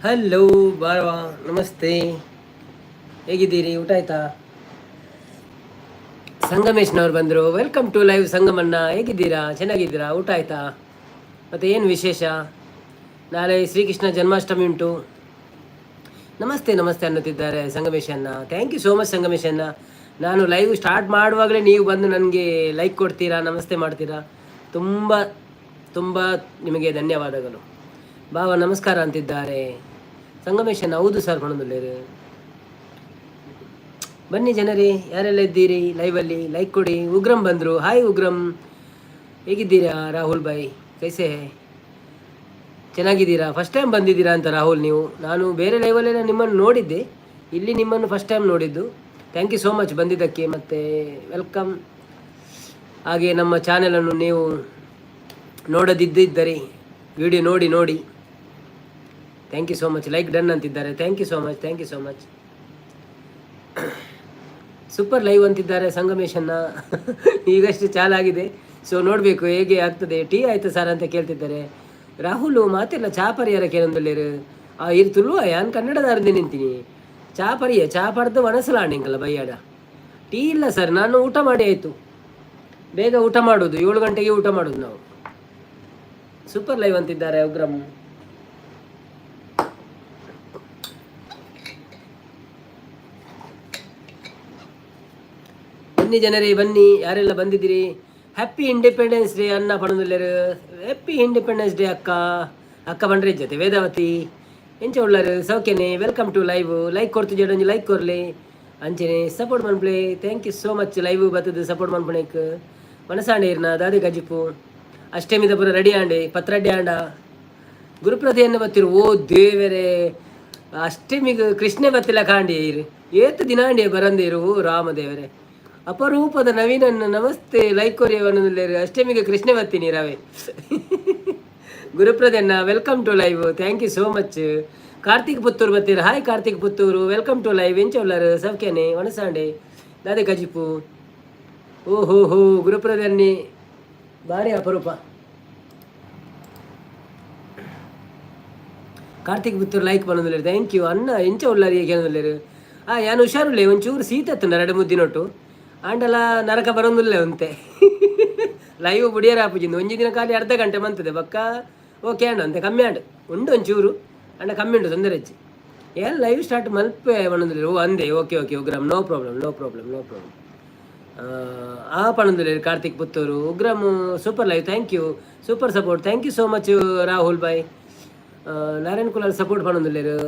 Hello ಬಾರವಾ, namaste. ಹೇಗಿದ್ದೀರಿ? ಊಟ ಆಯ್ತಾ? ಸಂಗಮೇಶ್ನವ್ರು ಬಂದರು. Welcome to live ಸಂಗಮಣ್ಣ. ಹೇಗಿದ್ದೀರಾ? ಚೆನ್ನಾಗಿದ್ದೀರಾ? ಊಟ ಆಯ್ತಾ? ಮತ್ತು ಏನು ವಿಶೇಷ? ನಾಳೆ ಶ್ರೀಕೃಷ್ಣ ಜನ್ಮಾಷ್ಟಮಿ ಉಂಟು. ನಮಸ್ತೆ ನಮಸ್ತೆ ಅನ್ನುತ್ತಿದ್ದಾರೆ ಸಂಗಮೇಶ್ ಅಣ್ಣ. Thank you so much Sangamesh ಅಣ್ಣ. ನಾನು ಲೈವ್ ಸ್ಟಾರ್ಟ್ ಮಾಡುವಾಗಲೇ ನೀವು ಬಂದು ನನಗೆ ಲೈಕ್ ಕೊಡ್ತೀರಾ, ನಮಸ್ತೆ ಮಾಡ್ತೀರಾ. ತುಂಬ ತುಂಬ ನಿಮಗೆ ಧನ್ಯವಾದಗಳು. ಬಾವ ನಮಸ್ಕಾರ ಅಂತಿದ್ದಾರೆ ಸಂಗಮೇಶನ್. ಹೌದು ಸರ್, ಪಣಂದುಳ್ಳೇರು. ಬನ್ನಿ ಜನರೇ, ಯಾರೆಲ್ಲ ಇದ್ದೀರಿ ಲೈವಲ್ಲಿ, ಲೈಕ್ ಕೊಡಿ. ಉಗ್ರಂ ಬಂದರು. ಹಾಯ್ ಉಗ್ರಂ, ಹೇಗಿದ್ದೀರಾ? ರಾಹುಲ್ ಭಾಯ್, ಕೈಸೆ ಹೇ? ಚೆನ್ನಾಗಿದ್ದೀರಾ? ಫಸ್ಟ್ ಟೈಮ್ ಬಂದಿದ್ದೀರಾ ಅಂತ ರಾಹುಲ್ ನೀವು. ನಾನು ಬೇರೆ ಲೈವಲ್ಲೆಲ್ಲ ನಿಮ್ಮನ್ನು ನೋಡಿದ್ದೆ, ಇಲ್ಲಿ ನಿಮ್ಮನ್ನು ಫಸ್ಟ್ ಟೈಮ್ ನೋಡಿದ್ದು. Thank you so much ಬಂದಿದ್ದಕ್ಕೆ ಮತ್ತು welcome. ಹಾಗೆ ನಮ್ಮ ಚಾನೆಲನ್ನು ನೀವು ನೋಡದಿದ್ದರೆ ವಿಡಿಯೋ ನೋಡಿ ನೋಡಿ. Thank you so much. Like done ಅಂತಿದ್ದಾರೆ. Thank you so much, thank you so much. Super live ಅಂತಿದ್ದಾರೆ ಸಂಗಮೇಶನ್ನ. ಈಗಷ್ಟು ಚಾಲಾಗಿದೆ, ಸೊ ನೋಡಬೇಕು ಹೇಗೆ ಆಗ್ತದೆ. ಟೀ ಆಯ್ತು ಸರ್ ಅಂತ ಕೇಳ್ತಿದ್ದಾರೆ ರಾಹುಲ್. ಮಾತಿಲ್ಲ, ಚಾ ಪರಿಯಾರ ಕೇಳೊಂದುಲ್ಲೇರು. ಆ ಇರು ತುಳುವ, ಯಾನ್ ಕನ್ನಡದಾರಂದೆ ನಿಂತೀನಿ. ಚಾ ಪರಿಯ, ಚಾ ಪಡ್ದು ವನಸಲಾಂಡಿಂಕಲ್ಲ ಬೈಯಾಡ. ಟೀ ಇಲ್ಲ ಸರ್, ನಾನು ಊಟ ಮಾಡಿ ಆಯಿತು. ಬೇಗ ಊಟ ಮಾಡೋದು, 7 ಗಂಟೆಗೆ ಊಟ ಮಾಡೋದು ನಾವು. ಸೂಪರ್ ಲೈವ್ ಅಂತಿದ್ದಾರೆ ಉಗ್ರಂ. ಬನ್ನಿ ಜನರೇ, ಬನ್ನಿ. ಯಾರೆಲ್ಲ ಬಂದಿದ್ದೀರಿ? ಹ್ಯಾಪಿ ಇಂಡಿಪೆಂಡೆನ್ಸ್ ಡೇ ಅನ್ನ ಪಣಂದುಲ್ಲೇರು. ಹ್ಯಾಪಿ ಇಂಡಿಪೆಂಡೆನ್ಸ್ ಡೇ ಅಕ್ಕ. ಅಕ್ಕ ಬಂಡ್ರೆ ಜೊತೆ ವೇದಾವತಿ. ಎಂಚ ಉಳ್ಳಾರು? ಸೌಖ್ಯನೆ? Welcome to live. Like ಕೊಡ್ತು ಜಡೊಂಜಿ ಲೈಕ್ ಕೊರ್ಲೆ, ಅಂಚನೆ ಸಪೋರ್ಟ್ ಮನ್ಪ್ಲೆ. Thank you so much live ಬತ್ತದ ಸಪೋರ್ಟ್ ಮನ್ಪಣೆಕ್. ಮನಸಾಂಡೆ ಇರ್ನ ದಾದೆ ಗಜಿಪು? ಅಷ್ಟಮಿದ ಪೂರ ರೆಡಿ ಆಂಡೆ, ಪತ್ರಡ್ಡೆ ಆಂಡ. ಗುರುಪ್ರತಿಯನ್ನು ಬತ್ತಿರು. ಓ ದೇವರೇ, ಅಷ್ಟಮಿಗೆ ಕೃಷ್ಣ ಬತ್ತಿಲ್ಲ ಕಾಂಡಿ ಇರು. ಏತು ದಿನಾಂಡಿ ಬರಂದಿರು. ಓ ರಾಮದೇವರೇ. ಅಪರೂಪದ ನವೀನನ್ನ ನಮಸ್ತೆ, ಲೈಕ್ ಕೊರಿಯವನು. ಅಷ್ಟಮಿಗೆ ಕೃಷ್ಣ ಬತ್ತೀನಿ ರವೆ. ಗುರುಪ್ರದನ್ನ, welcome to live. Thank you so much. Karthik Puttur ಬತ್ತೀರ. Hi Karthik Puttur, welcome to live. ಎಂಚ ಉಳ್ಳಾರು? ಸೌಖ್ಯನೆ? ವನಸಾಂಡೆ ದಾದೆ ಕಜಿಪು? ಓ ಹೋ ಹೋ, ಗುರುಪ್ರದನ್ನಿ ಭಾರಿ ಅಪರೂಪ. ಕಾರ್ತಿಕ್ ಪುತ್ತೂರು ಲೈಕ್ ಬಂದಿಲ್ಲ. Thank you ಅಣ್ಣ. ಎಂಚ ಉಳ್ಳಾರಿ ಕೇಳೋದಿಲ್ಲೇರು? ಆ ಯಾನು ಹುಷಾರುಳ್ಳೆ, ಒಂಚೂರು ಶೀತ ಎತ್ತುಂಡ ಎರಡು ಮುದ್ದಿನೊಟ್ಟು. ಆಂಡಲ ನರಕ ಬರೋದಿಲ್ಲ ಅಂತೆ. ಲೈವ್ ಬುಡಿಯರ ಆಪುಜಿಂದು ಒಂಜಿ ದಿನ ಖಾಲಿ ಅರ್ಧ ಗಂಟೆ ಮಂತದೆ. ಬಕ್ಕ ಓಕೆ ಅಂಡ ಅಂತೆ, ಕಮ್ಮಿ ಆಂಡ್ ಉಂಡು ಒಂಚೂರು ಅಂಡ ಕಮ್ಮಿ ಉಂಟು, ತೊಂದರೆ ಹೆಚ್ಚು. ಏನು ಲೈವ್ ಸ್ಟಾರ್ಟ್ ಮಲ್ಪೆ ಪಣಂದಿಲ್ಲ. ಓ ಅಂದೆ, okay okay Ugram, no problem, no problem, no problem. ಆ ಪಣಂದಿಲ್ಲ Karthik Puttur. Ugram super live, thank you. Super support, thank you so much Rahul bhai. Narayan Kulal support ಪಣಂದುಲ್ಲೇರು.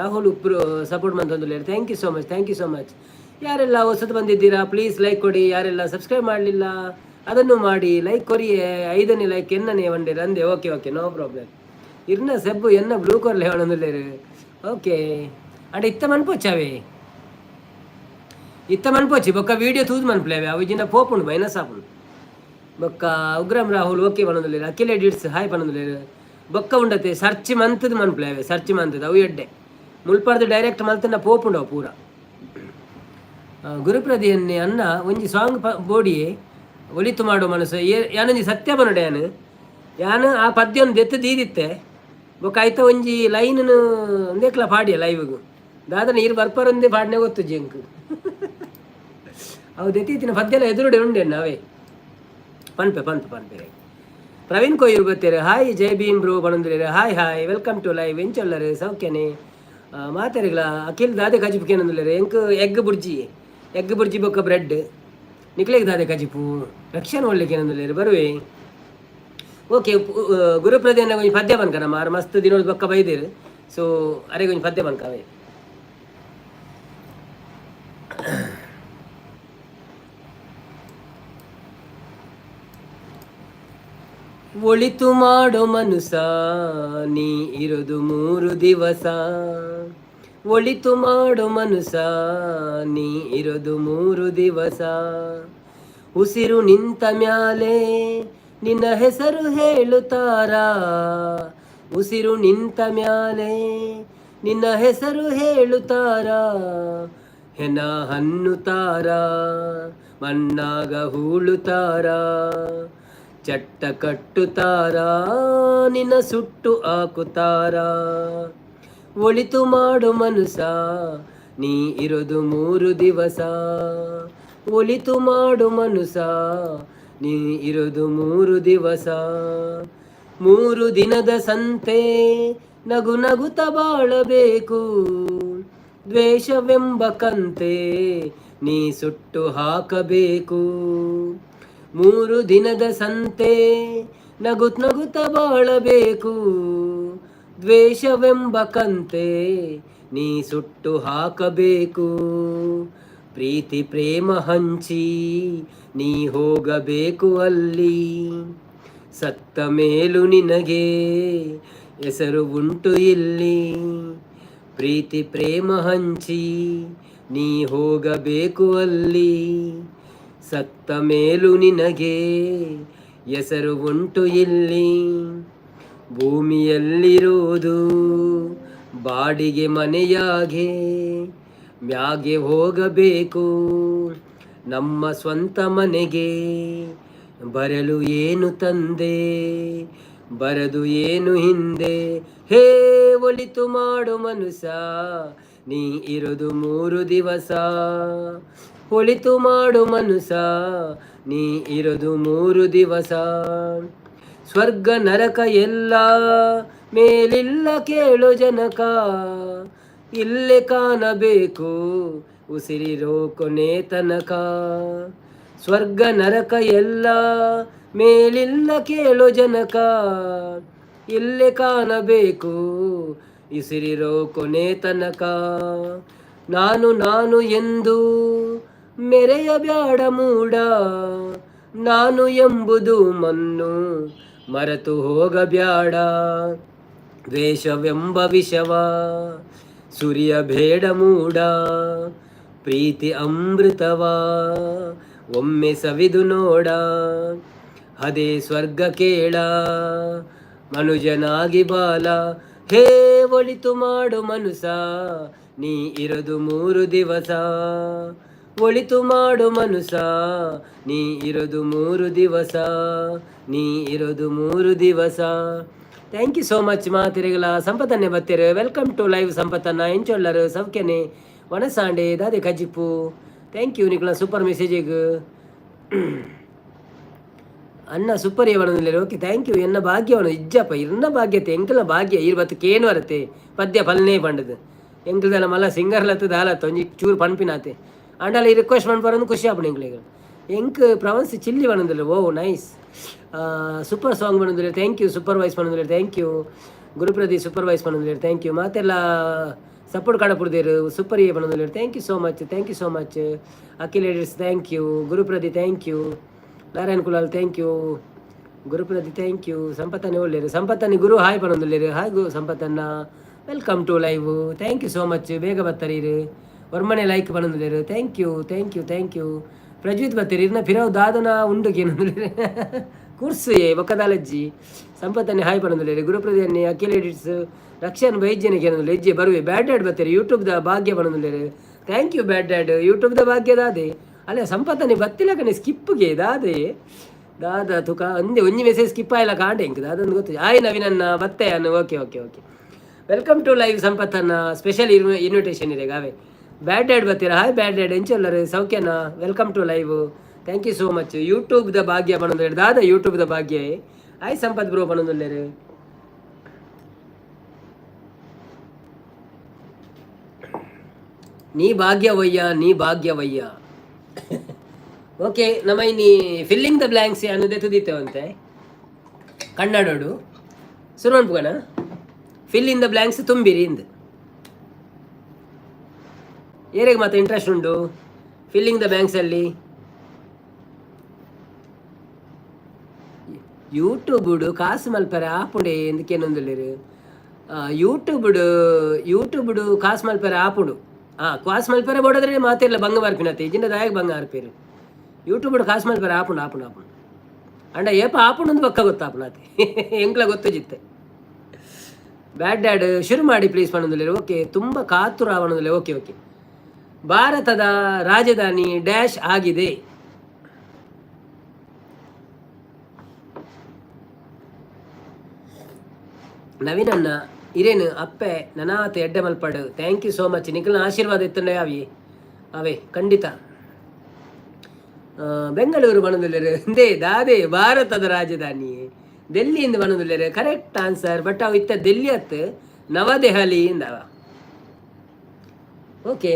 ರಾಹುಲ್ ಉಪ್ರು ಸಪೋರ್ಟ್ ಮಂತಂದುಲ್ಲೇರು. Thank you so much, thank you so much. ಯಾರೆಲ್ಲ ಹೊಸದು ಬಂದಿದ್ದೀರಾ, please like ಕೊಡಿ. ಯಾರೆಲ್ಲ ಸಬ್ಸ್ಕ್ರೈಬ್ ಮಾಡಲಿಲ್ಲ, ಅದನ್ನು ಮಾಡಿ. ಲೈಕ್ ಕೊರಿಯೇ, ಐದನೇ ಲೈಕ್ ಎನ್ನನೇ ಒಂಡೆ ಅಂದೆ. Okay okay, no problem. ಇರ್ನ ಸೆಬ್ಬು ಎನ್ನ ಬ್ಲೂ ಕೊರ್ಲೆ ಹೇಳೊಂದುಲ್ಲೇರು. ಓಕೆ, ಅಂಡ ಇತ್ತ ಮನ್ಪೊಚ್ಚಾವೆ, ಇತ್ತ ಮನ್ಪೊಚ್ಚಿ. ಬೊಕ್ಕ ವೀಡಿಯೋ ತೂದು ಮನ್ಪುಲೇವೆ, ಅವು ಜಿನ ಪೋಪುಂಡು, ಮೈನಸ್ ಆಪುಂಡು. ಬೊಕ್ಕ ಉಗ್ರಂ ರಾಹುಲ್ ಓಕೆ ಪನೊಂದುಲ್ಲೇರು. ಅಖಿಲ್ ಎಡಿಟ್ಸ್ ಹಾಯ್ ಪನೊಂದುಲ್ಲೇರು. ಬೊಕ್ಕ ಉಂಡತೆ ಸರ್ಚ್ ಮಂತದ ಮನ್ಪುಲೇವೆ, ಸರ್ಚ್ ಮಂತದ ಅವು ಎಡ್ಡೆ. ಮುಲ್ಪರ್ದು ಡೈರೆಕ್ಟ್ ಮಲ್ತನ ಪೋಪುಂಡು ಅವು ಪೂರ. ಗುರುಪ್ರದಿಯನ್ನೇ ಅನ್ನ ಒಂಜಿ ಸಾಂಗ್ ಪ ಬೋಡಿಯೇ, ಒಲಿತು ಮಾಡೋ ಮನಸ್ಸು. ಯಾನೊಂಜಿ ಸತ್ಯ ಬನಡೆ, ಯಾನು ಯಾನು ಆ ಪದ್ಯವನ್ನು ದೆತ್ತು ದೀದಿತ್ತೆ. ಬೊಕ್ಕ ಐತ ಒಂಜಿ ಲೈನ್ ಒಂದೇಕ್ಲ ಪಾಡಿಯ ಲೈವ್ಗು. ದಾದ ನೀರು ಬರ್ಪರೊಂದೇ ಪಾಡನೆ ಗೊತ್ತು ಜಿಂಕ್. ಅವು ದೆತ್ತಿ ಪದ್ಯಲ ಎದುರುಡೆ ಉಂಡೆ ಅವೇ ಪನ್ಪೆ ಪನ್ಪೆ ಪನ್ಪೆ. ಪ್ರವೀಣ್ ಕೊಯ್ಯೂರು ಬತ್ತೀರು. ಹಾಯ್ ಜೈ ಭೀಮ್ ಬ್ರೋ ಪಣಂದಿರು. Hi hi, welcome to live. ಎಂಚೊಲ್ಲರು? ಸೌಖ್ಯನೆ ಮಾತಾರಿಗಳ? ಅಖಿಲ್ ದಾದೆ ಕಜಿಪು ಕೇನಂದುಲ್ಲೇರು. ಎಂಕ್ ಎಗ್ ಬುರ್ಜಿ, ಎಗ್ ಬುರ್ಜಿ ಬೊಕ್ಕ ಬ್ರೆಡ್. ನಿಕ್ಲೆಗ್ ದಾದೆ ಕಜಿಪು? ರಕ್ಷಣೆ ಒಳ್ಳೆ ಕೇನಂದುಲ್ಲೇರು. ಬರುವೆ. ಓಕೆ, ಗುರುಪ್ರದೇನ ಒಂಜಿ ಪದ್ಯ ಬನ್ಕ ನಮ್ಮ ಆರ್ ಮಸ್ತ್ ದಿನದ ಬೊಕ್ಕ ಬೈದೇರು. ಸೊ ಅರೆಗೆ ಒಂಜಿ ಪದ್ಯ ಬನ್ಕವೇ. ಒಳಿತು ಮಾಡೋ ಮನುಸ, ನೀ ಇರೋದು 3 ದಿವಸ. ಒಳಿತು ಮಾಡೋ ಮನುಸ, ನೀ ಇರೋದು 3 ದಿವಸ. ಉಸಿರು ನಿಂತ ಮ್ಯಾಲೆ ನಿನ್ನ ಹೆಸರು ಹೇಳುತ್ತಾರ. ಉಸಿರು ನಿಂತ ಮ್ಯಾಲೆ ನಿನ್ನ ಹೆಸರು ಹೇಳುತ್ತಾರ. ಹೆನ ಹನ್ನುತ್ತಾರ, ಮಣ್ಣಾಗ ಹೂಳುತ್ತಾರ, ಚಟ್ಟ ಕಟ್ಟುತ್ತಾರ, ನಿನ್ನ ಸುಟ್ಟು ಹಾಕುತ್ತಾರ. ಒಳಿತು ಮಾಡು ಮನುಸ, ನೀ ಇರೋದು 3 ದಿವಸ. ಒಳಿತು ಮಾಡು ಮನುಸ, ನೀ ಇರೋದು 3 ದಿವಸ. 3 ದಿನದ ಸಂತೆ, ನಗು ನಗುತ ಬಾಳಬೇಕು. ದ್ವೇಷವೆಂಬ ಕಂತೆ ನೀ ಸುಟ್ಟು ಹಾಕಬೇಕು. 3 ದಿನದ ಸಂತೆ, ನಗು ನಗುತ ಬಾಳಬೇಕು. ದ್ವೇಷವೆಂಬ ಕಂತೆ ನೀ ಸುಟ್ಟು ಹಾಕಬೇಕು. ಪ್ರೀತಿ ಪ್ರೇಮ ಹಂಚಿ ನೀ ಹೋಗಬೇಕು ಅಲ್ಲಿ. ಸತ್ತ ಮೇಲೂ ನಿನಗೆ ಹೆಸರು ಉಂಟು ಇಲ್ಲಿ. ಪ್ರೀತಿ ಪ್ರೇಮ ಹಂಚಿ ನೀ ಹೋಗಬೇಕು ಅಲ್ಲಿ. ಸತ್ತ ಮೇಲೂ ನಿನಗೆ ಹೆಸರು ಉಂಟು ಇಲ್ಲಿ. ಭೂಮಿಯಲ್ಲಿರುವುದು ಬಾಡಿಗೆ ಮನೆಯಾಗೆ, ಮ್ಯಾಗೆ ಹೋಗಬೇಕು ನಮ್ಮ ಸ್ವಂತ ಮನೆಗೆ. ಬರಲು ಏನು ತಂದೆ, ಬರದು ಏನು ಹಿಂದೆ? ಹೇ, ಒಳಿತು ಮಾಡು ಮನುಷ್ಯ, ನೀ ಇರೋದು 3 ದಿವಸ. ಒಳಿತು ಮಾಡು ಮನುಷ್ಯ, ನೀ ಇರೋದು 3 ದಿವಸ. ಸ್ವರ್ಗ ನರಕ ಎಲ್ಲ ಮೇಲಿಲ್ಲ ಕೇಳು ಜನಕ. ಇಲ್ಲೇ ಕಾಣಬೇಕು ಉಸಿರಿರೋ ಕೊನೆ ತನಕ. ಸ್ವರ್ಗ ನರಕ ಎಲ್ಲ ಮೇಲಿಲ್ಲ ಕೇಳು ಜನಕ. ಇಲ್ಲೇ ಕಾಣಬೇಕು ಉಸಿರಿರೋ ಕೊನೆ ತನಕ. ನಾನು ನಾನು ಎಂದು ಮೆರೆಯಬ್ಯಾಡ ಮೂಡ. ನಾನು ಎಂಬುದು ಮಣ್ಣು, ಮರೆತು ಹೋಗಬ್ಯಾಡ. ದ್ವೇಷವೆಂಬ ವಿಷವ ಸುರಿಯಬೇಡ ಮೂಡ. ಪ್ರೀತಿ ಅಮೃತವ ಒಮ್ಮೆ ಸವಿದು ನೋಡ. ಅದೇ ಸ್ವರ್ಗ ಕೇಳ, ಮನುಜನಾಗಿ ಬಾಳ. ಹೇ, ಒಳಿತು ಮಾಡು ಮನುಸ, ನೀ ಇರೋದು 3 ದಿವಸ. ಒಳಿತು ಮಾಡು ಮನುಸ, ನೀ ಇರೋದು 3 ದಿವಸ. ನೀ ಇರೋದು 3 ದಿವಸ. Thank you so much ಮಾತಿರಿಗಳ. ಸಂಪತ್ತನ್ನೇ ಬತ್ತೀರು. Welcome to live ಸಂಪತ್ತನ್ನ. ಎಂಚೊಲ್ಲರು, ಸೌಖ್ಯನೆ? ವನಸಾಂಡೆ ದಾದೆ ಕಜಿಪು? Thank you ನಿಕ್ಲ ಸೂಪರ್ ಮೆಸೇಜಿಗ್. ಅನ್ನ ಸೂಪರ್ ಏವಣಂದಿಲ್ಲ. Okay, thank you. ಎನ್ನ ಭಾಗ್ಯವನು ಇಜ್ಜಪ್ಪ, ಇರ್ನ ಭಾಗ್ಯತೆ, ಎಂಕಲ ಭಾಗ್ಯ. ಇರ್ ಬತ್ತು ಕೇನು ವರತೆ ಪದ್ಯ ಪಲ್ನೇ ಪಂಡದು. ಎಂಕಲ್ದಲ್ಲ ಮಲ್ಲ ಸಿಂಗರ್ಲತ್ತು ದಾಲತ್ತು ಒಂಜಿ ಚೂರು ಪನ್ಪಿನಾತೆ. ಆಂಡಲ ಈ ರಿಕ್ವೆಸ್ಟ್ ಮನ್ಪರೊಂದು ಖುಷಿ ಆಪುಂಡು ಎಂಕ್ಲೆಗ್. ಎಂಕ್ ಪ್ರವಾಸಿ ಚಿಲ್ಲಿ ಪನೊಂದುಲ್ಲೆ. ಓ ನೈಸ್, ಸೂಪರ್ ಸಾಂಗ್ ಪನೊಂದುಲ್ಲೆ. Thank you. Super voice ಪನೊಂದುಲ್ಲೆ. Thank you. ಗುರುಪ್ರದಿ ಸೂಪರ್ ವಾಯ್ಸ್ ಪನೊಂದುಲ್ಲೆ. Thank you. ಮಾತೆಲ್ಲ ಸಪೋರ್ಟ್ ಕಡಪುಡ್ದೇರು. ಸೂಪರ್ ಏ ಪನೊಂದುಲ್ಲೆ. Thank you so much, thank you so much. Akhil edits thank you. ಗುರುಪ್ರದಿ thank you. Narayan Kulal thank you. ಗುರುಪ್ರದಿ thank you. ಸಂಪತ್ತನ್ನೇ ಒಳ್ಳೇರು. ಸಂಪತ್ತನ್ನಿ ಗುರು ಹಾಯ್ ಪನೊಂದುಲ್ಲೇರು. ಹಾಯ್ ಗು ಸಂಪತ್ತನ್ನ, welcome to live. Thank you so much. ಬೇಗ ಬತ್ತರೀರು. ವರ್ಮನೆ ಲೈಕ್ ಪನೊಂದುಲ್ಲೇರು. Thank you, thank you, thank you. Prajwith ಬತ್ತೀರಿ. ಇರ್ನ ಫಿರವ್ ದಾದನ ಉಂಡು ಕೇನೊಂದುಲ್ಲೇರು. ಕುರ್ಸು ಏ ಬೊಕ್ಕದಾಲಜ್ಜಿ. ಸಂಪತ್ತನ್ನೇ ಹಾಯ್ ಪನೊಂದುಲ್ಲೇರು. ಗುರುಪ್ರದಿ ಅನ್ನಿ, ಅಖಿಲ್ ಎಡಿಟ್ಸ್, ರಕ್ಷನ್ ಬೈಜ್ಯನ ಕೇನೊಂದುಲ್ಲೆ. ಹೆಜ್ಜೆ ಬರುವೆ. ಬ್ಯಾಡ್ dad ಬತ್ತೀರಿ. ಯೂಟ್ಯೂಬ್ದ Bhagya ಪನೊಂದುಲ್ಲೇರು. Thank you bad dad. ಯೂಟ್ಯೂಬ್ದ ಭಾಗ್ಯ ದಾದೆ ಅಲ್ಲ. ಸಂಪತ್ತನೆ ಬತ್ತಿಲ್ಲ ಕಣೆ. ಸ್ಕಿಪ್ಗೆ ದಾದೆ ದಾದ ತುಕ ಅಂದೆ. ಒಂಜಿ ಮೆಸೇಜ್ ಸ್ಕಿಪ್ ಆಯ್ಲ ಕಾಂಡೆ ಎಂಕ್ ದಾದಂದು ಗೊತ್ತು. ಆಯ್ ನವೀನನ್ನ ಬತ್ತೆ ಅನ್ನು. Okay okay okay welcome to live ಸಂಪತ್ತನ್ನ. Special invitation ಇದೆ ಗಾವೆ. ಬ್ಯಾಡ್ ಡ್ಯಾಡ್ ಬತ್ತೀರಾ? ಹಾಯ್ ಬ್ಯಾಡ್ ಡ್ಯಾಡ್, ಎಂಚೊಲ್ಲರು, ಸೌಖ್ಯನಾ? Welcome to live, thank you so much. ಯೂಟ್ಯೂಬ್ದ ಭಾಗ್ಯ ಪನೊಂದು ದಾದ. ಯೂಟ್ಯೂಬ್ದ ಭಾಗ್ಯ. ಹಾಯ್ ಸಂಪತ್ ಬ್ರೋ ಪನೊಂದುಲ್ಲೇರು. ನೀ ಭಾಗ್ಯವಯ್ಯ, ನೀ ಭಾಗ್ಯವಯ್ಯ. ಓಕೆ, ನಮ್ಮ ಇನ್ನಿ ಫಿಲ್ಲಿಂಗ್ the blanks ಅನ್ನೋದೇ ತುದಿತ್ತೇವಂತೆ. ಕನ್ನಡೋಡು ಶುರು ಅನ್ಪುಗಣ. ಫಿಲ್ ಇನ್ the blanks ತುಂಬಿರಿ ಇಂದು. ಏರಿಗೆ ಮತ್ತೆ ಇಂಟ್ರೆಸ್ಟ್ ಉಂಟು ಫಿಲ್ಲಿಂಗ್ the ಬ್ಲ್ಯಾಂಕ್ಸಲ್ಲಿ? ಯೂಟ್ಯೂಬುಡು ಕಾಸು ಮಲ್ಪರೆ ಆಪುಂಡೆ ఎందుకేನೊಂದುಲ್ಲೆರ್? ಯೂಟ್ಯೂಬುಡು ಯೂಟ್ಯೂಬುಡು ಕಾಸು ಮಲ್ಪರೆ ಆಪುಂಡು. ಹಾಂ, ಕಾಸು ಮಲ್ಪರೆ ಬೋಡಾದ್ರೆ ಮಾತೆರ್ಲ ಬಂಗ ಬರ್ಪಿನತ್ತೆ. ಇಜಿಂಡ ದಾಯಗ್ ಬಂಗ ಆರ್ಪೇರು? ಯೂಟ್ಯೂಬುಡು ಕಾಸು ಮಲ್ಪರೆ ಆಪುಂಡು, ಆಪುಂಡು, ಆಪುಂಡು. ಅಂಡ ಏಪ ಆಪುಂಡು ಅಂದ್ ಬೊಕ್ಕ ಗೊತ್ತಾಪುಂಡು. ಎಂಕ್ಲ ಗೊತ್ತು ಜಿತ್ತೆ. ಬ್ಯಾಡ್ ಡ್ಯಾಡ್ ಶುರು ಮಾಡಿ ಪ್ಲೀಸ್ ಪನೊಂದುಲ್ಲೆರ್. ಓಕೆ, ತುಂಬ ಕಾತುರ ಪನೊಂದುಲ್ಲೆ. ಓಕೆ ಓಕೆ ಭಾರತದ ರಾಜಧಾನಿ ಡ್ಯಾಶ್ ಆಗಿದೆ. ನವೀನನ್ನ ಇರೇನು ಅಪ್ಪೆ ನನಾತ್ ಎಡ್ಡೆ ಮಲ್ಪಡು. Thank you so much. ನಿಕಲ್ನ ಆಶೀರ್ವಾದ ಇತ್ತಂಡೆ ಅವಿ ಅವೇ ಖಂಡಿತ. ಬೆಂಗಳೂರು ಬಣದುಲ್ಲೆರ್ ಇಂದೇ ದಾದೆ ಭಾರತದ ರಾಜಧಾನಿ ಡೆಲ್ಲಿಯಿಂದ ಬಣದುಲ್ಲೆರ್. ಕರೆಕ್ಟ್ ಆನ್ಸರ್, ಬಟ್ ಅವು ಇತ್ತ ದೆಲ್ಲಿ ಅತ್ತು, ನವದೆಹಲಿ ಇಂದವ. ಓಕೆ,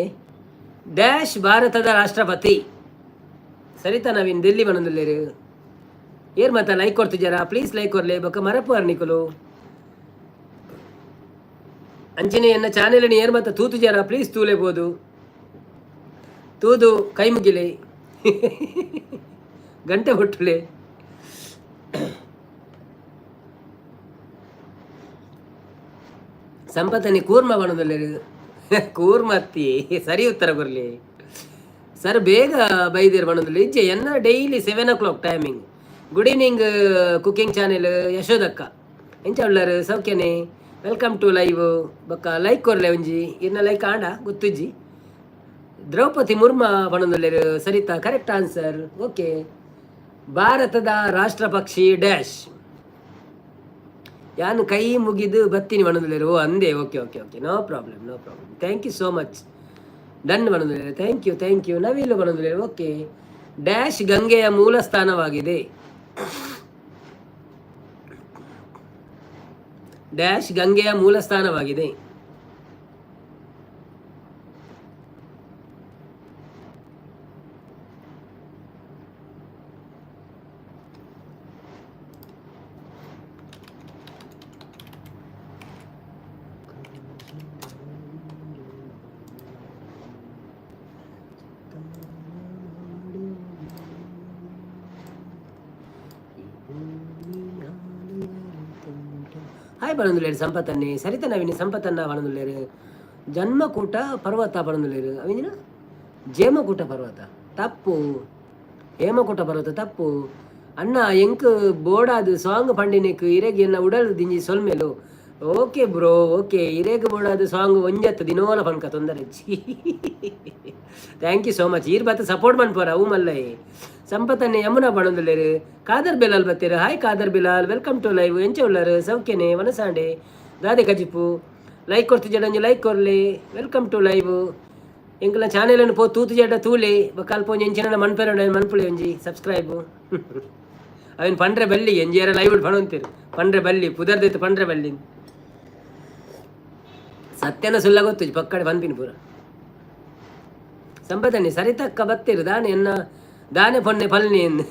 ಡ್ಯಾಶ್ ಭಾರತದ ರಾಷ್ಟ್ರಪತಿ. ಸರಿತಾ ನವೀನ್ ಡೆಲ್ಲಿ ಬಣದುಲ್ಲೆರ್. ಏರ್ ಮತ್ತ ಲೈಕ್ ಕೊಡ್ತಿದ್ದಾರಾ? ಪ್ಲೀಸ್ ಲೈಕ್ ಕೊರ್ಲೆ ಬೊಕ್ಕ ಮರಪುವರ್ ನಿಕುಲು. ಅಂಚನೆ ಎನ್ನ ಚಾನೆಲ್ ಏರ್ ಮತ್ತ ತೂತುಜಾರ ಪ್ಲೀಸ್ ತೂಲೆಬೋದು, ತೂದು ಕೈ ಮುಗಿಲೆ, ಗಂಟೆ ಹೊಟ್ಟುಲೆ. ಸಂಪತ್ತನಿ ಕೂರ್ಮ ಬಣದಲ್ಲೇರು. ಕೂರ್ಮತ್ತಿ ಸರಿ ಉತ್ತರ ಕೊರ್ಲಿ ಸರ್. ಬೇಗ ಬೈದೇರು ಬಣದಲ್ಲಿ ಇಜ್ಜೆ ಎನ್ನ daily 7 o'clock timing. Good evening cooking channel ಯಶೋದಕ್ಕ, ಎಂಚ ಉಳ್ಳರು? ಸೌಖ್ಯನೇ? Welcome to live. ಬೊಕ್ಕ ಲೈಕ್ ಕೊರ್ಲೆ ಒಂಜಿ, ಇನ್ನ ಲೈಕ್ ಆಂಡ ಗೊತ್ತುಜ್ಜಿ. ದ್ರೌಪದಿ ಮುರ್ಮ ಬಣದಲ್ಲೇರು ಸರಿತಾ, ಕರೆಕ್ಟ್ ಆನ್ಸರ್. ಓಕೆ, ಭಾರತದ ರಾಷ್ಟ್ರ ಪಕ್ಷಿ ಡ್ಯಾಶ್. ಯಾನು ಕೈ ಮುಗಿದು ಬತ್ತೀನಿ ಬಣದಲ್ಲೇರು. ಓ ಅಂದೆ, okay okay okay, no problem, no problem. Thank you so much. Done ಬಣದಲ್ಲೇರು, thank you, thank you. ನವಿಲು ಬಣದಲ್ಲೇರು. ಓಕೆ, ಡ್ಯಾಶ್ ಗಂಗೆಯ ಮೂಲ ಸ್ಥಾನವಾಗಿದೆ. ಡ್ಯಾಶ್ ಗಂಗೆಯ ಮೂಲ ಸ್ಥಾನವಾಗಿದೆ. ಹಾಯ್ ಬಣದುಲ್ಲೇರು ಸಂಪತ್ತನ್ನೇ. ಸರಿತ ನವೀನಿ ಸಂಪತ್ತನ್ನ ಬಣದುಲ್ಲೇರು. ಜನ್ಮಕೂಟ ಪರ್ವತ ಬಣದುಲ್ಲೇರು. ಅವಿಂದಿನ ಜೇಮಕೂಟ ಪರ್ವತ ತಪ್ಪು, ಹೇಮಕೂಟ ಪರ್ವತ ತಪ್ಪು. ಅಣ್ಣ ಎಂಕ್ ಬೋಡಾದು ಸಾಂಗ್ ಪಂಡಿನೆಕ್ ಇರೆಗ್ ಎನ್ನ ಉಡಲ್ ದಿಂಜಿ ಸೊಲ್ಮೆಲು. Okay bro, okay. ಇರೆಗ್ ಬೋಡಾದು ಸಾಂಗ್ ಒಂಜತ್ತು ದಿನೋಲ ಪನ್ಕ ತೊಂದರೆ. Thank you so much. ಈರ್ ಬತ್ತ ಸಪೋರ್ಟ್ ಮನ್ಪೋರ ಅವು ಮಲ್ಲೈ. ಸಂಪತ್ತನ್ನೇ Yamuna ಬಣದುಲ್ಲೇರು. Khader Bilal ಬತ್ತೀರು. Hi Khader Bilal, welcome to live. ಎಂಚ ಉಳ್ಳರು? ಸೌಖ್ಯನೆ? ವನಸಾಂಡೆ ದಾದೆ ಕಜಿಪು? ಲೈಕ್ ಕೊರ್ತು ಒಂಜಿ ಲೈಕ್ ಕೊರ್ಲಿ. Welcome to live. ಎಂಕಲ್ನ ಚಾನೆಲ್ ಪೋ ತೂತು ಜಡ ತೂಲೆ. ಬೊಕ್ಕ ಅಲ್ಪ ಒಂಜಿ ಎಂಚಿನ ಮನ್ಪೆರ ಮನ್ಪುಲೆ ಒಂಜಿ ಸಬ್ಸ್ಕ್ರೈಬ್. ಅವಿನ ಪಂಡ್ರೆ ಬಲ್ಲಿ ಎಂಜಿಯರ ಲೈವ್ ಪಣಂತೀರು. ಪಂಡ್ರೆ ಬಲ್ಲಿ ಪುದರ್ದೈತು ಪಂಡ್ರೆ ಬಲ್ಲಿ. ಸತ್ಯನ ಸುಲ್ಲ ಗೊತ್ತು ಪಕ್ಕಡೆ ಪನ್ಪಿನ ಪೂರ. ಸಂಪತನ್ನಿ ಸರಿತಕ್ಕ ಬತ್ತೀರು ದಾನೆ ಎನ್ನ ದಾನೆ ಪೊನ್ನೆ ಪಲ್ನಿ ಎಂದು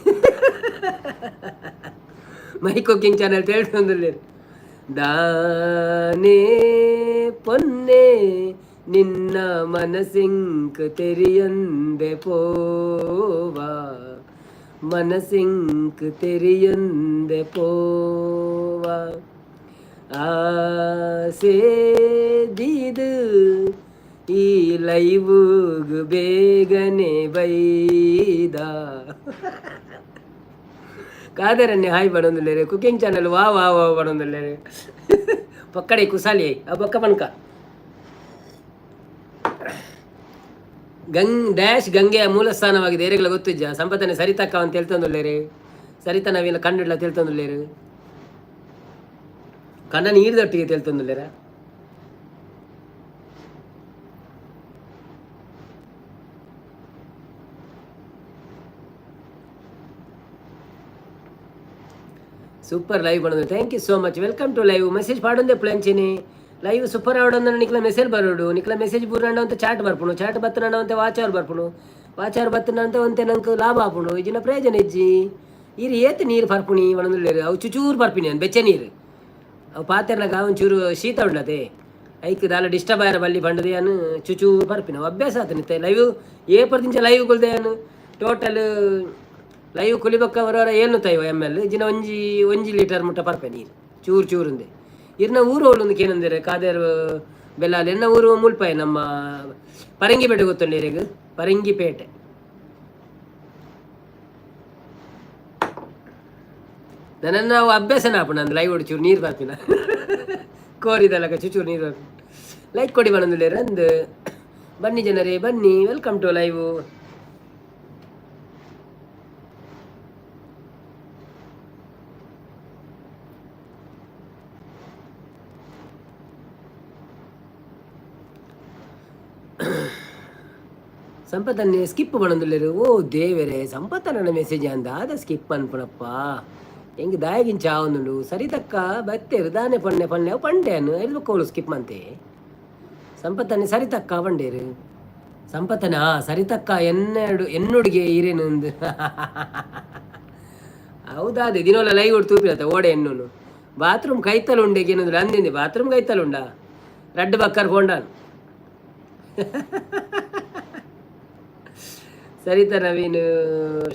my cooking channel ತೇಳ್ತೊಂದುಲ್ಲೆರ್. ದಾನೆ ಪೊನ್ನೆ ನಿನ್ನ ಮನಸಿಂಕ್ ತೆರಿಯಂದೆ ಪೋವಾ, ಮನಸಿಂಕ್ ತೆರಿಯಂದೆ ಪೋವಾ, ಆಸೆ ದೀದು ಈ ಲೈವ್ಗ್ ಬೇಗನೆ ಬೈದ. ಕಾದರನ್ನೇ ಹಾಯ್ ಬಡೊಂದುಲ್ಲೆರ್. ಕುಕಿಂಗ್ ಚಾನಲ್ ವಾ ವಾ ವಾ ಬಡೊಂದುಲ್ಲೆರ್. ಪಕ್ಕಡೆ ಕುಸಾಲಿ ಆ ಬೊಕ್ಕ ಪನ್ಕ. ಗಂಗ್ ಡ್ಯಾಶ್ ಗಂಗೆಯ ಮೂಲ ಸ್ಥಾನವಾಗಿದೆ. ಏರೆಗ್ಲ ಗೊತ್ತಿಜ್ಜ? ಸಂಪತ್ತನೆ ಸರಿತಕ್ಕ ಅಂತ ಹೇಳ್ತೊಂದುಲ್ಲೆರ್. ಸರಿತ ನಾವೆಲ್ಲ ಕಣ್ಣುಡ್ಲ ತೇಳ್ತೊಂದುಲ್ಲೆರ್. ಕಣ್ಣ ನೀರ್ದೊಟ್ಟಿಗೆ ತೇಳ್ತೊಂದುಲ್ಲೆರ. ಸೂಪರ್ ಲೈವ್ ಬಣ್ಣದ. Thank you so much. Welcome to live. Message ಪಾಡೊಂದೇ ಪ್ಲಂಚಿನಿ. Live super ಆವಡೊಂದು ನಿಕ್ಲ message ಬರೋಡು. ನಿಕ್ಲ message ಬೂರ್ನಂಡ ಅಂತ ಚಾಟ್ ಬರ್ಪುಣು, ಚಾಟ್ ಬತ್ತನಂಡ ಅಂತ ವಾಚಾರ್ ಬರ್ಪುಣು, ವಾಚಾರ್ ಬತ್ತನಂತ ಒಂತೆ ನಂಗೆ ಲಾಭ ಆಪುಂಡು. ಇಜಿನ ಪ್ರಯೋಜನ ಇಜ್ಜಿ. ಈರು ಏತ್ ನೀರು ಪರ್ಪುಣಿ ಒಣದುಲ್ಲೇರು. ಅವು ಚುಚೂರು ಪರ್ಪಿನಿ ಅನ್ ಬೆಚ್ಚ ನೀರು. ಅವು ಪಾತೆರ್ನಾಗ ಒಂಚೂರು ಶೀತ ಉಂಡತೆ, ಐಕ್ ದಾಲ ಡಿಸ್ಟರ್ಬ್ ಆಯರ ಬಲ್ಲಿ ಪಂಡದೆ ಅನು ಚುಚೂರು ಪರ್ಪಿನ. ಅಭ್ಯಾಸ ಆತನಿತ್ತೆ ಲೈವ್ ಏ ಪರ್ದಿಂಚ ಲೈವ್ ಕೊಲ್ದೆ ಅನು ಟೋಟಲ್ ಲೈವ್ ಕುಲಿಬಕ್ಕ ಅವರವರ ಏನು ತೈವ ಎಮ್ ಎಲ್ ಜಿನ ಒಂಜಿ ಒಂಜಿ ಲೀಟರ್ ಮುಟ್ಟ ಪರ್ಪೆ ನೀರು ಚೂರು ಚೂರುಂದೆ. ಇರ್ನ ಊರು ಓಲೊಂದು ಕೇನಂದರೆ ಕಾದೇರು ಬೆಲ್ಲಾಲ್. ಎನ್ನ ಊರು ಮುಲ್ಪಾಯ ನಮ್ಮ ಪರಂಗಿಪೇಟೆ ಗೊತ್ತುಂಡು ಇರೆಗ್? ಪರಂಗಿಪೇಟೆ. ನನ್ನ ನಾವು ಅಭ್ಯಾಸನ ಆಪುಂಡು ನಂದು ಲೈವ್ ಚೂರು ನೀರು ಬರ್ಪಿನ ಕೋರಿದಲ್ಲಕ ಚುಚೂರು ನೀರು ಬರ್ಪಿನ. ಲೈಕ್ ಕೊಡಿ ಬಣ್ಣದುಲ್ಲೇರು ಅಂದು. ಬನ್ನಿ ಜನರೇ ಬನ್ನಿ, welcome to live. ಸಂಪತ್ತನ್ನೇ ಸ್ಕಿಪ್ ಪಣೊಂದುಲ್ಲೆರ್. ಓ ದೇವೆರೆ, ಸಂಪತ್ತನ ಮೆಸೇಜ್ ಅಂದ ದಾದ ಸ್ಕಿಪ್ ಅನ್ಪುನಪ್ಪ. ಎಂಕ್ ದಾಯೆಗಿಂಚ ಆವೊಂದುಂಡು? ಸರಿತಕ್ಕ ಬತ್ತೆರ್ ದಾನೆ ಪನ್ನೆ ಪನ್ನೆ ಅವು ಪಂಡೆ ಅನ್ ಬೊಕ್ಕ ಸ್ಕಿಪ್ ಮಂತೆ. ಸಂಪತ್ತನ್ನೇ ಸರಿತಕ್ಕ ಪಂಡೇರು. ಸಂಪತ್ತನ ಸರಿತಕ್ಕ ಎನ್ನೆಡು ಎನ್ನುಡಿಗೆ ಇರೇನು. ಹೌದಾದೆ ದಿನೋಲ ಲೈವ್ ತೂಪಿನತ್ತ ಓಡೆ ಎನ್ನುನು. ಬಾತ್ರೂಮ್ ಕೈತಲ್ ಉಂಡೆ ಏನಂದ್ರೆ ಅಂದಿಂದೆ ಬಾತ್ರೂಮ್ ಕೈತಲ್ ಉಂಡಾ ರಡ್ಡ್ ಬಕ್ಕರ್ ಫೋಂಡಾನ್. ಸರಿತಾ ನವೀನ್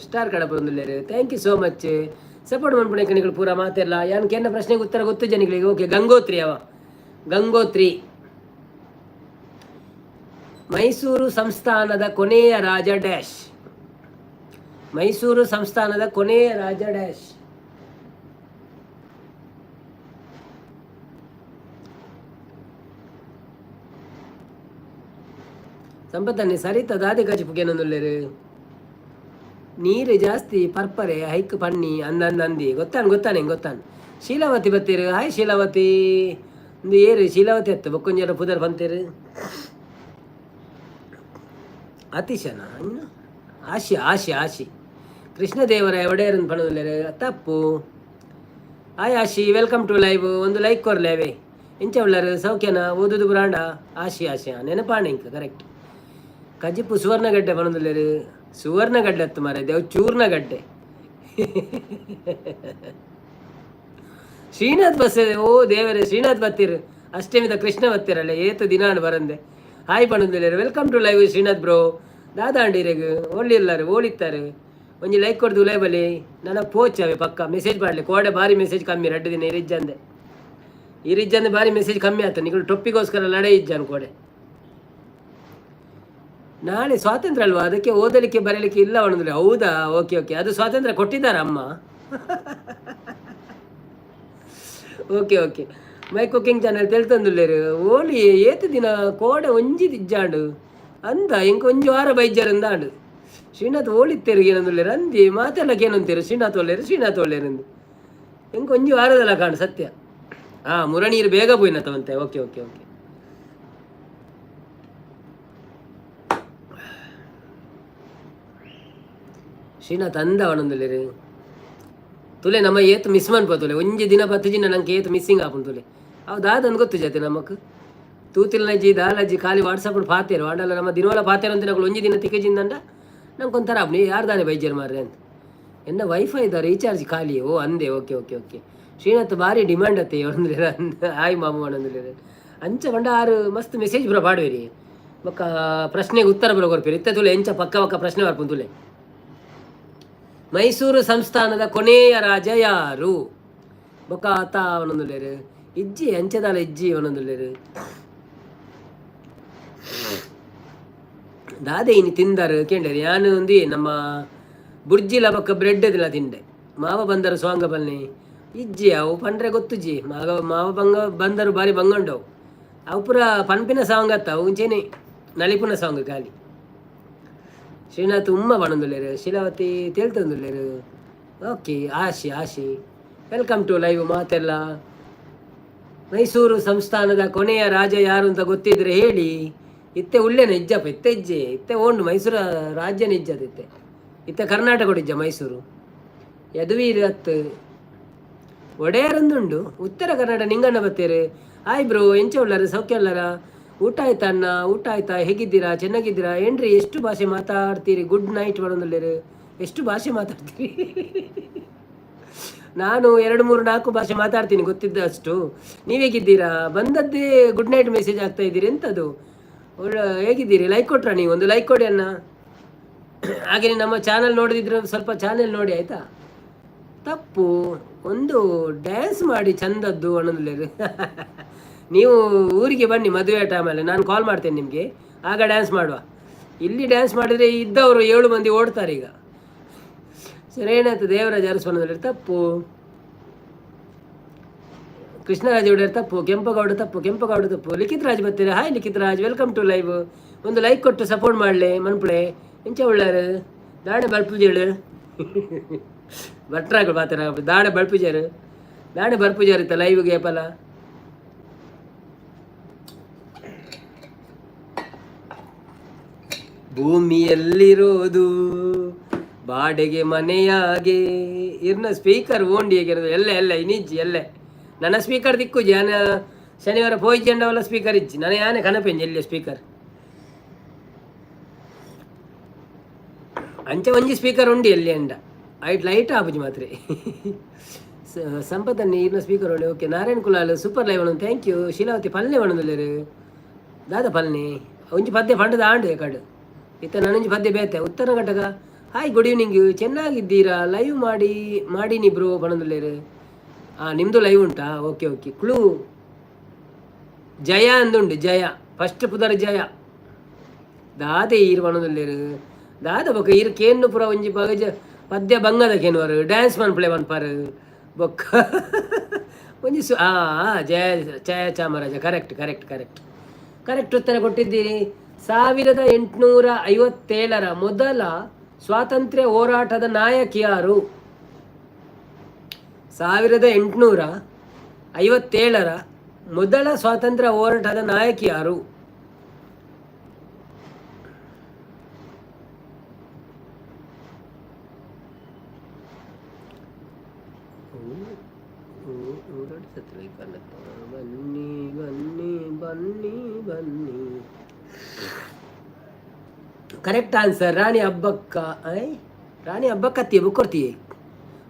ಸ್ಟಾರ್ ಕಡಪುಂದುಲ್ಲೆರ್. Thank you so much. Support ಮನ್ಪುಣೆ ನಿಕುಲು ಪೂರ ಮಾತೆರ್ಲ. ಯಾನ್ ಕೆನ್ನ ಪ್ರಶ್ನೆಗೆ ಉತ್ತರ ಗೊತ್ತು ಜನಿಗಳಿಗೆ. ಓಕೆ, ಗಂಗೋತ್ರಿ ಅವ ಗಂಗೋತ್ರಿ. ಮೈಸೂರು ಸಂಸ್ಥಾನದ ಕೊನೆಯ ರಾಜ ಡ್ಯಾಶ್. ಮೈಸೂರು ಸಂಸ್ಥಾನದ ಕೊನೆಯ ರಾಜ ಡ್ಯಾಶ್. ಸಂಪತ್ತನ್ನೇ ಸರಿತ ದಾದೆ ಕಜಿಪು. ನೀರು ಜಾಸ್ತಿ ಪರ್ಪರೆ ಹೈಕ್ ಪನ್ನಿ ಅಂದ ಅಂದಿ ಗೊತ್ತಾನ್ ಗೊತ್ತಾನೆ ಗೊತ್ತಾನ್. ಶೀಲಾವತಿ ಬತ್ತೀರು. ಹಾಯ್ ಶೀಲಾವತಿ. ಇಂದು ಏರು ಶೀಲಾವತಿ ಅತ್ತ ಬೊಕ್ಕೊಂಜರ ಪುದರ್ ಬಂತೀರು. ಅತಿಶನ ಆಶಿ ಆಶಿ ಆಶಿ ಕೃಷ್ಣದೇವರಾಯ ಒಡೆಯರನ್ ಪಣೊಂದುಲ್ಲೆರ್ ತಪ್ಪು. Hi Ashi, welcome to live. ಒಂದು ಲೈಕ್ ಕೊರ್ಲೆ. ಇಂಚ ಉಳ್ಳರು ಸೌಖ್ಯನ ಓದುದು ಬ್ರಾಂಡ. ಆಶಿ ಆಶಿ ನೆನಪಾಣೆ ಇಂಕ ಕರೆಕ್ಟ್. ಕಜಿಪು ಸುವರ್ಣಗಡ್ಡೆ ಪಣೊಂದುಲ್ಲೆರ್. ಸುವರ್ಣಗಡ್ಡೆ ಅತ್ತು ಮಾರ್ರೆ, ಅವು ಚೂರ್ಣಗಡ್ಡೆ. ಶ್ರೀನಾಥ್ ಬಸ್. ಓ ದೇವರೇ, ಶ್ರೀನಾಥ್ ಬತ್ತೀರು. ಅಷ್ಟೇಮಿದ ಕೃಷ್ಣ ಬತ್ತೀರಲ್ಲ ಏತು ದಿನಾಂಡ್ ಬರಂದೆ. ಹಾಯ್ ಪಣೊಂದುಲ್ಲೆರ್. Welcome to live Srinath bro. ದಾದಾಂಡಿರೆಗ್ ಒಳ್ಳಿಲ್ಲಾರು ಓಳಿತ್ತಾರೆ. ಒಂಜಿ ಲೈಕ್ ಕೊಡ್ದು ಉಲೈ ಬಲಿ. ನನ್ನ ಪೋಚವೆ ಪಕ್ಕ ಮೆಸೇಜ್ ಮಾಡಲಿ. ಕೋಡೆ ಬಾರಿ ಮೆಸೇಜ್ ಕಮ್ಮಿ ರಡ್ಡು ದಿನ ಇರಿಜ್ಜಂದೆ ಇರಿಜ್ಜಂದೆ ಬಾರಿ ಮೆಸೇಜ್ ಕಮ್ಮಿ ಆತ. ನಿಗಳು ಟೊಪ್ಪಿಗೋಸ್ಕರ ಲಡೆ ಇಜ್ಜಾನ್ ಕೋಡೆ. ನಾಳೆ ಸ್ವಾತಂತ್ರ್ಯ ಅಲ್ವಾ, ಅದಕ್ಕೆ ಓದಲಿಕ್ಕೆ ಬರಲಿಕ್ಕೆ ಇಲ್ಲ ಅವನಂದ್ರೆ. ಹೌದಾ? ಓಕೆ ಓಕೆ, ಅದು ಸ್ವಾತಂತ್ರ್ಯ ಕೊಟ್ಟಿದ್ದಾರ ಅಮ್ಮ. Okay okay. My cooking channel ತೆಲ್ತೊಂದುಲ್ಲೆರ್. ಓಲಿ ಏತ್ ದಿನ ಕೋಡೆ ಒಂಜಿ ದಿಜ್ಜಾಂಡು ಅಂದ ಎಂಕ್ ಒಂಜಿ ವಾರ ಬೈಜಾರ್ ಅಂದಾಂಡು. ಶ್ರೀನಾಥ್ ಓಳಿತ್ತೆರು ಏನಂದುಲ್ಲೆರ್ ಅಂದಿ ಮಾತೆಲ್ಲ ಕೇನೊಂತೇರು. ಶ್ರೀನಾಥ್ ಒಲ್ಲೆರು ಶ್ರೀನಾಥ್ ಒಲ್ಲೆರು ಎಂಕ್ ಒಂಜಿ ವಾರದಲ್ಲ ಕಾಣು ಸತ್ಯ. ಹಾ, ಮುರಣೀರು ಬೇಗ ಪೋಯಿನತ್ತವಂತೆ. Okay okay okay. Srinath ಅಂದ ಅವನೊಂದುಲ್ಲೆರ್. ತುಲೆ ನಮ್ಮ ಏತ್ ಮಿಸ್ ಮನ್ಪ ತುಲೆ. ಒಂಜಿ ದಿನ ಪತ್ತು ದಿನ ನಂಗೆ ಏತ್ ಮಿಸ್ಸಿಂಗ್ ಆಪುಂಡು ತುಲೆ. ಅವು ದಾದಂದು ಗೊತ್ತು ಜಾತೆ ನಮಕ್. ತೂತಿಲ್ನಜ್ಜಿ ದಾಲಜ್ಜಿ ಖಾಲಿ ವಾಟ್ಸಪ್ ಪಾತೇರು ಆಂಡಲ ನಮ್ಮ ದಿನವಲ ಪಾತೇರು ಅಂತ ಒಂಜಿ ದಿನ ತಿಕ್ಕಜಿಂದಂಡ ನಂಗೆ ಒಂಥರ ಆಪುಂಡು. ಯಾರು ದಾನೆ ಬೈಜರ್ ಮಾರ್ರೆ ಅಂತ. ಎನ್ನ ವೈಫೈ the recharge ಖಾಲಿ. ಓ ಅಂದೆ. Okay okay okay. Srinath ಭಾರಿ ಡಿಮ್ಯಾಂಡ್ ಅತ್ತೆ ಅಂದ್ರೆ. ಹಾಯ್ ಮಾಮು ಅಂದ್ರೆ ಅಂಚ ಪಂಡ ಆರು ಮಸ್ತ್ ಮೆಸೇಜ್ ಬರ ಪಾಡುವಿರಿ. ಬೊಕ್ಕ ಪ್ರಶ್ನೆಗೆ ಉತ್ತರ ಬರ ಕೊರ್ಪಿರಿ. ಇತ್ತೆ ತುಲೆ ಎಂಚ ಪಕ್ಕ ಪಕ್ಕ ಪ್ರಶ್ನೆ ಬರ್ಪುಂಡು ತುಲೆ. ಮೈಸೂರು ಸಂಸ್ಥಾನದ ಕೊನೆಯ ರಾಜ ಯಾರು? ಬೊಕ್ಕ ಆತ ಅವನೊಂದುಲ್ಲೆರ್. ಇಜ್ಜಿ ಅಂಚದಾಲ ಇಜ್ಜಿ ಅವನೊಂದುಲ್ಲೆರ್. ದಾದೆ ಇನಿ ತಿಂದಾರು ಕೇಂಡೇರು. ಯಾನು ಒಂದಿ ನಮ್ಮ ಬುರ್ಜಿಲ ಬೊಕ್ಕ ಬ್ರೆಡ್ ದಿಲ ತಿಂಡೆ. ಮಾವ ಬಂದರು ಸ್ವಾಂಗ ಬನ್ನಿ ಇಜ್ಜಿ ಅವು ಪಂಡ್ರೆ ಗೊತ್ತುಜ್ಜಿ. ಮಾವ ಮಾವ ಬಂಗ ಬಂದರು ಬಾರಿ ಬಂಗಂಡವು. ಅವು ಪೂರ ಪನ್ಪಿನ ಸಾಂಗ್ ಅತ್ತ, ಅವು ಒಂಚೇನೆ ನಲಿಪುನ ಸಾಂಗ್ ಖಾಲಿ. Srinath ಉಮ್ಮ ಪಣೊಂದುಲ್ಲೆರ್. Sheelavathi ತೇಲ್ತೊಂದುಲ್ಲೆರ್. Okay Ashi Ashi welcome to live ಮಾತೆಲ್ಲ. ಮೈಸೂರು ಸಂಸ್ಥಾನದ ಕೊನೆಯ ರಾಜ ಯಾರು ಅಂತ ಗೊತ್ತಿದ್ರೆ ಹೇಳಿ. ಇತ್ತೆ ಉಲ್ಲೇನ ಇಜ್ಜಪ್ಪ, ಇತ್ತೆ ಇಜ್ಜೆ ಇತ್ತೆ ಓಂಡು ಮೈಸೂರ ರಾಜ್ಯನ ಇಜ್ಜದ ಇತ್ತೆ. ಇತ್ತೆ ಕರ್ನಾಟಕ ಇಜ್ಜ ಮೈಸೂರು. ಯದುವೀರ್ ಅತ್ತು ಒಡೆಯರಂದುಂಡು. ಉತ್ತರ ಕನ್ನಡ ನಿಂಗಣ್ಣ ಬತ್ತೇರು. ಹಾಯ್ ಬ್ರೋ, ಎಂಚ ಉಳ್ಳಾರ? ಸೌಖ್ಯ ಉಳ್ಳಾರ? ಊಟ ಆಯ್ತಾ ಅಣ್ಣ? ಊಟ ಆಯ್ತಾ? ಹೇಗಿದ್ದೀರಾ? ಚೆನ್ನಾಗಿದ್ದೀರಾ? ಏನ್ರಿ ಎಷ್ಟು ಭಾಷೆ ಮಾತಾಡ್ತೀರಿ? ಗುಡ್ ನೈಟ್ ಮಾಡೋದಿಲ್ಲರು. ಎಷ್ಟು ಭಾಷೆ ಮಾತಾಡ್ತೀರಿ? ನಾನು 2 3 4 ಭಾಷೆ ಮಾತಾಡ್ತೀನಿ ಗೊತ್ತಿದ್ದಷ್ಟು. ನೀವು ಹೇಗಿದ್ದೀರಾ? ಬಂದದ್ದೇ ಗುಡ್ ನೈಟ್ ಮೆಸೇಜ್ ಆಗ್ತಾ ಇದ್ದೀರಿ ಎಂಥದ್ದು? ಒಳ್ಳೆ ಹೇಗಿದ್ದೀರಿ? ಲೈಕ್ ಕೊಟ್ರಾ ನೀವು? ಒಂದು ಲೈಕ್ ಕೊಡಿ ಅಣ್ಣ. ಹಾಗೆ ನಮ್ಮ ಚಾನಲ್ ನೋಡಿದ್ರೆ ಸ್ವಲ್ಪ ಚಾನೆಲ್ ನೋಡಿ ಆಯಿತಾ. ತಪ್ಪು ಒಂದು ಡ್ಯಾನ್ಸ್ ಮಾಡಿ ಚಂದದ್ದು ಅನ್ನೋದಿಲ್ಲ. ನೀವು ಊರಿಗೆ ಬನ್ನಿ ಮದುವೆ ಟೈಮಲ್ಲಿ, ನಾನು ಕಾಲ್ ಮಾಡ್ತೇನೆ ನಿಮಗೆ, ಆಗ ಡ್ಯಾನ್ಸ್ ಮಾಡುವ. ಇಲ್ಲಿ ಡ್ಯಾನ್ಸ್ ಮಾಡಿದರೆ ಇದ್ದವರು 7 ಮಂದಿ ಓಡ್ತಾರೆ ಈಗ. ಸರೇನಾಯ್ತು ದೇವರಾಜ ಅರಸು ಅನ್ನೋದ್ರಲ್ಲಿ ತಪ್ಪು. ಕೃಷ್ಣರಾಜ ಒಡೆಯರ್ ತಪ್ಪು. ಕೆಂಪಗೌಡ ತಪ್ಪು. ಕೆಂಪಗೌಡ ತಪ್ಪು. ಲಿಖಿತ್ ರಾಜ್ ಬರ್ತೀರಾ? Hi Likhith Raj, welcome to live. ಒಂದು ಲೈಕ್ ಕೊಟ್ಟು ಸಪೋರ್ಟ್ ಮಾಡಲಿ ಮನ್ಪುಳೆ. ಎಂಚ ಉಳ್ಳಾರು ದಾಡೆ ಬಲ್ಪುಜೇಳು ಭಟ್ರಾಗಳು ಬಾತರ ದಾಡೆ ಬಲ್ಪುಜಾರು ದಾಡೆ ಬರ್ಪುಜಾರು ಇತ್ತ ಲೈವ್ಗೆ ಏಪಲ. ಭೂಮಿಯಲ್ಲಿರೋದು ಬಾಡಿಗೆ ಮನೆಯಾಗೆ. ಇರ್ನ ಸ್ಪೀಕರ್ ಓಂಡಿ ಎಲ್ಲ ಎಲ್ಲ ಇನಿಜ್ಜಿ ಎಲ್ಲೆ ನನ್ನ ಸ್ಪೀಕರ್ ದಿಕ್ಕುಜಿ. ಯಾನ ಶನಿವಾರ ಪೋಯಿಜೆಂಡವಲ್ಲ ಸ್ಪೀಕರ್ ಇಜ್ಜಿ ನನ್ನ ಯಾನೆ ಕನಪೆಂಜಿ ಎಲ್ಲಿ ಸ್ಪೀಕರ್ ಅಂಚೆ ಒಂಜಿ ಸ್ಪೀಕರ್ ಉಂಡಿ ಎಲ್ಲಿ ಅಂಡ ಐಟ್ ಲೈಟ್ ಆಪುಜಿ ಮಾತ್ರ. ಸಂಪತ್ ಈರ್ನ ಸ್ಪೀಕರ್ ಉಂಡು. Okay, Narayan Kulal super live. Thank you. Sheelavathi ಪಲ್ನೆ ಪಣೊಂದುಲ್ಲೆರ್. ದಾದ ಪಲ್ನೆ? ಒಂಜಿ ಪದ್ಯ ಪಂಡದ ಆಂಡು ಕಡು ಇತ್ತ ನಾನೊಂಜಿ ಪದ್ಯ ಬೇತೆ. ಉತ್ತರ ಘಟಕ, ಹಾಯ್, ಗುಡ್ ಈವ್ನಿಂಗ್, ಚೆನ್ನಾಗಿದ್ದೀರಾ? ಲೈವ್ ಮಾಡಿ ಮಾಡೀನಿ ಬ್ರೋ ಪಣೊಂದುಲ್ಲೆರ್. ಹಾಂ, ನಿಮ್ಮದು ಲೈವ್ ಉಂಟಾ? Okay okay. ಕ್ಲೂ ಜಯ ಅಂದುಂಡು. ಜಯ ಫಸ್ಟ್ ಪುದರ್ ಜಯ. ದಾದೆ ಈರ್ ಪಣೊಂದುಲ್ಲೆರ್? ದಾದ ಬೊಕ ಈರ್ ಕೇನ್ನು ಪೂರ ಒಂಜಿ ಬಗಜ ಪದ್ಯ ಬಂಗದ ಕೇನುವರು. ಡ್ಯಾನ್ಸ್ ಮನ್ಪುಲೆ ಪನ್ಪರ್. ಬೊಕ್ಕ ಒಂಜಿ ಸು ಆ ಜಯ Jaya Chamaraja. Correct correct correct correct ಉತ್ತರ ಕೊಟ್ಟಿದ್ದೀರಿ. 1857ರ ಮೊದಲ ಸ್ವಾತಂತ್ರ್ಯ ಹೋರಾಟದ ನಾಯಕ ಯಾರು? 1857ರ ಮೊದಲ ಸ್ವಾತಂತ್ರ್ಯ ಹೋರಾಟದ ನಾಯಕ ಯಾರು? ಬನ್ನಿ ಬನ್ನಿ ಬನ್ನಿ ಬನ್ನಿ. Correct answer Rani Abbakka. I Rani ಹಬ್ಬಕ್ಕತ್ತಿ ಬುಕ್ ಕೊಡ್ತೀಯ.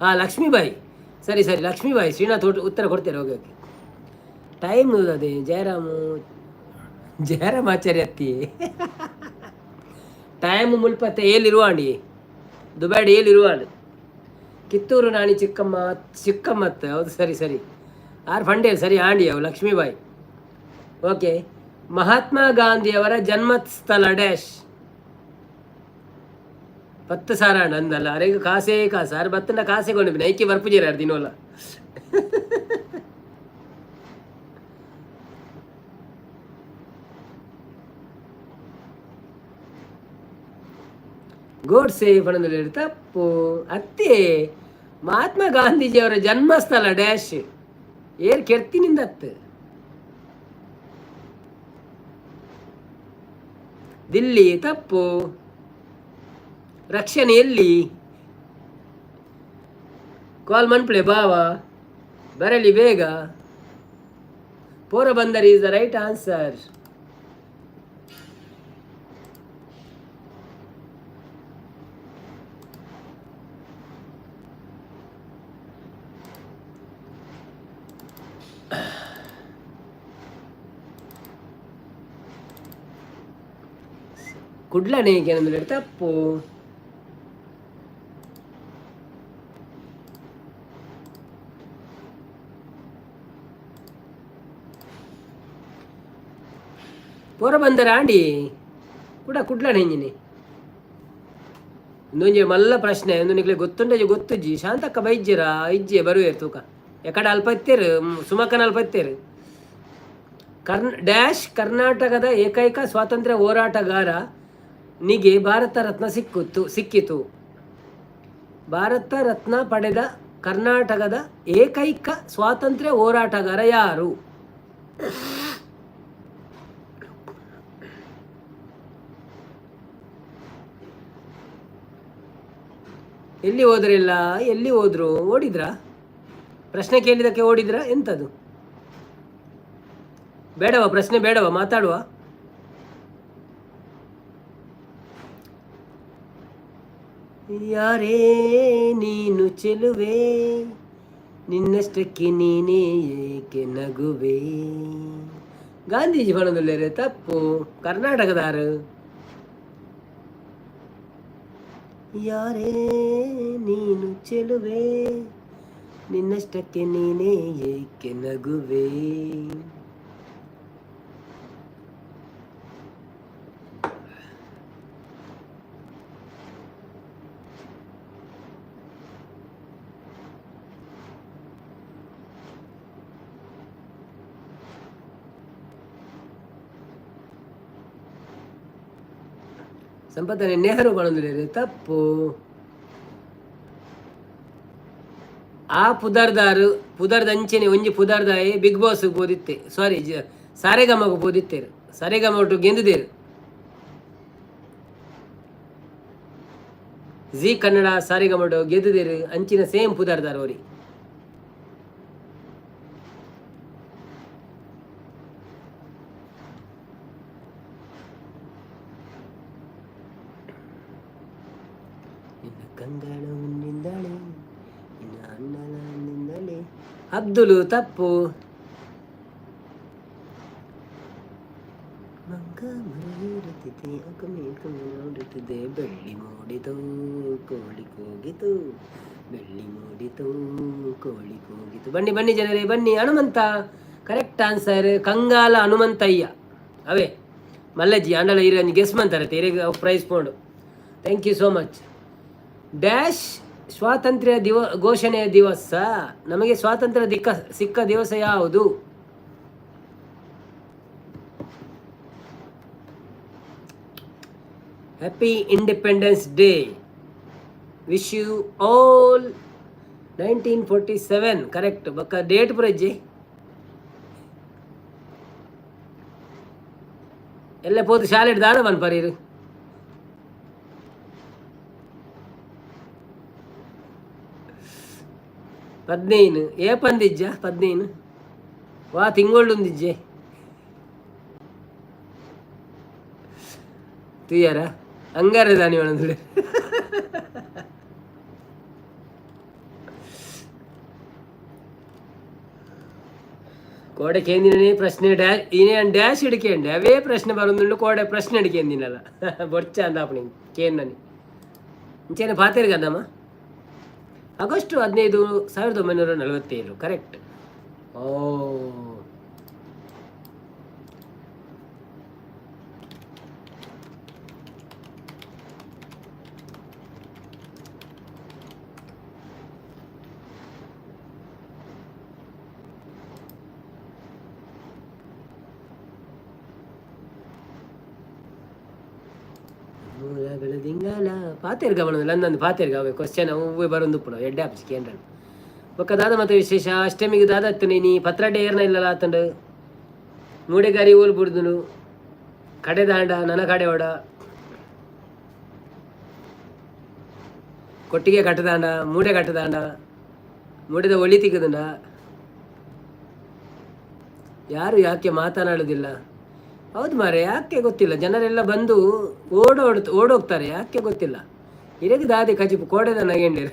ಹಾಂ, ಲಕ್ಷ್ಮೀಬಾಯಿ. ಸರಿ ಸರಿ, ಲಕ್ಷ್ಮೀಬಾಯಿ. ಶ್ರೀನಾಥ್ ಉತ್ತರ ಕೊಡ್ತಾರೆ. Okay okay. ಟೈಮ್ ಅದೇ ಜಯರಾಮು ಜಯರಾಮಾಚಾರ್ಯ ಅತ್ತಿ. ಟೈಮ್ ಮುಲ್ಪತ್ತೆ ಏಲಿರುವಾಂಡಿ ದುಬೈಡ್ ಏಲಿರುವಾಂಡ್. ಕಿತ್ತೂರು ರಾಣಿ ಚಿಕ್ಕಮ್ಮ ಚಿಕ್ಕಮ್ಮತ್ತ. ಹೌದು, ಸರಿ ಸರಿ. ಆರ್ ಫಂಡೇಲ್ ಸರಿ ಆಂಡಿ ಅವು ಲಕ್ಷ್ಮೀಬಾಯಿ. ಓಕೆ. ಮಹಾತ್ಮ ಗಾಂಧಿಯವರ ಜನ್ಮಸ್ಥಳ ಡ್ಯಾಶ್. 10,000 ಅಂದಲ್ಲ. ಅರೆಗ್ ಕಾಸೇ ಕಾಸು. ಆರು ಬತ್ತನ ಕಾಸೆ ಕೊಂಡು ನೈಕಿ ಬರ್ಪುಜೇರ ದಿನೋಲ. ಗೋಡ್ಸೆ ಪಣದಲ್ಲಿ ತಪ್ಪು ಅತ್ತೆ. ಮಹಾತ್ಮ ಗಾಂಧೀಜಿಯವರ ಜನ್ಮಸ್ಥಳ ಡ್ಯಾಶ್. ಏರ್ ಕೆರ್ತಿನಿಂದ ಅತ್ತು. ದಿಲ್ಲಿ ತಪ್ಪು. ರಕ್ಷಣೆ ಎಲ್ಲಿ? ಕಾಲ್ ಮನ್ಪ್ಲೆ ಬಾವ ಬರಲಿ ಬೇಗ. Porbandar is the right answer. ಕುಡ್ಲನೆ ತಪ್ಪು. ಪೋರಬಂದರ ಆಂಡಿ ಕೂಡ ಕುಡ್ಲನೆ ಇಂಜಿನಿ. ಇಂದೊಂಜಿ ಮಲ್ಲ ಪ್ರಶ್ನೆ ಒಂದು ನಿಕ್ಲೆ ಗೊತ್ತುಂಡಜಿ ಗೊತ್ತುಜ್ಜಿ. ಶಾಂತಕ್ಕ ಬೈಜ್ಜಿರ ಇಜ್ಜೆ ಬರುವೇರು ತೂಕ. ಎಕಡೆ ಅಲ್ಪ ಇತ್ತೇರು, ಸುಮಕ್ಕನ ಅಲ್ಪ ಇತ್ತೇರು. ಡ್ಯಾಶ್ ಕರ್ನಾಟಕದ ಏಕೈಕ ಸ್ವಾತಂತ್ರ್ಯ ಹೋರಾಟಗಾರ ನಿಗೆ ಭಾರತ ರತ್ನ ಸಿಕ್ಕಿತು. ಭಾರತ ರತ್ನ ಪಡೆದ ಕರ್ನಾಟಕದ ಏಕೈಕ ಸ್ವಾತಂತ್ರ್ಯ ಹೋರಾಟಗಾರ ಯಾರು? ಎಲ್ಲಿ ಹೋದ್ರಿಲ್ಲ? ಎಲ್ಲಿ ಹೋದ್ರು? ಓಡಿದ್ರಾ? ಪ್ರಶ್ನೆ ಕೇಳಿದಕ್ಕೆ ಓಡಿದ್ರಾ ಎಂಥದ್ದು? ಬೇಡವಾ ಪ್ರಶ್ನೆ? ಬೇಡವಾ ಮಾತಾಡುವ? ಯಾರೇ ನೀನು ಚೆಲುವೆ, ನಿನ್ನಷ್ಟಕ್ಕೆ ನೀನೇ ಏಕೆ ನಗುವೆ? ಗಾಂಧೀಜಿ ಬಣದಲ್ಲೇರೆ ತಪ್ಪು. ಕರ್ನಾಟಕದಾರು. ಯಾರೇ ನೀನು ಚೆಲುವೆ, ನಿನ್ನಷ್ಟಕ್ಕೆ ನೀನೇ ಏಕೆ ನಗುವೆ? ಸಂಪತ್ತನೆ ನೆಹರು ಪಣೊಂದುಲ್ಲೆರ್ ತಪ್ಪು. ಆ ಪುದರ್ದಾರು ಪುದರ್ದ ಅಂಚನೆ ಒಂಜಿ ಪುದರ್ದಾಯೆ ಬಿಗ್ ಬಾಸ್ ಪೋದಿತ್ತೆ, ಸಾರಿ, ಸಾರೆಗಮಗ್ ಪೋದಿತ್ತೇರು. ಸಾರೆಗಮ ಒಟ್ಟು ಗೆಂದುದೇರು. ಜೀ ಕನ್ನಡ ಸಾರಿಗಮಡು ಗೆದ್ದುದೇರು ಅಂಚಿನ ಸೇಮ್ ಪುದರ್ದಾರ್ ಓರಿ. ನಿನ್ನ ಕಂಗಳ ನಿಂದಳೆ ನಿನ್ನ ಅಣ್ಣನ ನಿಂದಳೆ. ಅಬ್ದುಲು ತಪ್ಪು. ಮಂಗ ಮರೆಯಿರುತ್ತಿದೆ ಅಕಮೇಕಮೆ ನೋಡುತ್ತಿದೆ. ಬೆಳ್ಳಿ ಮೂಡಿತು ಕೋಳಿ ಕೂಗಿತು, ಬೆಳ್ಳಿ ಮೂಡಿತು ಕೋಳಿ ಕೂಗಿತು. ಬನ್ನಿ ಬನ್ನಿ ಜನರೇ ಬನ್ನಿ. Hanumantha correct answer. ಕಂಗಾಲ ಹನುಮಂತಯ್ಯ ಅವೇ ಮಲ್ಲಜ್ಜಿ ಆಂಡಲ ಇರ ಗೆಸ್ ಮಂತಾರೆ ತೇರೆಗ್ ಪ್ರೈಸ್ ಪೋಂಡು. Thank you so much. Dash ಸ್ವಾತಂತ್ರ್ಯ ಘೋಷಣೆಯ ದಿವಸ. ನಮಗೆ ಸ್ವಾತಂತ್ರ್ಯ ಸಿಕ್ಕ ದಿವಸ ಯಾವುದು? Happy Independence Day, wish you all. 1947 correct. ಬೊಕ್ಕ ಡೇಟ್ ಪುರಜ್ಜಿ ಎಲ್ಲ ಪೋತು ಶಾಲೆಡ್ ದಾದ ಪನ್ಪರೀರು. 15 ಏಪಂದಿಜ್ಜ? 15 ವಾ ತಿಂಗೊಳ್ಳುಂದಿಜ್ಜೆ ತುಯ್ಯಾರ ಅಂಗಾರೆ ದಾನಿ ಒಣಂದ್ರೆ. ಕೋಡೆ ಕೇಂದಿನೇ ಪ್ರಶ್ನೆ ಡ್ಯಾಶ್ ಇನೇ ಡ್ಯಾಶ್ ಹಿಡಿಕೆಂಡೆ ಅವೇ ಪ್ರಶ್ನೆ ಬರೋದುಂಡು. ಕೋಡೆ ಪ್ರಶ್ನೆ ಹಿಡಿಕೆಂದಿನಲ್ಲ ಬೊರ್ಚ ಅಂದಾಪಣಿ ಕೇಂದನಿ ಇಂಚೇನೆ ಪಾತೇರು ಗದ್ದಮ್ಮ. ಆಗಸ್ಟ್ 15 1947 ಕರೆಕ್ಟ್. ಓ ಬೆಳದಿಂಗಾಲ ಪಾತೇರ್ ಗಮನ ಲಂದನ್ ಪಾತೇರ್ ಅವೆ ಕ್ವಶನ್ ಅವು ಬರೊಂದು ಉಪ್ಪುಡು ಎಡ್ಡೆ ಆಪುಜಿ ಕೇಂದ್ರ. ಬೊಕ್ಕ ದಾದ ಮತ್ತೆ ವಿಶೇಷ? ಅಷ್ಟಮಿಗೆ ದಾದ ಅತ್ತು ನೀ ಪತ್ರಡ್ಡೆ ಏರ್ನ ಇಲ್ಲಲ್ಲ ಆತಂಡು ಮೂಡೆಗಾರಿ ಓಲ್ ಬುಡ್ದುನು ಕಡೆ ದಾಂಡ ನನ ಕಡೆ ಓಡ ಕೊಟ್ಟಿಗೆ ಕಟ್ಟದಾಂಡ ಮೂಡೆ ಕಟ್ಟದಾಂಡ ಮೂಡೆದ ಒಳಿ ತಿಕ್ಕದುಂಡ. ಯಾರು ಯಾಕೆ ಮಾತನಾಡುವುದಿಲ್ಲ? ಹೌದು ಮಾರೆ, ಯಾಕೆ ಗೊತ್ತಿಲ್ಲ. ಜನರೆಲ್ಲ ಬಂದು ಓಡೋಡ್ ಓಡೋಗ್ತಾರೆ, ಯಾಕೆ ಗೊತ್ತಿಲ್ಲ. ಇರಗೆ ದಾದಿ ಕಜಿಪು ಕೋಡೆದ ನಗೆಂಡಿರು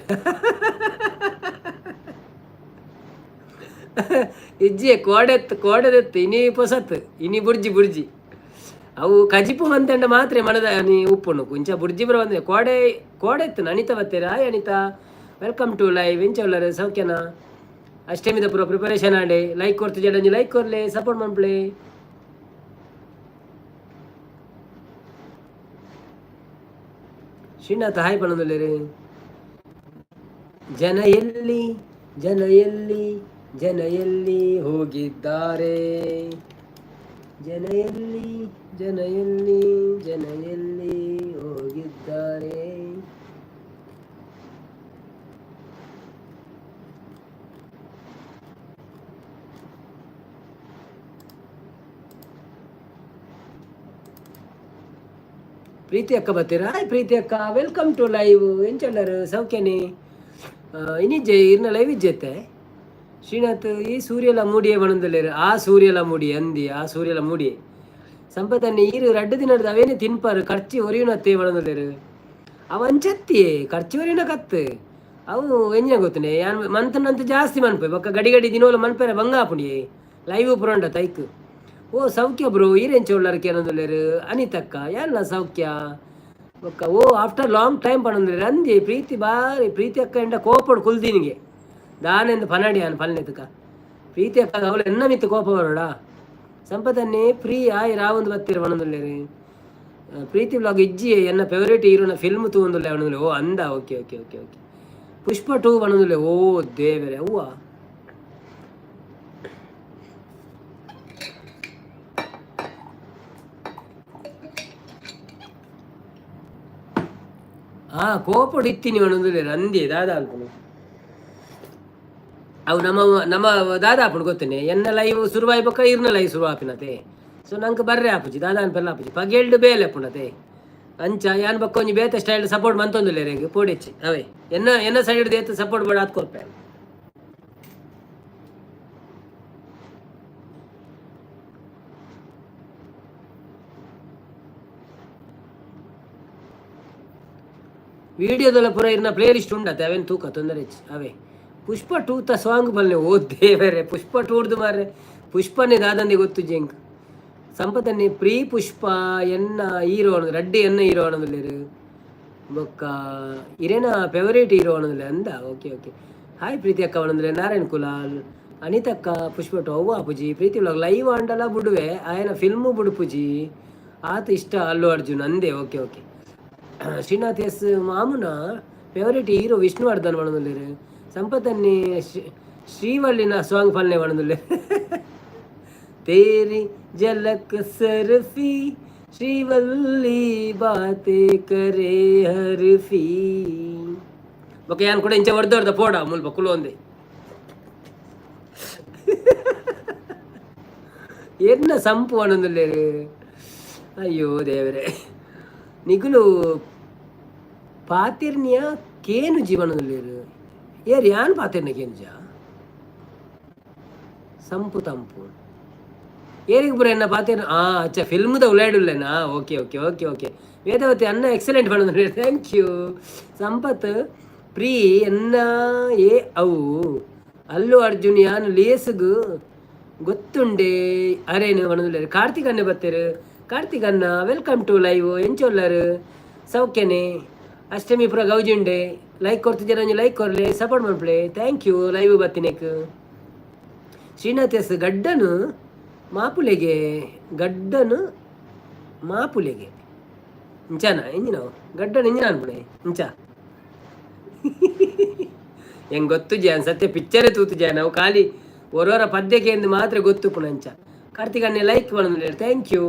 ಇಜ್ಜೆ ಕೋಡೆತ್ತು ಕೋಡೆದೆತ್ತು ಇನಿ ಪೊಸತ್ತು ಇನಿ ಬುರ್ಜಿ ಬುರ್ಜಿ ಅವು ಕಜಿಪು ಮಂತಂಡ ಮಾತ್ರೆ ಮನದ ನೀ ಉಪ್ಪುನು ಕುಂಚ ಬುರ್ಜಿ ಬರ ಬಂದೆ ಕೋಡೆ ಕೋಡೆತ್ತು. Anita ಬತ್ತೀರಾ? Hi Anita, welcome to live. ಎಂಚ ಉಲ್ಲರು, ಸೌಖ್ಯನಾ? ಅಷ್ಟಮಿದ ಪೂರ ಪ್ರಿಪರೇಷನ್ ಆಂಡೆ. ಲೈಕ್ ಕೊರ್ತು ಜಡಂಜಿ ಲೈಕ್ ಕೊರ್ಲೆ, ಸಪೋರ್ಟ್ ಮನ್ಪ್ಲೆ. ಶ್ರೀನಾಥ ಹಾಯ್ ಪಣಂದುಲ್ಲೇರು. ಜನ ಎಲ್ಲಿ, ಜನ ಎಲ್ಲಿ, ಜನ ಎಲ್ಲಿ ಹೋಗಿದ್ದಾರೆ? ಜನ ಎಲ್ಲಿ, ಜನ ಎಲ್ಲಿ, ಜನ ಎಲ್ಲಿ ಹೋಗಿದ್ದಾರೆ? ಪ್ರೀತಿ ಅಕ್ಕ ಬರ್ತೀರಾ? ಹಾಯ್ ಪ್ರೀತಿ ಅಕ್ಕ, welcome to live. ಎಂಚಲ್ಲರು, ಸೌಖ್ಯನೇ? ಇನಿಜ್ಜೆ ಇರ್ನ ಲೈವ್ ಇಜ್ಜೆತ್ತೆ. ಶ್ರೀನಾಥ್ ಈ ಸೂರ್ಯಲ ಮೂಡಿಯೇ ಬಣಂದಲ್ಲೇರು. ಆ ಸೂರ್ಯಲ ಮೂಡಿ ಅಂದಿ, ಆ ಸೂರ್ಯಲ ಮೂಡಿಯೇ ಸಂಪತ್ತನ್ನೇ ಈರು ರಡ್ಡು ದಿನದ ಅವೇನೆ ತಿನ್ಪಾರು ಖರ್ಚಿ ಒರಿಯುನತ್ತೆ ಬಣಂದಲ್ಲೇರು. ಅವ ಅಂಚತ್ತಿಯೇ ಖರ್ಚಿ ಒರಿಯುನ ಕತ್ತು ಅವು ಎಂಜಿನ ಗೊತ್ತನೆ ಯಾನ್ ಮಂತನಂತ ಜಾಸ್ತಿ ಮನ್ಪೆ ಬೊಕ್ಕ ಗಡಿ ಗಡಿ ದಿನೋಲ ಮನ್ಪೆರೆ ಬಂಗ ಆಪುಂಡಿಯೇ ಲೈವ್ ಪುರಂಡ ತೈಕ್. ಓ ಸೌಖ್ಯ ಬ್ರೋ, ಈರೆಂಚ ಉಳ್ಳಾರ ಕೇನೊಂದುಲ್ಲೇರು. ಅನಿತಕ್ಕ ಯಾನ್ನ ಸೌಖ್ಯ. ಬೊಕ್ಕ ಓ ಆಫ್ಟರ್ ಲಾಂಗ್ ಟೈಮ್ ಪಣೊಂದುಲ್ಲೇರು ಅಂದಿ ಪ್ರೀತಿ ಬಾರಿ. ಪ್ರೀತಿ ಅಕ್ಕ ಎಂಡ ಕೋಪಡು ಕುಲ್ದಿನಿಗೆ ದಾನೆಂದು ಪನಡಿ ಯಾನ್ ಪಲ್ನೆತಕ ಪ್ರೀತಿ ಅಕ್ಕ ಅವಳು ಎನ್ನ ಮಿತ್ತು ಕೋಪ ಬರೋಡ. ಸಂಪತನ್ನೇ ಫ್ರೀ ಆಯ್ ರಾವೊಂದು ಬತ್ತೀರ ಪಣೊಂದುಲ್ಲೇರು. ಪ್ರೀತಿ ಬ್ಲಾಗ್ ಇಜ್ಜಿ ಎನ್ನ ಫೇವರೇಟ್ ಹೀರೋನ ಫಿಲ್ಮ್ ತೂವೊಂದುಲ್ಲೆ ಪಣೊಂದುಲ್ಲೆ. ಓ ಅಂದ, okay okay okay okay. Pushpa 2 ಪಣೊಂದುಲ್ಲೆ. ಓ ದೇವರೇ ಅವ್ವ. ಆ ಕೋಪಡು ಇತ್ತೀನಿ ಪಣೊಂದುಲ್ಲೇರು ಅಂದಿ ದಾದಾ ಅನ್ಪುನು. ಅವು ನಮ್ಮ ನಮ್ಮ ದಾದಾ ಆಪುಂಡು ಗೊತ್ತೇನೆ. ಎನ್ನ ಲೈವ್ ಶುರುವಾಯಿ ಬೊಕ್ಕ ಇರ್ನ ಲೈವ್ ಶುರು ಆಪಿನತೆ. ಸೊ ನಂಗೆ ಬರ್ರೆ ಆಪುಜಿ ದಾದಾ ಅನ್ಪೆಲ್ಲ ಆಪುಜಿ ಪಗೆಲ್ಡು ಬೇಲೆ ಅಪ್ಪುಂಡತೆ. ಅಂಚ ಯಾನ್ ಬೊಕ್ಕ ಒಂಜಿ ಬೇತೆ ಸ್ಟೈಲ್ ಸಪೋರ್ಟ್ ಮಂತೊಂದುಲ್ಲೆರ್ ಪೋಡಿಚ್ಚಿ ಅವೇ ಎನ್ನ ಎನ್ನ ಸೈಡ್ ಏತ್ ಸಪೋರ್ಟ್ ಬೇಡ ಆತ್ ಕೊರ್ಪೆ. ವಿಡಿಯೋದಲ್ಲ ಪೂರ ಇರ್ನ ಪ್ಲೇ ಲಿಸ್ಟ್ ಉಂಡತ್ತೆ, ಅವೇನು ತೂಕ ತೊಂದರೆ ಹೆಚ್ಚು. ಅವೇ ಪುಷ್ಪ ಟೂತ ಸಾಂಗ್ ಬಲ್ಲೆ. ಓ ದೇವರೇ, ಪುಷ್ಪ ಟೂರ್ದು ಮಾರ್ರೆ, ಪುಷ್ಪನೇ ದಾದಂದಿ ಗೊತ್ತು ಜಿಂಕ್. ಸಂಪತನ್ನಿ ಪ್ರೀ ಪುಷ್ಪ ಎನ್ನ ಹೀರೋ ಅನ್ನೋದು ರಡ್ಡಿ ಎನ್ನ ಹೀರೋ ಅನ್ನೋದಿಲ್ಲೇರು. ಬೊಕ್ಕ ಇರೇನ ಫೇವರೇಟ್ ಹೀರೋ ಅನ್ನೋದಿಲ್ಲ ಅಂದ. ಓಕೆ ಓಕೆ, ಹಾಯ್ ಪ್ರೀತಿ ಅಕ್ಕ ಅವನಂದ್ರೆ ನಾರಾಯಣ್ ಕುಲಾಲ್. ಅನಿತಕ್ಕ ಪುಷ್ಪ ಟು ಅವ್ವ ಅಪುಜಿ. ಪ್ರೀತಿ ವ್ಲಾಗ್ ಲೈವ್ ಆಂಡಲ ಬುಡುವೆ, ಆಯನ ಫಿಲ್ಮು ಬುಡುಪುಜಿ, ಆತ ಇಷ್ಟ ಅಲ್ಲು ಅರ್ಜುನ್ ಅಂದೆ. Okay okay. ಶ್ರೀನಾಥ್ ಎಸ್ ಮಾಮುನ ಫೇವರೇಟ್ ಹೀರೋ ವಿಷ್ಣುವರ್ಧನ್ ಪಣೊಂದುಲ್ಲೆರ್. ಸಂಪತನ್ನಿ ಶ್ರೀವಳ್ಳಿನ ಸಾಂಗ್ ಪಲ್ನೆ ಪಣೊಂದುಲ್ಲೆರ್. ತೇರಿ झलक सरफी ಶ್ರೀವಲ್ಲಿ ಬಾತೆ ಕರೆ ಹರ್ಫಿ. ಬೊಕ ಯಾನ್ ಕೂಡ ಇಂಚ ಹೊಡ್ದೊರ್ದ ಪೋಡ ಮುಲ್ಪ ಕುಲೊಂದೆ. ಎನ್ನ ಸಂಪು ಪಣೊಂದುಲ್ಲೆರ್. ಅಯ್ಯೋ ದೇವರೇ, ನಿಗುಲು ಪಾತಿರ್ನಿಯ ಕೇನುಜಿ ಪಣೊಂದುಲ್ಲೆರ್. ಏರ್ ಯಾನ್ ಪಾತಿರ್ನ ಕೇನುಜ? ಸಂಪು ತಂಪು ಏರಿಗೆ ಪೂರ ಎನ್ನ ಪಾತಿರ್. ಆ ಅಚ್ಚ, ಫಿಲ್ಮ್ದ ಉಳ್ಳಾಡುಲ್ಲೇನಾ? Okay okay okay okay. Vedavathi ಅನ್ನ ಎಕ್ಸಲೆಂಟ್ ಪಣೊಂದುಲ್ಲೆರ್, thank you. Sampath pre ಎನ್ನ ಏ ಅವು ಅಲ್ಲು ಅರ್ಜುನ್ ಯಾನ್ ಲೇಸುಗು ಗೊತ್ತುಂಡೆ ಅರೇನು ಪಣೊಂದುಲ್ಲೆರ್. ಕಾರ್ತಿಕ್ ಅಣ್ಣೆ ಬತ್ತೆರ್. ಕಾರ್ತಿಕ್ ಅಣ್ಣ welcome to live. ಎಂಚೊಲ್ಲರ್? ಸೌಖ್ಯನೆ? ಅಷ್ಟಮಿ ಪೂರ ಗೌಜಿಂಡೆ. ಲೈಕ್ ಕೊರ್ತಿಜರ ಒಂಜಿ ಲೈಕ್ ಕೊರ್ಲೆ, ಸಪೋರ್ಟ್ ಮನ್ಪುಲೆ. Thank you live ಬತ್ತಿನೆಕ್. ಶ್ರೀನಾಥ್ ಎಸ್ ಗಡ್ಡನು ಮಾಪುಲೆಗೆ, ಗಡ್ಡನು ಮಾಪುಲೆಗೆ ಇಂಚಾನ ಎಂಜಿನವು ಗಡ್ಡನ ಇಂಜಿನ ಅನ್ಪುಣೆ ಇಂಚ ಹೆಂಗೆ ಗೊತ್ತು ಜಾನ್, ಸತ್ಯ ಪಿಕ್ಚರೇ ತೂತು ಜಾನ್. ಅವು ಖಾಲಿ ಒರೋರ ಪದ್ಯಕ್ಕೆ ಎಂದು ಮಾತ್ರ ಗೊತ್ತು ಪುಣಂಚ. ಕಾರ್ತಿಕ್ ಅಣ್ಣೆ ಲೈಕ್ ಮಾಡೋದು, thank you.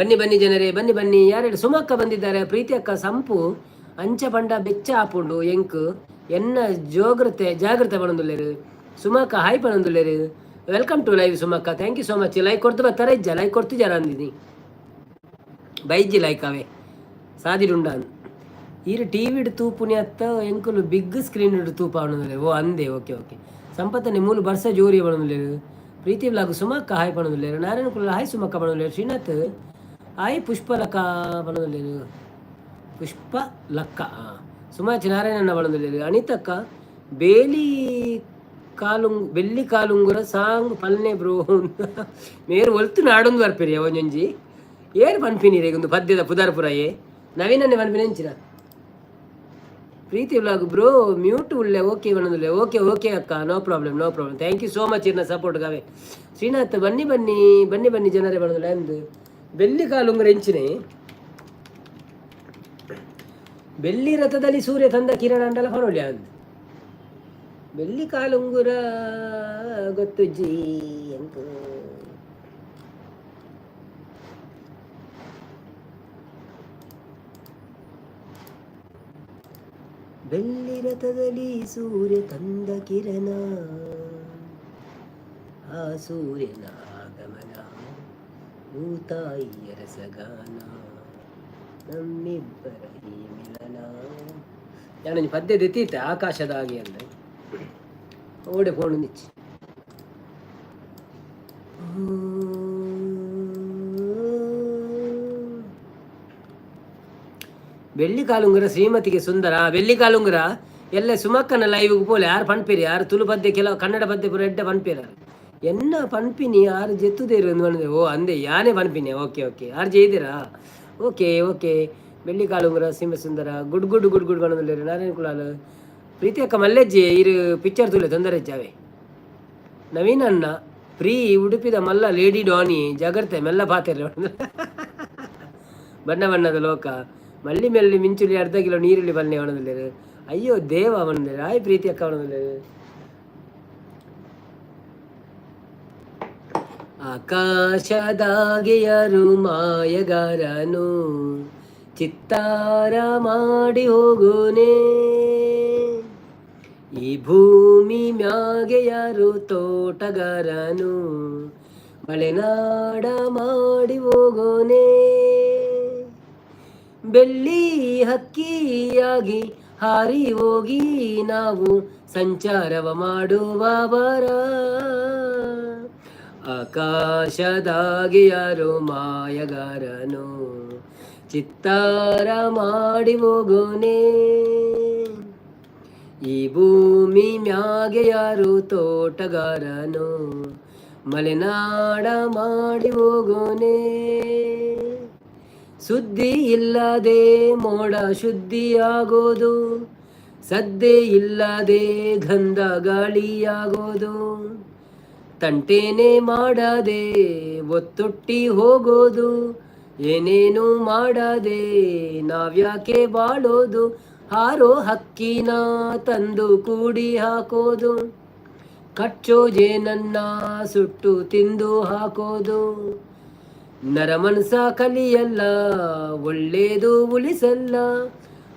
ಬನ್ನಿ ಬನ್ನಿ ಜನರೇ, ಬನ್ನಿ ಬನ್ನಿ. ಯಾರು ಸುಮಕ್ಕ ಬಂದಿದ್ದಾರೆ, ಪ್ರೀತಿ ಅಕ್ಕ. ಸಂಪು ಅಂಚ ಪಂಡ ಬೆಚ್ಚ ಆಪುಂಡು ಎಂಕ್ ಎನ್ನ ಜೋಗ್ರತೆ ಜಾಗ್ರತೆ ಪಣೊಂದುಲ್ಲೆರ್. ಸುಮಕ್ಕ ಹಾಯ್ ಪಣೊಂದುಲ್ಲೆರ್. Welcome to live ಸುಮಕ್ಕ, thank you so much. Like ಕೊಡ್ತು ಬರ್ತಾರ ಇಜ್ಜ? ಲೈಕ್ ಕೊಡ್ತು ಜರ ಅಂದಿನಿ ಬೈಜಿ ಲೈಕ್ ಅವೇ ಸಾದಿಡುಂಡ. ಈರು ಟಿ ವಿಡ್ ತೂಪುನಿ ಅತ್ತ ಎಂಕುಲು ಬಿಗ್ ಸ್ಕ್ರೀನ್ ಇಡು ತೂಪ ಪಣೊಂದುಲ್ಲೆರ್. ಓ ಅಂದೆ, ಓಕೆ ಓಕೆ. ಸಂಪತ್ತನೆ ಮೂಲು ಬರ್ಸ ಜೋರಿ ಪಣೊಂದುಲ್ಲೆರ್. ಪ್ರೀತಿ ವ್ಲಾಗ್ ಸುಮಕ್ಕ ಹಾಯ್ ಪಣೊಂದುಲ್ಲೆರ್. ನಾರಾಯಣ ಕುಲ ಹಾಯ್ ಸುಮಕ್ಕ ಪಣೊಂದುಲ್ಲೆರ್. ಶ್ರೀನಾಥ್ ಹಾಯ್ ಪುಷ್ಪಲಕ್ಕ ಪಣೊಂದುಲ್ಲೆರ್. ಪುಷ್ಪ ಲಕ್ಕ ಸುಮಾಚಿ ನಾರಾಯಣಣ್ಣ ಪಣೊಂದುಲ್ಲೆರ್. ಅನಿತಕ್ಕ ಬೇಲಿ ಕಾಲುಂಗ್ ಬೆಲ್ಲಿ ಕಾಲುಂಗುರ ಸಾಂಗ್ ಪಲ್ನೆ ಬ್ರೋ. ಮೇರು ಒಲ್ತು ನಾಡೊಂದು ಬರ್ಪಿರಿ ಒಂಜೊಂಜಿ. ಏರ್ ಪನ್ಪಿನಿ ಒಂದು ಪದ್ಯದ ಪುದರ್ ಪುರಯೇ ನವೀನನ್ನೇ ಪನ್ಪಿನ ಎಂಚಿನ. ಪ್ರೀತಿ ವ್ಲಾಗ್ ಬ್ರೋ ಮ್ಯೂಟ್ ಉಳ್ಳೆ ಓಕೆ ಪಣೊಂದುಲ್ಲೆ. ಓಕೆ ಓಕೆ ಅಕ್ಕ, no problem no problem. Thank you so much ಇರ್ನ ಸಪೋರ್ಟ್ ಗಾವೆ. ಶ್ರೀನಾಥ್ ಬನ್ನಿ ಬನ್ನಿ ಬನ್ನಿ ಬನ್ನಿ ಜನರೇ ಪಣೊಂದುಲ್ಲೆ ಅಂದು. ಬೆಲ್ಲಿ ಕಾಲುಂಗುರ ಎಂಚಿನೆ? ಬೆಳ್ಳಿ ರಥದಲ್ಲಿ ಸೂರ್ಯ ತಂದ ಕಿರಣ ಅಂಡಲ ಪನೊಳ್ಳಿ ಅಂದ್. ಬೆಳ್ಳಿ ಕಾಲುಂಗುರ ಗೊತ್ತುಜ್ಜಿ ಎಂಕ್. ಬೆಳ್ಳಿ ರಥದಲ್ಲಿ ಸೂರ್ಯ ತಂದ ಕಿರಣ, ಆ ಸೂರ್ಯನ ಆಗಮನ, ಭೂತಾಯಿಯ ರಸಗಾನ, ನಮ್ಮಿಬ್ಬರ ಈ ಮಿಲನ. ಯಾನೊಂಜಿ ಪದ್ಯ ದೆತ್ತೀತೆ ಆಕಾಶದ ಹಾಗೆ ಅಂದ ಓಡೆ ಫೋನ್ ನಿಚ್ಚಿ. ಬೆಳ್ಳಿ ಕಾಲುಂಗುರ ಶ್ರೀಮತಿಗೆ ಸುಂದರ ಬೆಳ್ಳಿ ಕಾಲುಂಗುರ. ಎಲ್ಲ ಸುಮಕ್ಕನ ಲೈವ್ಗೆ ಪೋಲೆ ಯಾರು ಪನ್ಪಿರಿ. ಯಾರು ತುಳು ಪದ್ಯ ಕೆಲವು ಕನ್ನಡ ಪದ್ಯ ಪೂರ ಎಡ್ಡೆ ಪನ್ಪಿರ. ಎನ್ನ ಪನ್ಪಿನಿ ಯಾರು ಜೆತ್ತುದೇರು ಅಂದ್. ಓ ಅಂದೆ, ಯಾನೇ ಪನ್ಪಿನಿ. ಓಕೆ ಓಕೆ, ಯಾರು ಜೈದಿರಾ? Okay okay. ಬೆಳ್ಳಿ ಕಾಲುಂಗುರ ಸೀಮೆ ಸುಂದರ ಗುಡ್ ಗುಡ್ ಗುಡ್ ಗುಡ್ ಪಣೊಂದುಲ್ಲೆರ್. ನಾರಾಯಣ ಕುಲಾಲ್ ಪ್ರೀತಿ ಅಕ್ಕ ಮಲ್ಲೆಜ್ಜಿ ಇರು ಪಿಕ್ಚರ್ ತೂಲೆ ತೊಂದರೆ ಹೆಚ್ಚಾವೆ. ನವೀನ್ ಅಣ್ಣ ಪ್ರೀ ಉಡುಪಿದ ಮಲ್ಲ ಲೇಡಿ ಡಾನಿ ಜಾಗ್ರತೆ ಮೆಲ್ಲ ಪಾತೆರ್ಲೆ. ಬಣ್ಣ ಬಣ್ಣದ ಲೋಕ ಮಲ್ಲಿ ಮೆಲ್ಲಿ ಮಿಂಚುಲಿ ಅರ್ಧ ಕಿಲೋ ನೀರುಳ್ಳಿ ಬನ್ನಿ ಪಣೊಂದುಲ್ಲೆರ್. ಅಯ್ಯೋ ದೇವ ಪಣೊಂದುಲ್ಲೆರ್. ಆಯ್ ಪ್ರೀತಿ ಅಕ್ಕ ಪಣೊಂದುಲ್ಲೆರ್. ಆಕಾಶದಾಗೆ ಯಾರು ಮಾಯಗಾರನು ಚಿತ್ತಾರ ಮಾಡಿ ಹೋಗುನೆ, ಈ ಭೂಮಿ ಮ್ಯಾಗೆ ಯಾರು ತೋಟಗಾರನು ಮಲೆನಾಡ ಮಾಡಿ ಹೋಗೋನೆ. ಬೆಳ್ಳಿ ಹಕ್ಕಿಯಾಗಿ ಹಾರಿ ಹೋಗಿ ನಾವು ಸಂಚಾರವ ಮಾಡುವ ಬರ. ಆಕಾಶದಾಗೆ ಯಾರೋ ಮಾಯಗಾರನು, ಚಿತ್ತಾರ ಮಾಡಿ ಹೋಗೋನೆ. ಈ ಭೂಮಿ ಮ್ಯಾಗೆ ಯಾರು ತೋಟಗಾರನು, ಮಲೆನಾಡ ಮಾಡಿ ಹೋಗೋನೆ. ಸುದ್ದಿ ಇಲ್ಲದೆ ಮೋಡ ಶುದ್ಧಿಯಾಗೋದು, ಸದ್ದೆ ಇಲ್ಲದೆ ಗಂಧ ಗಾಳಿಯಾಗೋದು, ತಂಟೇನೆ ಮಾಡದೆ ಒತ್ತುಟ್ಟಿ ಹೋಗೋದು, ಏನೇನು ಮಾಡದೆ ನಾವ್ಯಾಕೆ ಬಾಳೋದು, ಹಾರೋ ಹಕ್ಕಿನ ತಂದು ಕೂಡಿ ಹಾಕೋದು, ಕಚ್ಚೋ ಜೇನನ್ನ ಸುಟ್ಟು ತಿಂದು ಹಾಕೋದು, ನರಮನ್ಸ ಕಲಿಯಲ್ಲ, ಒಳ್ಳೇದು ಉಳಿಸಲ್ಲ,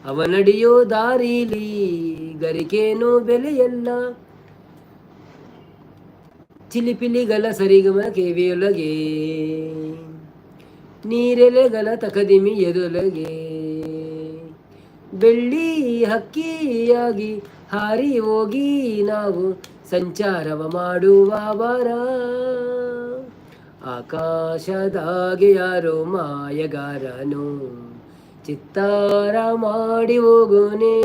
ಅವ ನಡೆಯೋ ದಾರೀಲಿ ಗರಿಕೇನು ಬೆಲೆಯಲ್ಲ, ಚಿಲಿಪಿಲಿಗಳ ಸರಿಗಮ ಕಿವಿಯೊಳಗೆ, ನೀರೆಲೆಗಳ ತಕದಿಮಿ ಎದೊಳಗೆ, ಬೆಳ್ಳಿ ಹಕ್ಕಿಯಾಗಿ ಹಾರಿ ಹೋಗಿ ನಾವು ಸಂಚಾರವ ಮಾಡುವ ಬರ. ಆಕಾಶದಾಗೆ ಯಾರೋ ಮಾಯಗಾರನು, ಚಿತ್ತಾರ ಮಾಡಿ ಹೋಗೋನೆ.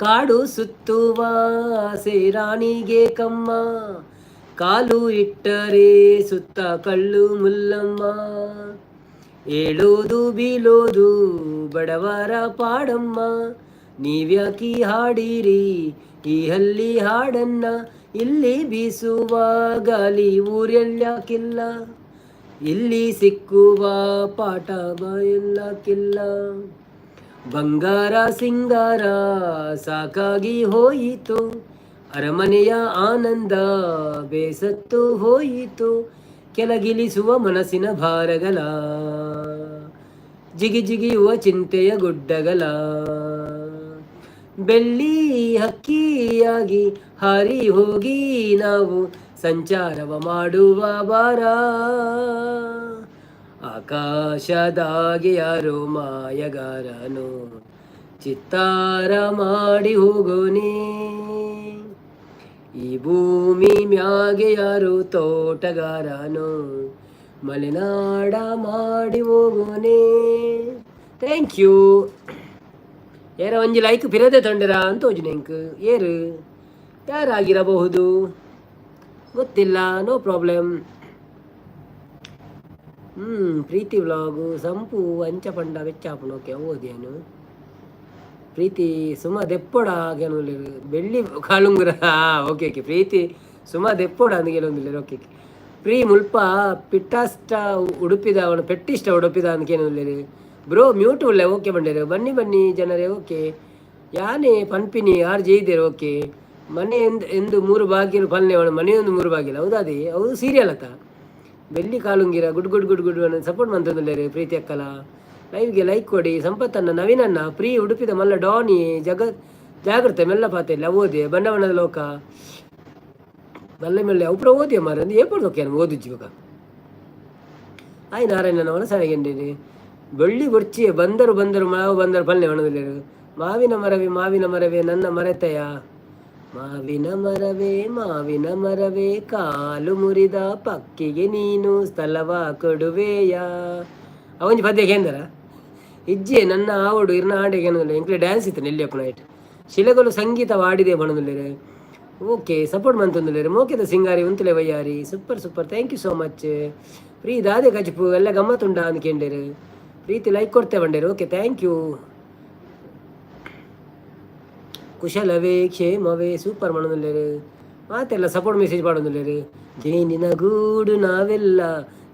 ಕಾಡು ಸುತ್ತುವ ರಾಣಿಗೆ ಕಮ್ಮ, ಕಾಲು ಇಟ್ಟರೆ ಸುತ್ತ ಕಳ್ಳು ಮುಲ್ಲಮ್ಮ, ಏಳೋದು ಬೀಳೋದು ಬಡವರ ಪಾಡಮ್ಮ, ನೀವ್ಯಾಕಿ ಹಾಡಿರಿ ಈ ಹಲ್ಲಿ ಹಾಡನ್ನ, ಇಲ್ಲಿ ಬೀಸುವ ಗಾಲಿ ಊರೆಲ್ಯಾಕಿಲ್ಲ, ಇಲ್ಲಿ ಸಿಕ್ಕುವ ಪಾಠ ಬಾಯಲ್ಲಾಕಿಲ್ಲ, ಬಂಗಾರ ಸಿಂಗಾರ ಸಾಕಾಗಿ ಹೋಯಿತು, ಅರಮನೆಯ ಆನಂದ ಬೇಸತ್ತು ಹೋಯಿತು, ಕೆಳಗಿಳಿಸುವ ಮನಸ್ಸಿನ ಭಾರಗಳ, ಜಿಗಿ ಜಿಗಿಯುವ ಚಿಂತೆಯ ಗುಡ್ಡಗಳ, ಬೆಳ್ಳಿ ಹಕ್ಕಿಯಾಗಿ ಹಾರಿ ಹೋಗಿ ನಾವು ಸಂಚಾರವ ಮಾಡುವ ಬಾರ. ಆಕಾಶದಾಗೆ ಯಾರೋ ಮಾಯಗಾರನು, ಚಿತ್ತಾರ ಮಾಡಿ ಹೋಗೋನೆ. ಈ ಭೂಮಿ ಮ್ಯಾಗೆ ಯಾರು ತೋಟಗಾರನು, ಮಲೆನಾಡ ಮಾಡಿ ಹೋಗೋನೆ. Thank you. ಏರ ಒಂಜಿ ಲೈಕ್ ಪಿರದೆ ತೊಂಡಿರಾ ಅಂತ ತೋಜುನೆ ಎಂಕ್. ಏರು ಯಾರಾಗಿರಬಹುದು ಗೊತ್ತಿಲ್ಲ, ನೋ ಪ್ರಾಬ್ಲಮ್. ಪ್ರೀತಿ ವ್ಲಾಗು ಸಂಪು ಅಂಚ ಪಂಡ ಬೆಚ್ಚಾಪುಂಡು. ಓಕೆ, ಓದಿಯನು ಪ್ರೀತಿ ಸುಮ ದೆಪ್ಪೊಡ ಕೆಲವೊಂದು ಬೆಳ್ಳಿ ಕಾಲುಂಗುರ. ಓಕೆ ಓಕೆ, ಪ್ರೀತಿ ಸುಮ ದೆಪ್ಪೊಡ ಅಂದ್ ಕೆಲವೊಂದಿಲ್ಲ. ಓಕೆ ಓಕೆ, ಪ್ರೀ ಮುಲ್ಪ ಪಿಟ್ಟಾಸ್ಟ ಉಡುಪಿದ ಅವನು ಪೆಟ್ಟಿಷ್ಟ ಉಡುಪಿದ ಅಂತ ಕೇಳೊಂದಿಲ್ಲ. ಬ್ರೋ ಮ್ಯೂಟ್ ಉಳ್ಳೆ. ಓಕೆ ಬಂಡೇರು, ಬನ್ನಿ ಬನ್ನಿ ಜನರೇ. ಓಕೆ, ಯಾನೇ ಪನ್ಪಿನಿ ಆರ್ ಜೈದೇರು. ಓಕೆ, ಮನೆ ಎಂದು ಎಂದು ಮೂರು ಬಾಗಿಲು ಪಲ್ನೆ ಅವನು ಮನೆಯೊಂದು ಮೂರು ಬಾಗಿಲು. ಹೌದಾದಿ, ಹೌದು, ಸೀರಿಯಲ್ ಅತ್ತ. ಬೆಳ್ಳಿ ಕಾಲುಂಗಿರ good good good good. Support ಮಂತೊಂದುಲ್ಲೇರು ಪ್ರೀತಿ ಅಕ್ಕಲ. ಲೈವ್ಗೆ ಲೈಕ್ ಕೊಡಿ. ಸಂಪತ್ತನ್ನ ನವೀನನ್ನ ಪ್ರೀ ಉಡುಪಿದ ಮಲ್ಲ ಡಾನಿ ಜಗ ಜಾಗೃತೆ ಮೆಲ್ಲ ಪಾತೆ ಇಲ್ಲ ಓದಿ ಬಣ್ಣ ಬಣ್ಣದ ಲೋಕ ಮಲ್ಲೆ ಮೆಲ್ಲೆ ಅವು ಓದಿಯ ಮಾರ ಅಂದು ಏಪಡ್ದು. ಓಕೆ, ಓದಿಜ್ಜಿ ಆಯ್ ನಾರಾಯಣನವನ ಸರಿಗೆಂಡಿನಿ. ಬೆಳ್ಳಿ ಬೊರ್ಚಿ ಬಂದರು ಬಂದರು ಮಾವು ಬಂದರು ಪಲ್ಲೆ ಒಣದಲೇರು. ಮಾವಿನ ಮರವೇ ಮಾವಿನ ಮರವೇ ನನ್ನ ಮರೆತೆಯ, ಮಾವಿನ ಮರವೇ ಮಾವಿನ ಮರವೇ, ಕಾಲು ಮುರಿದ ಪಕ್ಕಿಗೆ ನೀನು ಸ್ಥಳವ ಕೊಡುವೆಯ. ಅವೊಂಜಿ ಪದ್ಯ ಕೇಂದ್ರ ಇಜ್ಜೆ ನನ್ನ ಆವಡು ಇರ್ನ ಆಂಡೆಗೆ ಎಂಕ್ಲೆ ಡ್ಯಾನ್ಸ್ ಇತ್ತು ನೆಲ್ಲಿ ನೈಟ್. ಶಿಲೆಗಳು ಸಂಗೀತ ವಾಡಿದೆ ಬಣದುಲ್ಲೇರು. Okay, support ಮಂತೊಂದುಲ್ಲೇರು. ಮೋಕೆದ ಸಿಂಗಾರಿ ಉಂತುಲೆ ವಯ್ಯಾರಿ. Super super, thank you so much. Pre ದಾದೆ ಕಜಿಪು ಎಲ್ಲ ಗಮ್ಮತ್ತುಂಡ ಅಂದ್ಕೊಂಡೇರು. ಪ್ರೀತಿ ಲೈಕ್ ಕೊಡ್ತೆ ಬಂಡೇರು. Okay, thank you. ಕುಶಲವೇ ಕ್ಷೇಮವೇ ಸೂಪರ್ ಮಾಡೋದಿಲ್ಲೇರು. ಮಾತೆಲ್ಲ ಸಪೋರ್ಟ್ ಮೆಸೇಜ್ ಮಾಡೋದಿಲ್ಲೇರು. ಜೇನಿನ ಗೂಡು ನಾವೆಲ್ಲ,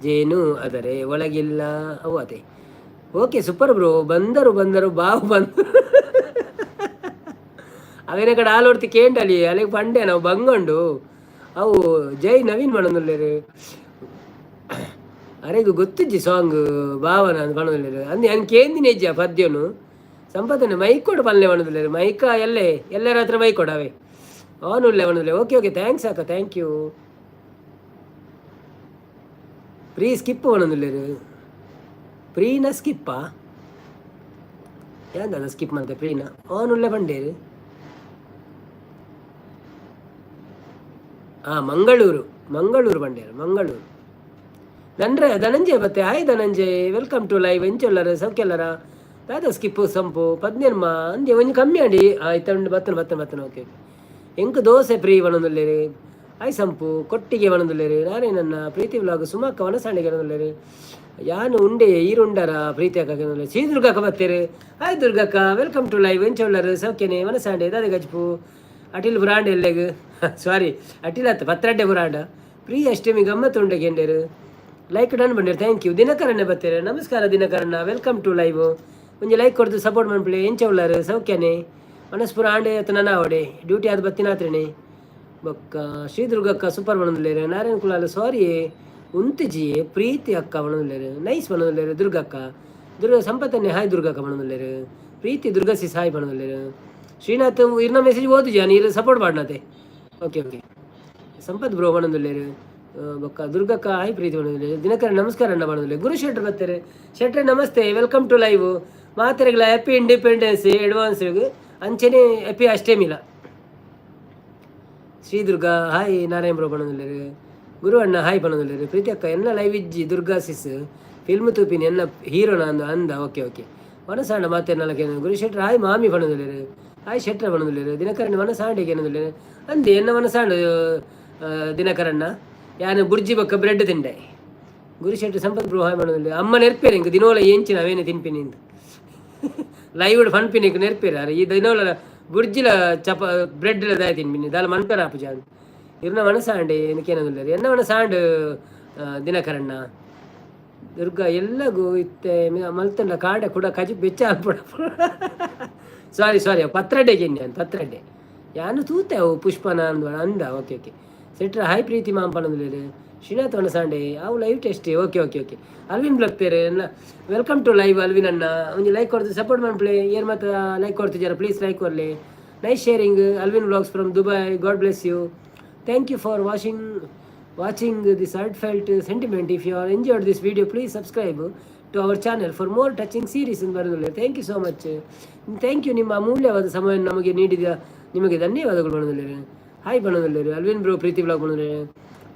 ಜೇನು ಆದರೆ ಒಳಗಿಲ್ಲ. ಅವು ಅದೇ. Okay, super bro. ಬಂದರು ಬಂದರು ಬಾವು ಬಂದರು. ಅವೇನ ಕಡೆ ಆಲೋಡ್ತಿ ಕೇಂಡಲಿ ಅಲ್ಲಿಗೆ ಪಂಡೆ ನಾವು ಬಂಗೊಂಡು ಅವು. ಜೈ ನವೀನ್ ಮಾಡೋದಿಲ್ಲೇರು. ಅರೆಗು ಗೊತ್ತಿಜ್ಜಿ ಸಾಂಗ್ ಭಾವನ ಅಂತ ಪಣೊಂದುಲ್ಲೆರ್. ಅಂದ್ ಯಾನ್ ಕೇಂದಿನ ಇಜ್ಜಿ ಆ ಪದ್ಯನು. ಸಂಪತ್ತನೆ ಮೈಕ್ ಕೊಡು ಪಲ್ಲೆ ಪಣೊಂದುಲ್ಲೆರ್. ಮೈಕ ಎಲ್ಲೆ ಎಲ್ಲರ ಹತ್ರ ಮೈಕ್ ಕೊಡವೆ ಅವನು ಉಲ್ಲೆ ಪಣೊಂದುಲ್ಲೆ. Okay okay, thanks ಅಕ್ಕ, thank you. ಪ್ರೀ ಸ್ಕಿಪ್ ಪನೊಂದುಲ್ಲೆರ್. ಪ್ರೀನ ಸ್ಕಿಪ್ಪಾ? ದಾದ ಸ್ಕಿಪ್ ಮಂತೆ ಪ್ರೀನ ಆನ್ ಉಲ್ಲೆ ಪಂಡೇರು. ಆ ಮಂಗಳೂರು, ಮಂಗಳೂರು ಪಂಡೇರು, ಮಂಗಳೂರು. ನನ್ರೆ ಧನಂಜಯ ಬತ್ತೆ. Hi Dhananjay, welcome to live. ಎಂಚೊಲ್ಲರ, ಸೌಖ್ಯಲ್ಲರ? ದಾದ ಸ್ಕಿಪ್ಪು ಸಂಪು ಪದ್ನೆನ್ಮ ಅಂದೆ ಒಂಜಿ ಕಮ್ಮಿ ಅಂಡಿ. ಆಯ್ತು, ಉಂಡು ಬತ್ತನ ಬತ್ತನ ಬತ್ತನ. ಓಕೆ, ಎಂಕ್ ದೋಸೆ ಪ್ರೀ ಪನೊಂದುಲ್ಲೆರ್. ಆಯ್ ಸಂಪು ಕೊಟ್ಟಿಗೆ ಪನೊಂದುಲ್ಲೆರ್. ನಾನೇನನ್ನ ಪ್ರೀತಿ ವ್ಲಾಗ್ ಸುಮಕ್ಕ ವನಸಾಣಿಗೆ ಪನೊಂದುಲ್ಲೆರ್. ಯಾನು ಉಂಡೆ, ಈರುಂಡರ ಪ್ರೀತಿ ಅಕ್ಕ. ಶ್ರೀ ದುರ್ಗಕ್ಕ ಬತ್ತೇರು. ಹಾಯ್ ದುರ್ಗಕ್ಕ, welcome to live. ಎಂಚೊಲ್ಲರು, ಸೌಖ್ಯನೆ? ವನಸಾಂಡೆ ದಾದ ಗಜ್ಪು ಅಟಿಲ್ ಬುರಾಂಡ್ ಎಲ್ಲೆಗ್? ಸಾರಿ, ಅಟಿಲ್ ಅತ್ತ, ಪತ್ರಡ್ಡೆ ಬುರಾಂಡ. ಪ್ರೀ ಅಷ್ಟಮಿ ಗಮ್ಮತ್ತು ಉಂಡೆ ಗೆಂಡೇರು. ಲೈಕ್ ಡನ್ ಬಂದಿರು, thank you. ದಿನಕರಣ್ಣ ಬತ್ತೇರು. ನಮಸ್ಕಾರ ದಿನಕರಣ್ಣ, welcome to live. ಒಂಜಿ ಲೈಕ್ ಕೊಡ್ದು ಸಪೋರ್ಟ್ ಮನ್ಪುಲೆ. ಎಂಚ ಉಳ್ಳಾರು, ಸೌಖ್ಯನೆ? ಮನಸ್ಪುರ ಆಂಡೆ ಅತ್ತ ನನ್ನ ಅವಡೆ ಡ್ಯೂಟಿ ಆದ್ ಬತ್ತಿನಾತ್ರೇನೆ. ಬೊಕ್ಕ ಶ್ರೀ ದುರ್ಗಕ್ಕ ಸೂಪರ್ ಪನೊಂದುಲ್ಲೆರ್. ನಾರಾಯಣ ಕುಲಾಲ್ ಸಾರಿ ಉಂತುಜಿ. ಪ್ರೀತಿ ಅಕ್ಕ ಪನೊಂದುಲ್ಲೆರ್, ನೈಸ್ ಪನೊಂದುಲ್ಲೆರ್. ದುರ್ಗಕ್ಕ ದುರ್ಗ ಸಂಪತ್ತನ್ನೇ ಹಾಯ್ ದುರ್ಗಕ್ಕ ಪನೊಂದುಲ್ಲೆರ್. ಪ್ರೀತಿ ದುರ್ಗಸಿ ಸಾಯ್ ಪನೊಂದುಲ್ಲೆರ್. ಶ್ರೀನಾಥ್ ಇರ್ನ ಮೆಸೇಜ್ ಓದುಜಿ ನೀರು ಸಪೋರ್ಟ್ ಮಾಡ್ನತೆ. ಓಕೆ ಓಕೆ, ಸಂಪತ್ ಬ್ರೋ ಪನೊಂದುಲ್ಲೆರ್. ಬೊಕ್ಕ ದುರ್ಗಕ್ಕ ಹಾಯ್ ಪ್ರೀತಿ ಪನೊಂದುಲ್ಲೆರ್. ದಿನಕರ ನಮಸ್ಕಾರ ಅಣ್ಣ ಪನೊಂದುಲ್ಲೆರ್. ಗುರು ಶೆಟ್ರ್ ಬರ್ತಾರೆ. ಶೆಟ್ರೆ ನಮಸ್ತೆ, welcome to live. ಮಾತೆರೆಗ್ಲ ಹ್ಯಾಪಿ ಇಂಡಿಪೆಂಡೆನ್ಸ್ ಅಡ್ವಾನ್ಸ್, ಅಂಚನೆ ಹ್ಯಾಪಿ ಅಷ್ಟಮಿಲ. ಶ್ರೀ ದುರ್ಗಾ ಹಾಯ್ ನಾರಾಯಣ ಬ್ರೋ ಪನೊಂದುಲ್ಲೆರ್. ಗುರು ಅಣ್ಣ ಹಾಯ್ ಪನೊಂದುಲ್ಲೆರ್. ಪ್ರೀತಿ ಅಕ್ಕ ಎನ್ನ ಲೈವ್ ಇಜ್ಜಿ. ದುರ್ಗಾ ಸಿಸ್ ಫಿಲ್ಮ್ ತೂಪಿನಿ, ಎನ್ನ ಹೀರೋನ ಅಂದ ಅಂದ. ಓಕೆ ಓಕೆ, ಮನಸಾಂಡ ಮಾತೆ ನಲಕೆ. ಗುರು ಶೆಟ್ರ್ ಹಾಯ್ ಮಾಮಿ ಪನೊಂದುಲ್ಲೆರ್. ಹಾಯ್ ಶೆಟ್ರ ಪನೊಂದುಲ್ಲೆರ್. ದಿನಕರಣ್ಣ ಮನಸಾಂಡಿಗೆ ಏನೊಂದುಲ್ಲೆರ್ ಅಂದೆ. ಎನ್ನ ಮನಸಾಂಡು ದಿನಕರಣ್ಣ, ಯಾನು ಬುರ್ಜಿ ಬೊಕ್ಕ ಬ್ರೆಡ್ ತಿಂಡೆ. ಗುರು ಶೆಟ್ರು ಸಂಪತ್ ಬ್ರೋ ಹಾಯ್ ಪನೊಂದುಲ್ಲೆರ್. ಅಮ್ಮ ನೆರ್ಪೇರು ಇಂಕ್ ದಿನೋಲ ಎಂಚಿನ ಅವೇನೆ ತಿನ್ಪಿನಿ ಇಂದು ಲೈವ್ ಫನ್ಪಿನಿ ನೆರ್ಪೇರು. ಈ ದಿನೋಲ ಬುರ್ಜಿಲ ಚಪ ಬ್ರೆಡ್ ದಾಯ ತಿನ್ಪಿನಿ ದಾಲ ಮನ್ಪೆರ ಆಪುಜ. ಇರ್ನ ಮನಸಾಂಡೆ ಏನಕ್ಕೇನೊಂದುಲ್ಲೆರ್. ಎನ್ನ ಮನಸಾಂಡ್ ದಿನಕರಣ್ಣ. ದುರ್ಗಾ ಎಲ್ಲಗೂ ಇತ್ತೆ ಮಲ್ತಂಡ ಕಾಡೆ ಕೂಡ ಕಜಿ ಬೆಚ್ಚ ಅನ್ಪಡ. ಸಾರಿ ಸಾರಿ, ಪತ್ರಡ್ಡೆ ಗೆನ್ನಿ ಅಂತ ಪತ್ರಡ್ಡೆ ಯಾನು ತೂತೆ ಅವು ಪುಷ್ಪನ ಅಂದ ಅಂದ. ಓಕೆ ಓಕೆ, ಸೆಟ್ರ ಹಾಯ್ ಪ್ರೀತಿ ಮಾಂ ಪನೊಂದುಲ್ಲೆರ್. ಶ್ರೀನಾಥ್ ವನಸಾಂಡೆ ಅವು live test. Okay okay okay. Alvin ಬ್ಲಕ್ತೇರೆ, welcome to live. Alvin ಅಣ್ಣ ಒಂಜಿ ಲೈಕ್ ಕೊಡ್ತು ಸಪೋರ್ಟ್ ಮನ್ಪುಲೆ. ಏರ್ ಮಾತ ಲೈಕ್ ಕೊಡ್ತಿದ್ದಾರೆ, ಪ್ಲೀಸ್ ಲೈಕ್ ಕೊರ್ಲೆ. Nice sharing Alvin vlogs from Dubai. God bless you. Thank you for watching this heartfelt sentiment. If you are enjoyed this video, please subscribe to our channel for more touching series in ಬರೋದಿಲ್ಲ. Thank you so much, thank you. ನಿಮ್ಮ ಅಮೂಲ್ಯವಾದ ಸಮಯವನ್ನು ನಮಗೆ ನೀಡಿದ ನಿಮಗೆ ಧನ್ಯವಾದಗಳು ಬರೋದಿಲ್ಲ. Hi ಬಣದಲ್ಲೇರು. ಅಲ್ವಿನ್ ಬ್ರೋ ಪ್ರೀತಿ ಬ್ಲಾಗ್ ಬಣದಲ್ಲೇರು.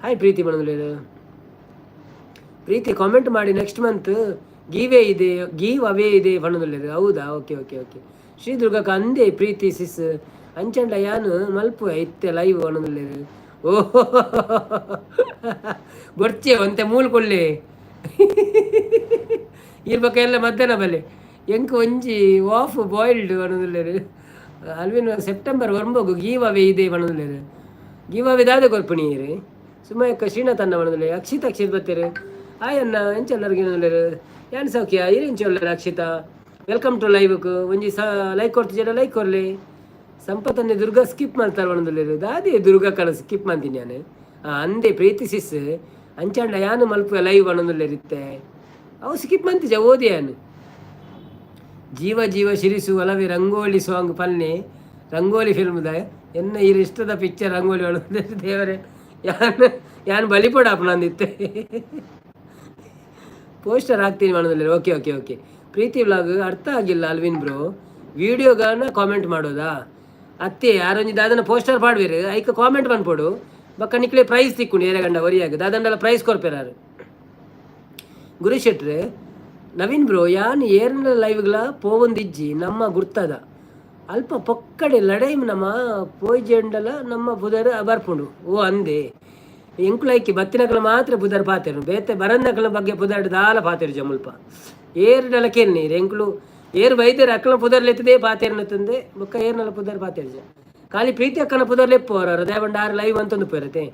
ಹಾಯ್ ಪ್ರೀತಿ ಬಣದಲ್ಲೇರು. ಪ್ರೀತಿ ಕಾಮೆಂಟ್ ಮಾಡಿ, ನೆಕ್ಸ್ಟ್ ಮಂತ್ ಗೀವೇ ಇದೆ, ಗೀವ್ ಅವೇ ಇದೆ ಬಣದಲ್ಲೇರು. ಹೌದಾ? Okay okay okay. ಶ್ರೀ ದುರ್ಗಕ್ಕ ಅಂದೆ ಪ್ರೀತಿ ಸಿಸ್ ಅಂಚಂಡ ಯಾನು ಮಲ್ಪು ಇತ್ತೆ ಲೈವ್ ಬಣದಲ್ಲೇರು. ಓಹೋ, ಬೊರ್ಚೆ ಒಂತೆ ಮೂಲು ಕೊಲ್ಲೆ ಇರ್ಬಕ ಎಲ್ಲ ಮಧ್ಯಾಹ್ನ ಬಲೆ. ಎಂಕ್ ಒಂಜಿ of boiled ಪನೊಂದುಲ್ಲೆರ್. Alvin September ಒರ್ಂಬಗು give away ಇದೆ ಪನೊಂದುಲ್ಲೆರ್. ಗೀವ್ ಅವೇ ದಾದ ಕೊರ್ಪುನಿ ಈರ್? ಸುಮಯಕ್ಕ ಶ್ರೀನಾಥ್ ಅಣ್ಣ ಪನೊಂದುಲ್ಲೆ. ಅಕ್ಷಿತ್ ಅಕ್ಷಿತ್ ಬತ್ತೆರ್. ಹಾಯ್ ಅಣ್ಣ, ಎಂಚ ಎಲ್ಲರಿಗೆ? ಯಾನ್ ಸೌಖ್ಯ, ಈರ್ ಎಂಚ ಉಲ್ಲರ್? Akshita, welcome to live. ಒಂಜಿ ಸ ಲೈಕ್ ಕೊರ್ತಿಜಡ, ಲೈಕ್ ಕೊರ್ಲಿ. ಸಂಪತ್ತನ್ನೇ ದುರ್ಗಾ ಸ್ಕಿಪ್ ಮಾಡ್ತಾರೆ ಪನೊಂದುಲ್ಲೆರ್. ದಾದೆ ದುರ್ಗಾ ಕಣ ಸ್ಕಿಪ್ ಮಾಡ್ತೀನಿ ನಾನು? ಅಂದೆ ಪ್ರೀತಿ ಸಿಸ್ ಅಂಚಾಂಡ ಯಾನು ಮಲ್ಪುವೆ ಲೈವ್ ಪನೊಂದುಲ್ಲೆರ್ ಇತ್ತೆ. ಅವು ಸ್ಕಿಪ್ ಮಂತಿಜ, ಓದಿ ಯಾನು. ಜೀವ ಜೀವ ಶಿರಿಸು ಒಲವೆ ರಂಗೋಲಿ ಸಾಂಗ್ ಪನ್ನೆ ರಂಗೋಲಿ ಫಿಲ್ಮ್ದ ಎನ್ನ ಇರು ಇಷ್ಟದ ಪಿಕ್ಚರ್ ರಂಗೋಲಿ ಒಳಗೆ. ದೇವರೇ, ಯಾನ್ ಯಾನ್ ಬಲಿಪೊಡ ನಂದಿತ್ತೆ. ಪೋಸ್ಟರ್ ಹಾಕ್ತೀನಿ ಮಾಡೋದಿಲ್ಲ. Okay okay okay. Preethi vlog ಅರ್ಥ ಆಗಿಲ್ಲ ಅಲ್ವಿನ್ ಬ್ರೋ. ವಿಡಿಯೋಗಾನ ಕಾಮೆಂಟ್ ಮಾಡೋದಾ ಅತ್ತೆ? ಯಾರೊಂಜಿ ದಾದನ ಪೋಸ್ಟರ್ ಪಾಡ್ವೇರು, ಐಕ ಕಾಮೆಂಟ್ ಮನ್ಪೊಡು. ಬೊಕ್ಕ ನಿಕ್ಲೆ ಪ್ರೈಸ್ ತಿಕ್ಕುಂಡು. ಏರೆ ಗಂಡ ಒರಿಯಾಗ ದಾದಂಡಲ ಪ್ರೈಸ್ ಕೊರ್ಪೆರಾರು. ಗುರು ಶೆಟ್ರೆ, ನವೀನ್ ಬ್ರೋ, ಯಾನ್ ಏರ್ನ ಲೈವ್ಗಳ ಪೋವೊಂದಿಜ್ಜಿ. ನಮ್ಮ ಗುರ್ತದ ಅಲ್ಪ ಪೊಕ್ಕಡೆ ಲಡೈ ನಮ್ಮ ಪೋಯ್ಜೆಂಡಲ ನಮ್ಮ ಬುದರ್ ಬರ್ಪುಂಡು. ಓ ಅಂದೆ, ಎಂಕುಲೈಕಿ ಬತ್ತಿನಕಲ ಮಾತ್ರ ಬುದರ್ ಪಾತೆರು, ಬೇತೆ ಬರಂದಕಲ ಬಗ್ಗೆ ಪುದರ್ ದಾಲ ಪಾತೆರು ಜಮುಲ್ಪ. ಏರ್ಡಲ ಕೆನ್ನಿ ಎಂಕುಲು ಏರು ಬೈದೇರು ಅಕ್ಕಲ ಪುದರ್ ಲೆತ್ತದೆ ಪಾತೆರ್ನ ತಂದೆ. ಬೊಕ್ಕ ಏರ್ನಲ ಪುದರ್ ಪಾತೆರ್ಜ. ಖಾಲಿ ಪ್ರೀತಿ ಅಕ್ಕನ ಪುದರ್ ಲೆಪ್ಪು ಅವರ ದೇವಂಡ ಆರು ಲೈವ್ ಅಂತಂದು ಪೋರತೆ.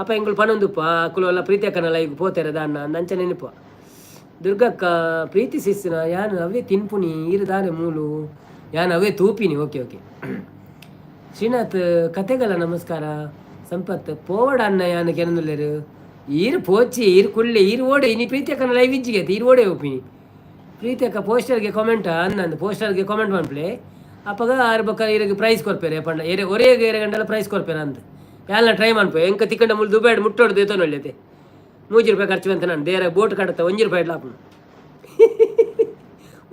ಅಪ್ಪ ಎಂಕುಲು ಪನೊಂದುಪ್ಪ ಅಕ್ಕಲು ಎಲ್ಲ ಪ್ರೀತಿ ಅಕ್ಕನ ಲೈವ್ ಪೋತೆರ ದಾನ್ನ ಅಂಚ ನೆನಪು. ದುರ್ಗಕ್ಕ ಪ್ರೀತಿ ಸಿಸ್ಸಿನ ಯಾನು ಅವೇ ತಿನ್ಪುನಿ, ಈರು ದಾನೆ ಮೂಲು ಯಾನು ಅವೇ ತೂಪಿನಿ. Okay okay. ಶ್ರೀನಾಥ್ ಕತೆಗಳ ನಮಸ್ಕಾರ. ಸಂಪತ್ ಪೋವಡ ಅನ್ನ ಯಾನು ಕೆನಂದುಲ್ಲೆರು. ಈರು ಪೋಚಿ, ಈರು ಕುಳ್ಳೆ, ಈರು ಓಡೆ. ಇನಿ ಪ್ರೀತಿ ಅಕ್ಕನ ಲೈವ್ ಇಜ್ಜಿಗೆ, ಈರು ಓಡೆ ಒಪ್ಪಿನಿ. ಪ್ರೀತಿ ಅಕ್ಕ ಪೋಸ್ಟರ್ಗೆ ಕಾಮೆಂಟ್ ಅನ್ನಂದು. ಪೋಸ್ಟರ್ಗೆ ಕಾಮೆಂಟ್ ಮನ್ಪ್ಲೆ. ಅಪ್ಪಗ ಆರು ಬೊಕ್ಕ ಈರಿಗೆ ಪ್ರೈಸ್ ಕೊರ್ಪೇರೆ ಪಂಡ ಏರೆ ಒರೇ ಏರೆ ಗಂಟಲ ಪ್ರೈಸ್ ಕೊರ್ಪೇರೆ ಅಂದ್. ಯಾಲ್ನ ಟ್ರೈ ಮನ್ಪೆ. ಎಂಕ ತಿಕ್ಕಂಡ ಮುಲ್ ದುಬೈಡ್ ಮುಟ್ಟೋಡು ದೇತೋನೊಳ್ಳೆತೆ. 3 ರೂಪಾಯಿ ಖರ್ಚು ಅಂತ ನಾನು ದೇರ ಬೋಟ್ ಕಡತ 1 ರೂಪಾಯಿ ಇಡ್ಲಾಪುಂಡು.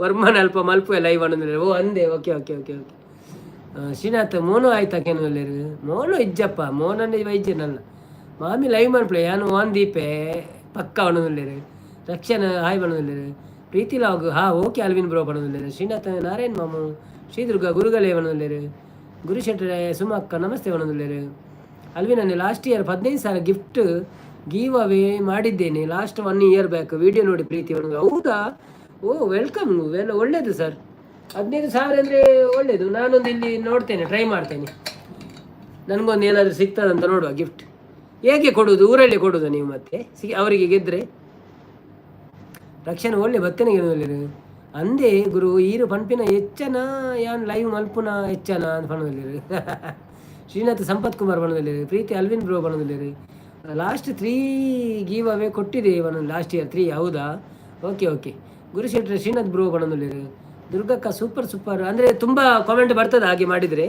ವರ್ಮನ್ ಅಲ್ಪ ಮಲ್ಪುವೆ ಲೈವ್ ಅನ್ನೋದಿಲ್ಲ. ಓ ಅಂದೆ, okay okay okay okay. Srinath Monu ಆಯ್ತಾ ಕೇನು? ಮೋನು ಇಜ್ಜಪ್ಪ, ಮೋನನ್ನೇ ವೈದ್ಯನಲ್ಲ. ಮಾಮಿ ಲೈವ್ ಮನ್ಪ್ಲೆ ಯಾನು ವಾನ್ ದೀಪೆ ಪಕ್ಕ ಅನ್ನೋದಿಲ್ಲೇರು. ರಕ್ಷಣ ಹಾಯ್ ಬಣ್ಣದಿಲ್ಲೇರು. ಪ್ರೀತಿ ಲಾಗ್ ಹಾ ಓಕೆ. ಅಲ್ವಿನ್ ಬ್ರೋ ಬಣ್ಣದಿಲ್ಲೇರು. ಶ್ರೀನಾಥ್ ನಾರಾಯಣ್ ಮಾಮು, ಶ್ರೀದುರ್ಗ ಗುರುಗಳೇ ಬಣ್ಣದಿಲ್ಲೇರು. ಗುರುಶೆಟ್ಟರೆ ಸುಮಕ್ಕ ನಮಸ್ತೆ ಬಣ್ಣದಿಲ್ಲೇರು. Alvin last year 15,000 gift give away ಮಾಡಿದ್ದೇನೆ last one year back, video ನೋಡಿ ಪ್ರೀತಿ. ಹೌದಾ? ಓ welcome, well, ಒಳ್ಳೇದು ಸರ್. 15,000 ಅಂದರೆ ಒಳ್ಳೇದು. ನಾನೊಂದು ಇಲ್ಲಿ ನೋಡ್ತೇನೆ, ಟ್ರೈ ಮಾಡ್ತೇನೆ. ನನಗೊಂದು ಏನಾದರೂ ಸಿಗ್ತದಂತ ನೋಡುವ. ಗಿಫ್ಟ್ ಹೇಗೆ ಕೊಡುವುದು? ಊರಲ್ಲಿ ಕೊಡುವುದು ನೀವು ಮತ್ತೆ ಸಿ ಅವರಿಗೆ ಗೆದ್ದರೆ? ರಕ್ಷಣೆ ಒಳ್ಳೆ ಬತ್ತನೆಗೆ ಅಂದೇ ಗುರು ಈರು ಪನ್ಪಿನ ಹೆಚ್ಚನ ಯಾನ್ ಲೈವ್ ಮಲ್ಪುನ ಹೆಚ್ಚನ ಅಂತ ಪಣದಲ್ಲಿರು. ಶ್ರೀನಾಥ್ ಸಂಪತ್ ಕುಮಾರ್ ಬಣ್ಣದಲ್ಲಿರು. ಪ್ರೀತಿ ಅಲ್ವಿನ್ ಬ್ರೋ ಬಣ್ಣದಲ್ಲಿರು. ಲಾಸ್ಟ್ ತ್ರೀ ಗಿವ್ ಅವೇ ಕೊಟ್ಟಿದೆ ಒಂದು ಲಾಸ್ಟ್ ಇಯರ್ ತ್ರೀ. ಹೌದಾ? Okay okay. ಗುರುಶೆಟ್ಟರೆ ಶ್ರೀನಾಥ್ ಬ್ರೋ ಬಣ್ಣದಲ್ಲಿರು. ದುರ್ಗಕ್ಕ ಸೂಪರ್ ಸೂಪರ್. ಅಂದರೆ ತುಂಬ ಕಾಮೆಂಟ್ ಬರ್ತದೆ ಹಾಗೆ ಮಾಡಿದರೆ.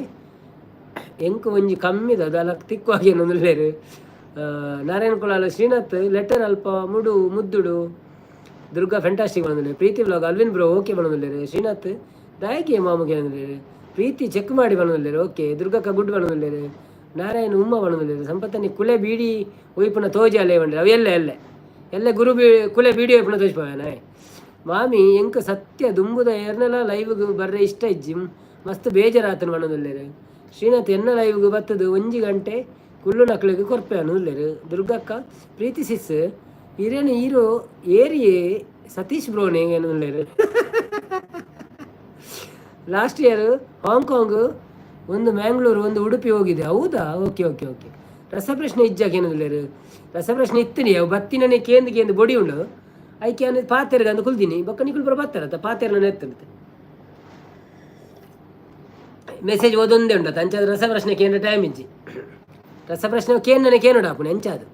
ಎಂಕ್ ಒಂಜಿ ಕಮ್ಮಿದ ಅದಲ್ಲ ತಿಕ್ಕು ಏನೊಂದುಲ್ಲೇರು. ನಾರಾಯಣ ಕುಲಾಲ ಶ್ರೀನಾಥ್ ಲೆಟರ್ ಅಲ್ಪ ಮುಡು ಮುದ್ದುಡು. ದುರ್ಗಾ ಫ್ಯಾಂಟಾಸ್ಟಿಕ್ ಬಣ್ಣದಲ್ಲಿ. Preethi vlog Alvin bro okay ಬಣ್ಣದಲ್ಲಿರು. ಶ್ರೀನಾಥ್ ದಾಯಕಿ ಮಾಮುಗೆ ಏನಂದ್ರೆ. ಪ್ರೀತಿ ಚೆಕ್ ಮಾಡಿ ಬಣ್ಣದಲ್ಲಿರು. ಓಕೆ ದುರ್ಗಕ್ಕ ಗುಡ್ ಬಣ್ಣದಲ್ಲಿರು. ನಾರಾಯಣ ಉಮ್ಮ ಬಣ್ಣದಲ್ಲಿರು. ಸಂಪತ್ತನಿ ಕುಲೆ ಬೀಡಿ ಒಯ್ಪುನ ತೋಜಿ ಅಲ್ಲೇ ಬಂಡ್ರೆ ಅವು ಎಲ್ಲ ಎಲ್ಲ ಎಲ್ಲ ಗುರು ಬೀ ಕುಲೆ ಬೀಡಿ ಒಯ್ಪುನ ತೋಜಿಪವನ. ಮಾಮಿ ಎಂಕ ಸತ್ಯ ದುಂಬುದ ಏರ್ನೆಲ ಲೈವ್ಗೆ ಬರ್ರೆ ಇಷ್ಟ ಇಜ್ಜಿ, ಮಸ್ತ್ ಬೇಜಾರಾತನ ಬಣ್ಣದಲ್ಲೇರು. ಶ್ರೀನಾಥ್ ಎನ್ನ ಲೈವ್ಗೆ ಬತ್ತದು 1 ಗಂಟೆ ಕುಲ್ಲು ನಕ್ಳಿಗೆ ಕೊರ್ಪೆ ಅನ್ನುಲ್ಲೇರು. ದುರ್ಗಕ್ಕ ಪ್ರೀತಿ ಸಿಸ್ ಹಿರೇನ ಹೀರೋ ಏರಿಯೇ ಸತೀಶ್ ಬ್ರೋನೆ ಏನುಲ್ಲೇರು. ಲಾಸ್ಟ್ ಇಯರ್ ಹಾಂಗ್ಕಾಂಗ್ ಒಂದು, ಮ್ಯಾಂಗ್ಳೂರು ಒಂದು, ಉಡುಪಿ ಹೋಗಿದೆ. ಹೌದಾ? Okay okay okay. ರಸಪ್ರಶ್ನೆ ಇಜ್ಜಾಕ ಏನಂದಿಲ್ಲೇರು? ರಸಪ್ರಶ್ನೆ ಇತ್ತಿನಿ. ಅವು ಬತ್ತಿನನೆ ಕೇಂದು ಕೇಂದು ಬೊಡಿ ಉಂಡು. ಐಕೆ ಅನ್ನೋದು ಪಾತೆರ್ಗೆ ಅಂದು ಕುಲ್ದಿನಿ. ಬೊಕ್ಕ ನಿಕುಲ್ ಬರ ಬತ್ತಾರತ್ತ ಪಾತೆರ್ನ ಎತ್ತಂತೆ. ಮೆಸೇಜ್ ಓದೊಂದೇ ಉಂಟು ಅಂಚಾದ ರಸಪ್ರಶ್ನೆ ಕೇಂದ್ರ ಟೈಮ್ ಇಜ್ಜಿ. ರಸಪ್ರಶ್ನೆ ಕೇಂದ್ರನೆ ಕೇನುಡ ಆಪುಣೆ ಅಂಚಾದು.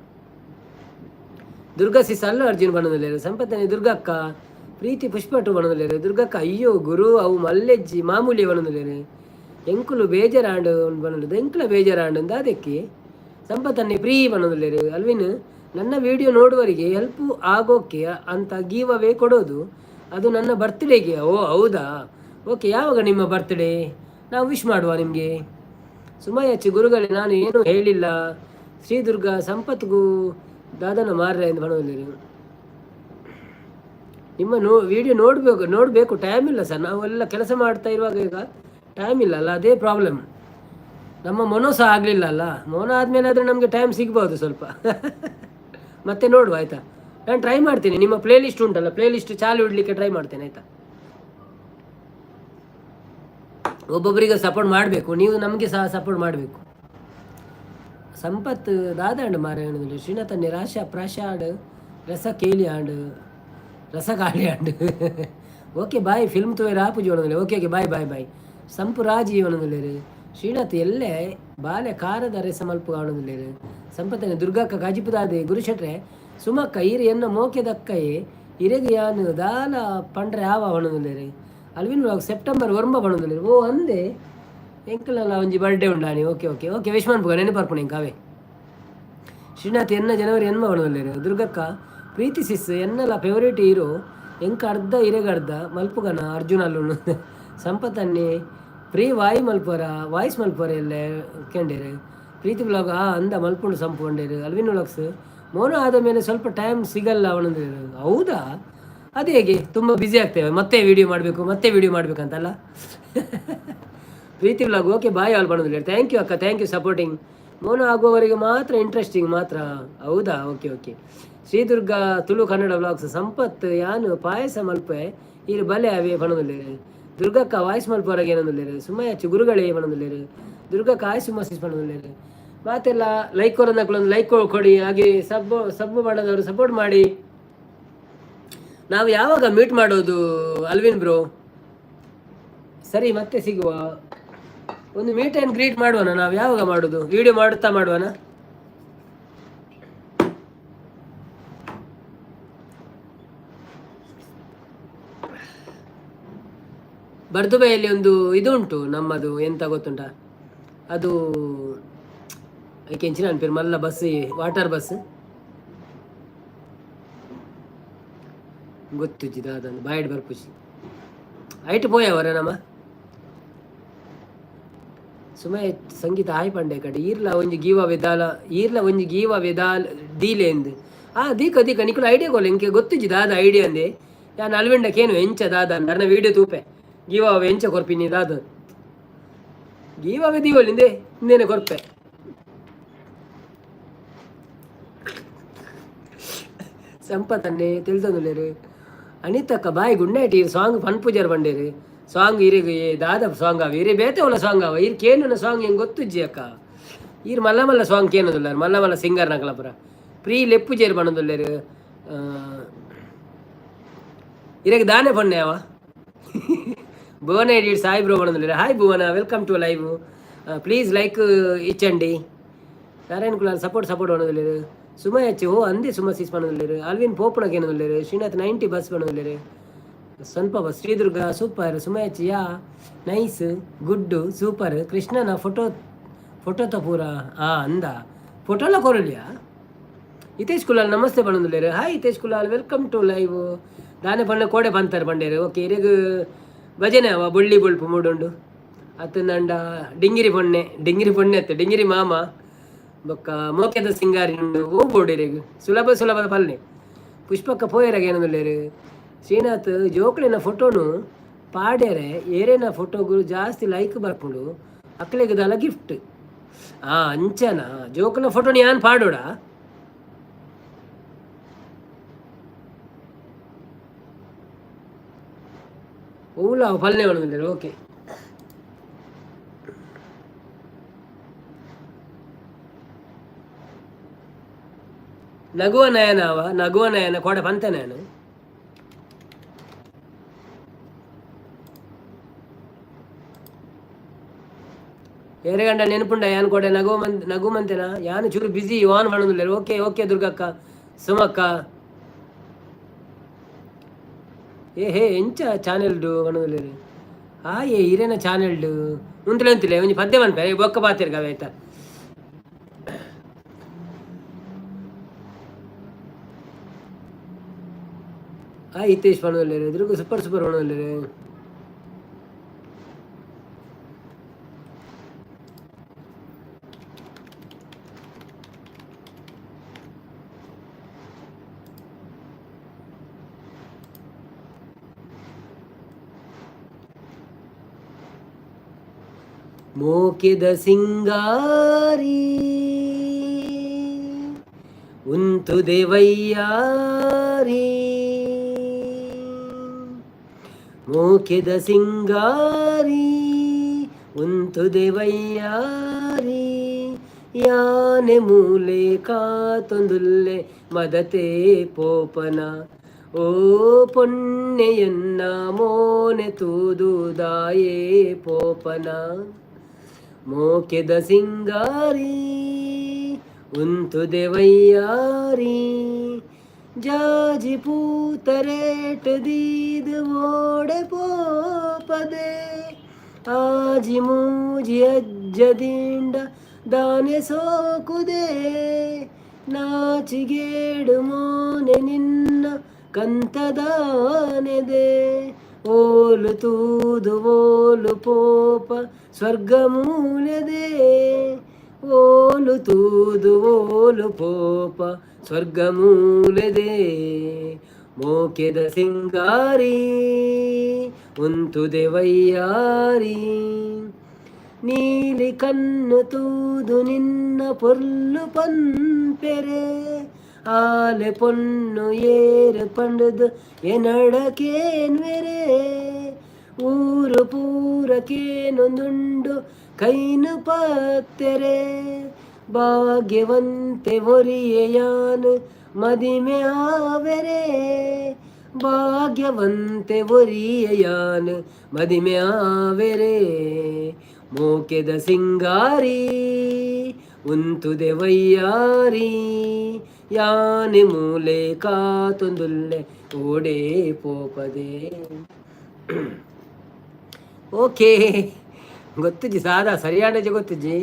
ದುರ್ಗಾ ಸಿಸ್ ಅಲ್ಲು ಅರ್ಜುನ್ ಬಣ್ಣದಲ್ಲೇರು. ಸಂಪತ್ತನೆ ದುರ್ಗಕ್ಕ ಪ್ರೀತಿ ಪುಷ್ಪಟು ಬಣ್ಣದಲ್ಲೇರು. ದುರ್ಗಕ್ಕ ಅಯ್ಯೋ ಗುರು ಅವು ಮಲ್ಲೆಜ್ಜಿ ಮಾಮೂಲಿ ಬಣ್ಣದಲ್ಲೇರು. ಎಂಕುಲು ಬೇಜಾರಾಂಡು ಬಣ್ಣದು ಎಂಕುಲ ಬೇಜಾರಾಂಡು ಅಂದ ಅದಕ್ಕೆ ಸಂಪತ್ತನ್ನೇ ಫ್ರೀ ಬಣ್ಣದಲ್ಲೇರು. ಅಲ್ವಿನ್ ನನ್ನ ವಿಡಿಯೋ ನೋಡುವರಿಗೆ ಹೆಲ್ಪ್ ಆಗೋಕೆ ಅಂತ ಗಿವ್ ಅವೇ ಕೊಡೋದು, ಅದು ನನ್ನ ಬರ್ತ್ಡೇಗೆ. ಓ ಹೌದಾ? ಓಕೆ. ಯಾವಾಗ ನಿಮ್ಮ ಬರ್ತ್ಡೇ? ನಾವು ವಿಶ್ ಮಾಡುವ ನಿಮಗೆ. ಸುಮಯಚ್ಚಿ ಗುರುಗಳೇ ನಾನು ಏನೂ ಹೇಳಿಲ್ಲ. ಶ್ರೀ ದುರ್ಗಾ ಸಂಪತ್ಗೂ ದಾದನ ಮಾರ್ರೆ ಎಂದು ಬಣ್ಣದಲ್ಲಿರು. ನಿಮ್ಮ ನೋ ವಿಡಿಯೋ ನೋಡಬೇಕು ನೋಡಬೇಕು, ಟೈಮ್ ಇಲ್ಲ ಸರ್. ನಾವೆಲ್ಲ ಕೆಲಸ ಮಾಡ್ತಾ ಇರುವಾಗ ಈಗ ಟೈಮ್ ಇಲ್ಲ ಅಲ್ಲ, ಅದೇ ಪ್ರಾಬ್ಲಮ್. ನಮ್ಮ ಮನೋ ಸಹ ಆಗಲಿಲ್ಲ ಅಲ್ಲ. ಮೌನ ಆದಮೇಲೆ ಆದರೆ ನಮಗೆ ಟೈಮ್ ಸಿಗ್ಬೋದು ಸ್ವಲ್ಪ. ಮತ್ತೆ ನೋಡುವ, ಆಯಿತಾ? ನಾನು ಟ್ರೈ ಮಾಡ್ತೀನಿ. ನಿಮ್ಮ ಪ್ಲೇ ಲಿಸ್ಟ್ ಉಂಟಲ್ಲ, ಪ್ಲೇ ಲಿಸ್ಟ್ ಚಾಲು ಇಡಲಿಕ್ಕೆ ಟ್ರೈ ಮಾಡ್ತೇನೆ, ಆಯಿತಾ? ಒಬ್ಬೊಬ್ಬರಿಗೆ ಸಪೋರ್ಟ್ ಮಾಡಬೇಕು. ನೀವು ನಮಗೆ ಸಹ ಸಪೋರ್ಟ್ ಮಾಡಬೇಕು. ಸಂಪತ್ ದಾದಾಂಡ್ ಮಾರ. ಶ್ರೀನಾಥ ನಿರಾಶ ಪ್ರಾಶಾಡ್ ರಸ ಕೇಲಿ ಆಂಡ್ ರಸ ಖಾಲಿ ಆಂಡ್. Okay bye. ಫಿಲ್ಮ್ ತೋಯರ್ ಆಪುಜಿ ಒಣದಲೆ. Okay okay, bye bye bye. ಸಂಪು ರಾಜಿ ಒಣದಲೇರು. ಶ್ರೀನಾಥ್ ಎಲ್ಲೆ ಬಾಲೆ ಖಾರದ ರಸ ಮಲ್ಪು ಕಾಣುದಿಲ್ಲೇರು. ಸಂಪತ್ತನೆ ದುರ್ಗಕ್ಕ ಕಾಜಿಪುದಾದೆ. ಗುರುಶೆಟ್ರೆ ಸುಮಕ್ಕ ಈರು ಎನ್ನ ಮೋಕೆದಕ್ಕಯೇ ಇರೆಗೆ ಯಾನು ದಾಲ ಪಂಡ್ರೆ ಆವ ಒಣದಲೇರು. ಅಲ್ವಿನ್ ಸೆಪ್ಟೆಂಬರ್ 9 ಬಣದಲೇರು. ಓ ಅಂದೆ, ಎಂಕಲಲ್ಲ ಒಂಜಿ ಬರ್ಡೇ ಉಂಡಾನಿ. ಓಕೆ ಓಕೆ ಓಕೆ, ವಿಶ್ ಮನ್ಪುಗ ನೆನಪು ಬರ್ಪುಣ ಎಂಕಾವೆ. ಶ್ರೀನಾಥ್ ಎನ್ನ ಜನವರಿ ಎನ್ಮ ಬಣದಲ್ಲೇರು. ದುರ್ಗಕ್ಕ ಪ್ರೀತಿ ಸಿಸ್ ಎನ್ನಲ ಫೇವರೇಟ್ ಹೀರೋ ಎಂಕ ಅರ್ಧ ಇರೆಗ ಅರ್ಧ ಮಲ್ಪುಗನ ಅರ್ಜುನ ಅಲ್ಲುನು. ಸಂಪತ್ತನ್ನಿ ಫ್ರೀ ವಾಯ್ ಮಲ್ಪರ ವಾಯ್ಸ್ ಮಲ್ಪರ ಎಲ್ಲೆ ಕೆಂಡೇರು. ಪ್ರೀತಿ ಬ್ಲಾಗ್ ಆ ಅಂದ ಮಲ್ಪುಂಡು ಸಂಪು ಒಂಡೇರು. ಅಲ್ವಿನ್ ವ್ಲಾಗ್ಸ್ ಮೌನ ಆದ ಮೇಲೆ ಸ್ವಲ್ಪ ಟೈಮ್ ಸಿಗಲ್ಲ ಅವನಂದ್ರೆ. ಹೌದಾ? ಅದು ಹೇಗೆ? ತುಂಬ ಬ್ಯುಸಿ ಆಗ್ತೇವೆ, ಮತ್ತೆ ವಿಡಿಯೋ ಮಾಡಬೇಕು, ಮತ್ತೆ ವಿಡಿಯೋ ಮಾಡಬೇಕಂತಲ್ಲ. Preethi vlog okay bye all ಬಣ್ಣದಿಲ್ಲ. Thank you ಅಕ್ಕ, thank you supporting. ಮೌನ ಆಗುವವರೆಗೆ ಮಾತ್ರ ಇಂಟ್ರೆಸ್ಟಿಂಗ್ ಮಾತ್ರ. ಹೌದಾ? Okay okay. Shri Durga Tulu Kannada vlogs Sampath ಯಾನು ಪಾಯಸ ಮಲ್ಪೆ ಈರು ಬಲೆ ಅವೇ ಬಣ್ಣದಲ್ಲೇರು. ದುರ್ಗಕ್ಕ ವಾಯ್ಸ್ ಮಲ್ಪವರೆಗೆ ಏನಂದಿಲ್ಲೇರು. ಸುಮ್ಮಯಚ್ಚು ಗುರುಗಳೇ ಬಣ್ಣದಲ್ಲೇರು. ದುರ್ಗಕ್ಕ ಆಯ್ ಸುಮ್ಮಸಿಸ್ ಬಣ್ಣದಲ್ಲೇರು. ಮಾತೆಲ್ಲ ಲೈಕ್ ಕೊರೋನಕ್ಲೊಂದು ಲೈಕ್ ಕೊಡಿ. ಹಾಗೆ ಸಬ್ ಸಬ್ ಮಾಡೋದವರು ಸಪೋರ್ಟ್ ಮಾಡಿ. ನಾವು ಯಾವಾಗ ಮೀಟ್ ಮಾಡೋದು ಅಲ್ವಿನ್ ಬ್ರೋ? ಸರಿ, ಮತ್ತೆ ಸಿಗುವ. ಒಂದು ಮೀಟ್ ಆ್ಯಂಡ್ ಗ್ರೀಟ್ ಮಾಡುವನ? ನಾವು ಯಾವಾಗ ಮಾಡೋದು? ವಿಡಿಯೋ ಮಾಡುತ್ತಾ ಮಾಡುವನ? ಬರ್ದುಬೈಯಲ್ಲಿ ಒಂದು ಇದು ಉಂಟು ನಮ್ಮದು, ಎಂತ ಗೊತ್ತುಂಟಾ? ಅದು ಐಕೆಂಚಿನ ಅನ್ಪಿರ್ ಮಲ್ಲ ಬಸ್, ವಾಟರ್ ಬಸ್. ಗೊತ್ತುಜ್ಜಿ ದಾದ ಬಾಯಿಡ್ ಬರ್ಪುಜಿ. ಐಟ್ ಪೋಯವರ ನಮ. ಸುಮಯ ಸಂಗೀತ ಹಾಯ್ ಪಂಡೆ ಕಡೆ. ಈರ್ಲ ಒಂಜಿ ಗೀವ ವೆದಾಲ, ಈರ್ಲ ಒಂಜಿ ಗೀವ ವೆದಾಲ್ ದೀಲೆ ಎಂದ್. ಆ ದೀಕ ದೀಕ, ನಿಕುಲು ಐಡಿಯಾ ಕೊರ್ಲೆ. ಎಂಕೆ ಗೊತ್ತುಜ್ಜಿ ದಾದ ಐಡಿಯಾ ಅಂದೆ. ಯಾನ್ ಅಲ್ವೆಂಡ ಕೇನು ಎಂಚ ದಾದ. ನನ್ನ ವೀಡಿಯೋ ತೂಪೆ, ಗೀವ ಎಂಚ ಕೊರ್ಪಿನಿ ದಾದ. ಗೀವ ದೀವೊಲಿ ಇಂದೆ, ಇಂದೇನೆ ಕೊರ್ಪೆ. ಸಂಪತನ್ನೇ ತೆಲ್ತೊಂದುಲ್ಲೆರ್. ಅನಿತಕ್ಕ ಬಾಯ್, ಗುಡ್ ನೈಟ್. ಈರ್ ಸಾಂಗ್ ಪನ್ಪುಜರ್ ಪಂಡೇರು. ಸಾಂಗ್ ಇರೆಗ್ ದಾದ ಸಾಂಗ್ ಅವ? ಇರೆ ಬೇತೆ ಉಲ್ಲ ಸಾಂಗ್ ಅವ. ಈರ್ ಕೇನುನ ಸಾಂಗ್ ಎಂಕ್ ಗೊತ್ತುಜ್ಜಿ ಅಕ್ಕ. ಈರ್ ಮಲ್ಲ ಮಲ್ಲ ಸಾಂಗ್ ಕೇನೊಂದುಲ್ಲಾರ್, ಮಲ್ಲ ಮಲ್ಲ ಸಿಂಗರ್ ನಕಲ ಪುರ. ಪ್ರೀ ಲೆಪ್ಪುಜೇರ್ ಪನೊಂದುಲ್ಲೆರ್. ಇರೆಗ್ ದಾನೆ ಪನ್ನೆ ಅವ? ಭುವನ ಎಡಿಟ್ ಸಾಯಿ ಬ್ರೋ ಪನೊಂದುಲ್ಲೆರ್. Hi Bhuvana, welcome to live. Please like ಇಚ್ಚಂಡಿ. ನಾರಾಯಣ್ ಕುಲಾಲ್ ಸಪೋರ್ಟ್ ಸಪೋರ್ಟ್ ಪನೊಂದುಲ್ಲೆರ್. ಸುಮ ಹೆಚ್ಚು ಓ ಅಂದೆ ಸುಮ ಸೀಸ್ ಪನೊಂದುಲ್ಲೆರ್. ಅಲ್ವಿನ್ ಪೋಪುನ ಕೇನೊಂದುಲ್ಲೆರ್. ಶ್ರೀನಾಥ್ 90 ಬಸ್ ಪನೊಂದುಲ್ಲೆರ್. ಸ್ವಲ್ಪ ಬಸ್. ಶ್ರೀದುರ್ಗ ಸೂಪರ್. ಸುಮ ಹೆಚ್ಚು ಯಾ ನೈಸ್ ಗುಡ್ ಸೂಪರ್. ಕೃಷ್ಣನ ಫೋಟೋ, ಫೋಟೋ ಪೂರ ಆ ಅಂದ ಫೋಟೋಲ ಕೊರಲಿಯಾ. Hitesh Kulal namaste ಪನೊಂದುಲ್ಲೆರ್. Hi Hitesh Kulal, welcome to live. ದಾನೆ ಪಂಡ ಕೋಡೆ ಪಂತಾರ್ ಪಂಡೇರು. ಓಕೆ, ಇರೆಗ್ ಭಜನೆ ಅವ ಬೊಳ್ಳಿ ಬೊಳ್ಪು ಮೂಡುಂಡು ಅತ್ತಂದಂಡ ಡಿಂಗಿರಿ ಪೊಣ್ಣೆ, ಡಿಂಗಿರಿ ಪೊಣ್ಣೆ ಅತ್ತೆ, ಡಿಂಗಿರಿ ಮಾಮ ಬೊಕ್ಕ ಮೋಕೆದ ಸಿಂಗಾರಿ ಉಂಡು. ಓ ಇರೆಗ್ ಸುಲಭ ಸುಲಭದ ಪಲ್ಲೆ. ಪುಷ್ಪಕ್ಕ ಪೋಯೆರಾಗ ಏನೊಂದುಲ್ಲೆರ್. ಶ್ರೀನಾಥ್ ಜೋಕುಲೆನ ಫೋಟೋನು ಪಾಡ್ಯರೆ ಏರೇನ ಫೋಟೋಗು ಜಾಸ್ತಿ ಲೈಕ್ ಬರ್ಪುಂಡು ಅಕ್ಲೆಗ್ ದಾಲ ಗಿಫ್ಟ್. ಆ ಅಂಚನ ಜೋಕುಲ ಫೋಟೋನು ಯಾನ್ ಪಾಡೋಡ? ಓಲ ಪಲ್ಲೆ ಪನೊಂದುಲ್ಲೆರ್. ಓಕೆ, ನಗುವ ನಯನ ಅವ, ನಗುವ ನಯನ ಕೋಡೆ ಪಂತೆ ನಾನು. ಏರೆಗಂಡ ನೆನಪುಂಡ ಯಾನ್ ಕೋಡೆ ನಗುವ ಮಂತ್ ನಗು ಮಂತೆನ? ಯಾನ್ ಚೂರು ಬಿಸಿ ವಾನ್ ಪನೊಂದುಲ್ಲೆರ್. ಓಕೆ ಓಕೆ ದುರ್ಗಕ್ಕ, ಸುಮಕ್ಕ. ಏ ಹೇ ಎಂಚ ಚಾನೆಲ್ಡು ಪನೊಂದುಲ್ಲೆರ್. ಆ ಏ ಇರೇನ ಚಾನೆಲ್ಡು ಉಂತುಲೆ ಉಂತುಲೆ, ಒಂಜಿ ಪದ್ಯ ಪನ್ಪೆ, ಬೊಕ್ಕ ಪಾತೆರ್ಗ ಅವೇತ. ಆ ಹಿತೇಶ್ ಪನೊಂದುಲ್ಲೆರ್. ದುರ್ಗ ಸೂಪರ್ ಸೂಪರ್ ಪನೊಂದುಲ್ಲೆರ್. ಮೋಕೆದ ಸಿಂಗಾರಿ ಉಂತುದೆ ವೈಯಾರಿ, ಮೋಕೆದ ಸಿಂಗಾರಿ ಉಂತುದೆ ವೈಯಾರಿ, ಯಾನೆ ಮೂಲೆ ಕಾತೊಂದುಲ್ಲೆ ಮದತೆ ಪೋಪನ ಓ ಪೊನ್ನೆಯನ್ನ ಮೋನೆ ತೂದುದಾಯೇ ಪೋಪನ. ಮೋಕೆದ ಸಿಂಗಾರಿ ಉಂತುದೆ ವೈಯಾರಿ, ಜಾಜಿ ಪೂತರೇಟ್ ದೀದ್ ಓಡೆ ಪೋಪದೆ, ಆಜಿ ಮೂಜಿ ಅಜ್ಜದಿಂಡ ದಾನೆ ಸೋಕುದೆ, ನಾಚಿಗೇಡು ಮೋನೆ ನಿನ್ನ ಕಂತದಾನೆದೆ, ಓಲು ತೂದು ಓಲು ಪೋಪ ಸ್ವರ್ಗ ಮೂಲೆದೆ, ಓಲು ತೂದು ಓಲು ಪೋಪ ಸ್ವರ್ಗ ಮೂಲೆದೆ. ಮೋಕೆದ ಸಿಂಗಾರಿ ಉಂತುದೆ ವೈಯಾರಿ, ನೀಲಿ ಕಣ್ಣು ತೂದು ನಿನ್ನ ಪೊರ್ಲು ಪನ್ಪೆರೆ, ಆಲೆ ಪೊನ್ನು ಏರು ಪಂಡುದು ಎನಡಕೇನ್ವೆರೆ, ಊರು ಪೂರಕೇನೊಂದುಂಡು ಕೈನು ಪತ್ತೆರೆ, ಭಾಗ್ಯವಂತೆ ಒರಿಯೆಯಾನು ಮದಿಮೆ ಆವೆರೆ, ಭಾಗ್ಯವಂತೆ ಒರಿಯೆಯಾನು ಮದಿಮೆ ಆವೆರೆ. ಮೋಕೆದ ಸಿಂಗಾರಿ ಉಂತುದೆ ವೈಯಾರಿ, ಯಾನೆ ಮೂಲೆ ಕಾತೊಂದುಲ್ಲೆ ಓಡೇ ಪೋಪದೆ. ಓಕೆ, ಗೊತ್ತುಜಿ ಸಾದಾ ಸರಿಯಾದ ಗೊತ್ತುಜಿ.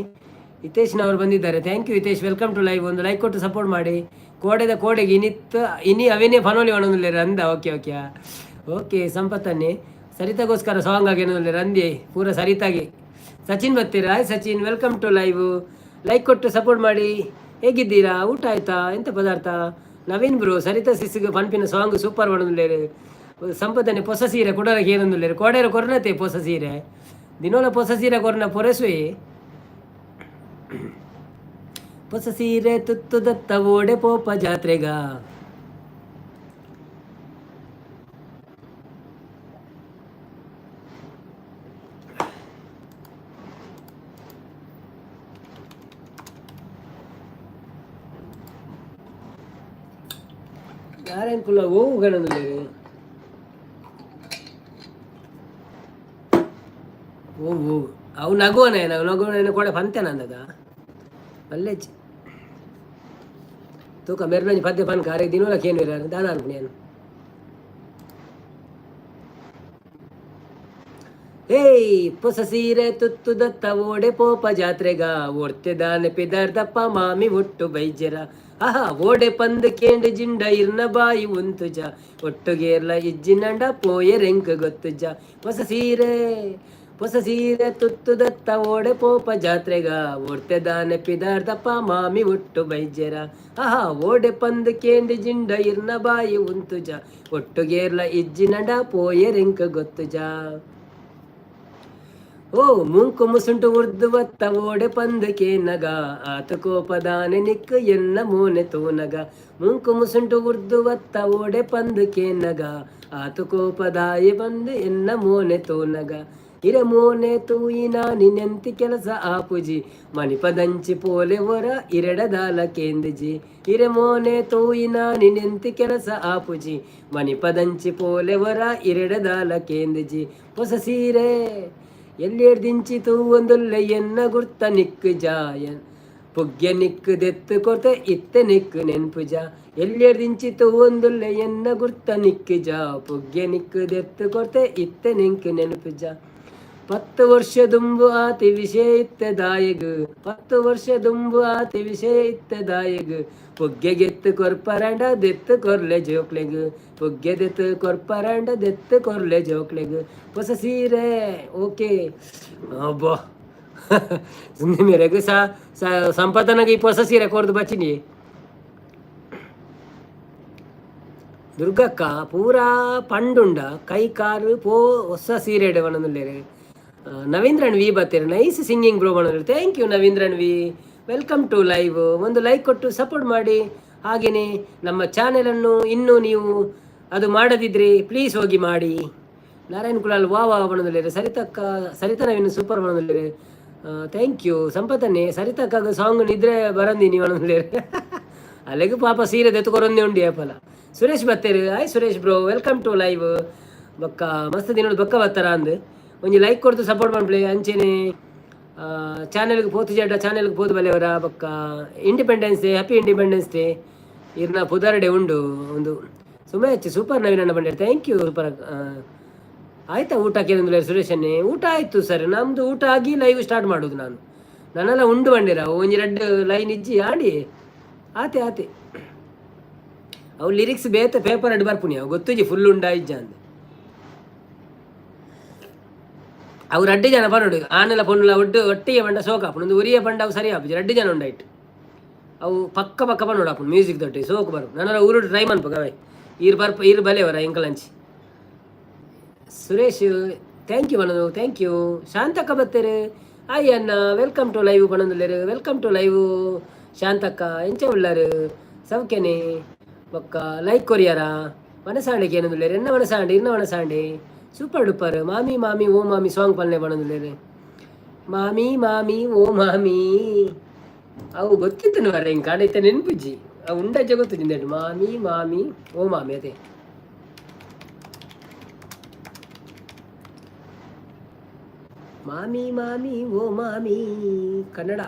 ಹಿತೇಶ್ನವರು ಬಂದಿದ್ದಾರೆ. Thank you Hitesh, welcome to live. ಒಂದು ಲೈಕ್ ಕೊಟ್ಟು ಸಪೋರ್ಟ್ ಮಾಡಿ. ಕೋಡೆದ ಕೋಡೆಗೆ ಇನಿತ್ ಇನಿ ಅವೇನೇ ಫನೋಲಿ ಒಣೊಂದುಲ್ಲೆರ್ ಅಂದ. ಓಕೆ ಓಕೆ ಓಕೆ ಸಂಪತ್ತನ್ನೇ ಸರಿತಾಗೋಸ್ಕರ ಸಾಂಗ್ ಆಗೇನೊಂದುಲ್ಲೆರ್ ಅಂದೆ ಪೂರ ಸರಿತಾಗೆ. ಸಚಿನ್ ಬರ್ತೀರಾ? Hi Sachin, welcome to live. Like ಕೊಟ್ಟು ಸಪೋರ್ಟ್ ಮಾಡಿ. ಹೇಗಿದ್ದೀರಾ? ಊಟ ಆಯ್ತಾ? ಎಂತ ಪದಾರ್ಥ? ನವೀನ್ ಬ್ರೋ, ಸರಿತಾ ಸಿಸ್ಗೆ ಪನ್ಪಿನ ಸಾಂಗ್ ಸೂಪರ್ ಪಣೊಂದುಲ್ಲೆರ್. ಸಂಪತ್ತನೆ ಪೊಸ ಸೀರೆ ಕುಡರಕ್ಕೆ ಏನೊಂದುಲ್ಲೆರ್. ಕೋಡೇರ ಕೊರ್ನತೆ ಪೊಸ ಸೀರೆ, ದಿನೋಲ ಪೊಸ ಸೀರೆ ಕೊರ್ನ ಪೊರೆಸುವೆ. ಪೊಸ ಸೀರೆ ತುತ್ತು ದತ್ತ ಓಡೆ ಪೋಪ ಜಾತ್ರೆಗ. ನಾರಾಯಣ್ ಕುಲ ಓವು ಗಣಂದುಲ್ಲೆರ್. ಓ ಓ ಅವು ನಗುವನೆ ನಗುವನೆ ಕೂಡ ಪಂತೆನಂದದ ಮಲ್ಲೆಜ್ಜಿ ತೂಕ ಮೆರ್ನಂಜಿ ಪದ್ಯ ಪನ್ಕ ಅರೆ ದಿನೋಲ ಕೇನುವೆರ್ ದಾದ ಅನ್ಪುನಿ ಯಾನ್. ಏಯ್ ಪೊಸ ಸೀರೆ ತುತ್ತು ದತ್ತ ಓಡೆ ಪೋಪ ಜಾತ್ರೆಗ, ಒರ್ತೆ ದಾನೆ ಪಿದಾರ್ದಪ್ಪ ಮಾಮಿ ಒಟ್ಟು ಬೈಜೆರ. ಆಹಾ ಓಡೆ ಪಂದ್ ಕೇಂಡ್ ಜಿಂಡ ಇರ್ನ ಬಾಯಿ ಉಂತುಜ, ಒಟ್ಟುಗೇರ್ಲ ಇಜ್ಜಿನಂಡ ಪೋಯೆರೆಂಕ್ ಗೊತ್ತುಜ. ಹೊಸ ಸೀರೆ ಹೊಸ ಸೀರೆ ತುತ್ತು ದತ್ತ ಓಡೆ ಪೋಪ ಜಾತ್ರೆಗ, ಒರ್ತೆ ದಾನೆ ಪಿದಾರ್ದಪ್ಪ ಮಾಮಿ ಒಟ್ಟು ಬೈಜೆರ. ಆಹಾ ಓಡೆ ಪಂದ್ ಕೇಂಡ್ ಜಿಂಡ ಇರ್ನ ಬಾಯಿ ಉಂತುಜ, ಒಟ್ಟುಗೇರ್ಲ ಇಜ್ಜಿನಂಡ ಪೋಯೆರೆಂಕ್ ಗೊತ್ತುಜ. ಓ ಮುಂಕು ಮುಸುಂಟು ಉರ್ದು ಒತ್ತ ಓಡೆ ಪಂದ್ ಕೇನಗ, ಆತ ಕೋಪದಾನೆ ನಿಕ್ಕು ಎನ್ನ ಮೋನೆ ತೂನಗ. ಮುಂಕು ಮುಸುಂಟು ಉರ್ದು ಒತ್ತ ಓಡೆ ಪಂದ್ ಕೇನಗ, ಆತ ಕೋಪದಾಯಿ ಬಂದು ಎನ್ನ ಮೋನೆ ತೂನಗ. ಇರೆ ಮೋನೆ ತೂಯಿನ ನಿನೆಂತಿ ಕೆಲಸ ಆಪುಜಿ, ಮಣಿಪದಂಚಿ ಪೋಲೆ ಒರ ಇರೆಡದಾಲ ಕೇಂದಿಜಿ. ಇರೆ ಮೋನೆ ತೂಯಿನ ನಿನೆಂತಿ ಕೆಲಸ ಆಪುಜಿ, ಮಣಿಪದಂಚಿ ಪೋಲೆ ಒರ ಇರೆಡದಾಲ ಕೇಂದಿಜಿ. ಹೊಸ ಸೀರೆ ಎಲ್ಯೆಡ್ದಿಂಚಿ ತೂವೊಂದುಲ್ಲೆ ಎನ್ನ ಗುರ್ತ ನಿಕ್ಕು ಜಾಯನ್, ಪುಗ್ಯ ನಿಕ್ಕು ದೆತ್ತು ಕೊರ್ತೆ ಇತ್ತೆ ನಿಕ್ಕು ನೆನ್ಪುಜ. ಎಲ್ಯೆಡ್ದಿಂಚಿ ತೂವೊಂದುಲ್ಲೆ ಎನ್ನ ಗುರ್ತ ನಿಕ್ಕು ಜಾ, ಪುಗ್ಯ ನಿಕ್ಕು ದೆತ್ತು ಕೊರ್ತೆ ಇತ್ತೆ ನಿಂಕ್ ನೆನ್ಪುಜ. 10 ವರ್ಷ ದುಂಬು ಆತಿ ವಿಷಯ ಇತ್ತೆ ದಾಯಗ್, 10 ವರ್ಷ ದುಂಬು ಆತಿ ವಿಷಯ ಇತ್ತೆ ದಾಯಗ್. ಪುಗ್ಗೆ ಗೆತ್ತು ಕೊರ್ಪರಂಡ ದೆತ್ತು ಕೊರ್ಲೆ ಜೋಕ್ಲೆಗ್, ಪುಗ್ಗೆ ದೆತ್ತು ಕೊರ್ಪರಂಡ ದೆತ್ತು ಕೊರ್ಲೆ ಜೋಕ್ಲೆಗ್. ಹೊಸ ಸೀರೆ ಓಕೆ. ಅಬ್ಬಾ ಮೇರೆಗ್ ಸಂಪತನಗೆ ಈ ಹೊಸ ಸೀರೆ ಕೊರ್ದು ಬಚ್ಚಿನಿ. ದುರ್ಗಕ್ಕ ಪೂರಾ ಪಂಡುಂಡ ಕೈ ಕಾರು ಪೋ ಹೊಸ ಸೀರೆ ಪನೊಂದುಲ್ಲೆರ್. ನವೀಂದ್ರನ್ ವಿ ಬತ್ತೆರ್, ನೈಸ್ ಸಿಂಗಿಂಗ್ ಬ್ರೋ ಪನೊಂದುಲ್ಲೆರ್. Thank you Naveendran V, welcome to live. ಒಂದು ಲೈಕ್ ಕೊಟ್ಟು ಸಪೋರ್ಟ್ ಮಾಡಿ. ಹಾಗೆಯೇ ನಮ್ಮ ಚಾನೆಲನ್ನು ಇನ್ನೂ ನೀವು ಅದು ಮಾಡದಿದ್ದರೆ ಪ್ಲೀಸ್ ಹೋಗಿ ಮಾಡಿ. ನಾರಾಯಣ್ ಕುಲಾಲ್ ವಾ ವಾ ಪನೊಂದುಲ್ಲೆರ್. ಸರಿತಕ್ಕ ಸರಿತಾ ನವೀನ್ ಸೂಪರ್ ಪನೊಂದುಲ್ಲೆರ್. Thank you. ಸಂಪತ್ತನ್ನೇ ಸರಿತಕ್ಕಾಗ ಸಾಂಗ್ ನಿದ್ರೆ ಬರಂದಿನಿ ಪನೊಂದುಲ್ಲೆರ್. ಅಲ್ಲೆಗ್ ಪಾಪ ಸೀರೆ ದೆತ್ತುಕೊರೊಂದೇ ಉಂಡು ಏಪಲ. ಸುರೇಶ್ ಬತ್ತೆರ್. Hi Suresh bro, welcome to live. ಬೊಕ್ಕ ಮಸ್ತ್ ದಿನೊಡು ಬೊಕ್ಕ ಬತ್ತಾರ ಅಂದ್. ಒಂಜಿ ಲೈಕ್ ಕೊರ್ದು ಸಪೋರ್ಟ್ ಮನ್ಪುಲೆ. ಅಂಚೆನೆ ಚಾನೆಲ್ಗೆ ಪೋತು ಜಡ್ಡ ಚಾನೆಲ್ಗೆ ಪೋದು ಬಲೆವರ. ಬೊಕ್ಕ Independence Day, happy Independence Day. ಇರ್ನ ಪುದರ್ಡೆ ಉಂಡು ಒಂದು ಸುಮೇಚ್ ಸೂಪರ್ ನವೀನ್ ಅಣ್ಣ ಬಂಡೆ. Thank you super. ಆಯ್ತಾ ಊಟ ಕೇಳಿದ್ರೆ ಸುರೇಶನ್ನೇ? ಊಟ ಆಯಿತು ಸರ್ ನಮ್ಮದು. ಊಟ ಆಗಿ ಲೈವ್ ಸ್ಟಾರ್ಟ್ ಮಾಡೋದು ನಾನು. ನನ್ನೆಲ್ಲ ಉಂಡು ಬಂಡಿರ ಒಂಜಿ ರಡ್ಡ್ ಲೈನ್ ಇಜ್ಜಿ ಆಡಿ ಆತೆ ಆತೆ. ಅವು ಲಿರಿಕ್ಸ್ ಬೇತೆ ಪೇಪರ್ ಅಡ್ ಬರ್ಪುನಿ, ಅವು ಗೊತ್ತುಜಿ ಫುಲ್ ಉಂಡ ಇಜ್ಜ ಅಂದ್. ಅವು ರಡ್ಡ್ ಜನ ಪನೊಡು, ಆನೆಲ ಪೊನ್ನುಲ ಒಡ್ಡು ಒಟ್ಟಿಗೆ ಪಂಡ ಸೋಕ ಆಪುಂಡು. ಒಂದು ಉರಿಯ ಪಂಡ ಅವು ಸರಿ ಆಪುಜಿ. ರಡ್ಡ್ ಜನ ಉಂಡಾಯ್ತು ಅವು ಪಕ್ಕ ಪಕ್ಕ ಪನೊಡು ಆಪುಂಡು ಮ್ಯೂಸಿಕ್ ದೊಟ್ಟಿ ಸೋಕು ಬರು. ನನಲ ಊರುಡು ಟ್ರೈ ಮನ್ಪುಗ ಅವೇ. ಈರ್ ಬರ್ಪ ಈರ್ ಬಲೆವರ ಎಂಕಲಂಚಿ. Suresh thank you ಪನೊಂದು, thank you. Shantakka ಬತ್ತೆರ್. ಹಾಯ್ ಅಣ್ಣ, welcome to live ಪನೊಂದುಲ್ಲೆರ್. Welcome to live Shantakka, ಎಂಚ ಉಳ್ಳಾರು? ಸೌಖ್ಯನೆ? ಬೊಕ್ಕ ಲೈಕ್ ಕೊರಿಯಾರ? ಮನಸಾಂಡೆಗೆ ಏನೊಂದುಲ್ಲೆರ್? ಎನ್ನ ಮನಸಾಂಡೆ ಇರ್ನ ಮನಸಾಂಡೆ ಸೂಪರ್ ಡೂಪರ್. ಮಾಮಿ ಮಾಮಿ ಓ ಮಾಮಿ ಸಾಂಗ್ ಪನ್ಲೆ ಪನೊಂದುಲ್ಲೆರ್. ಮಾಮಿ ಮಾಮಿ ಓ ಮಾಮಿ ಅವು ಗೊತ್ತಿತ್ತು ಮರ್ರೆ ಎಂಕ್, ಆಂಡ ಇತ್ತೆ ನೆನ್ಪುಜ್ಜಿ. ಅವು ಉಂಡಜ್ಜ ಗೊತ್ತುಜ್ಜಿ. ಮಾಮಿ ಮಾಮಿ ಓ ಮಾಮಿ ಅದೇ. ಮಾಮಿ ಮಾಮಿ ಓ ಮಾಮಿ ಕನ್ನಡ.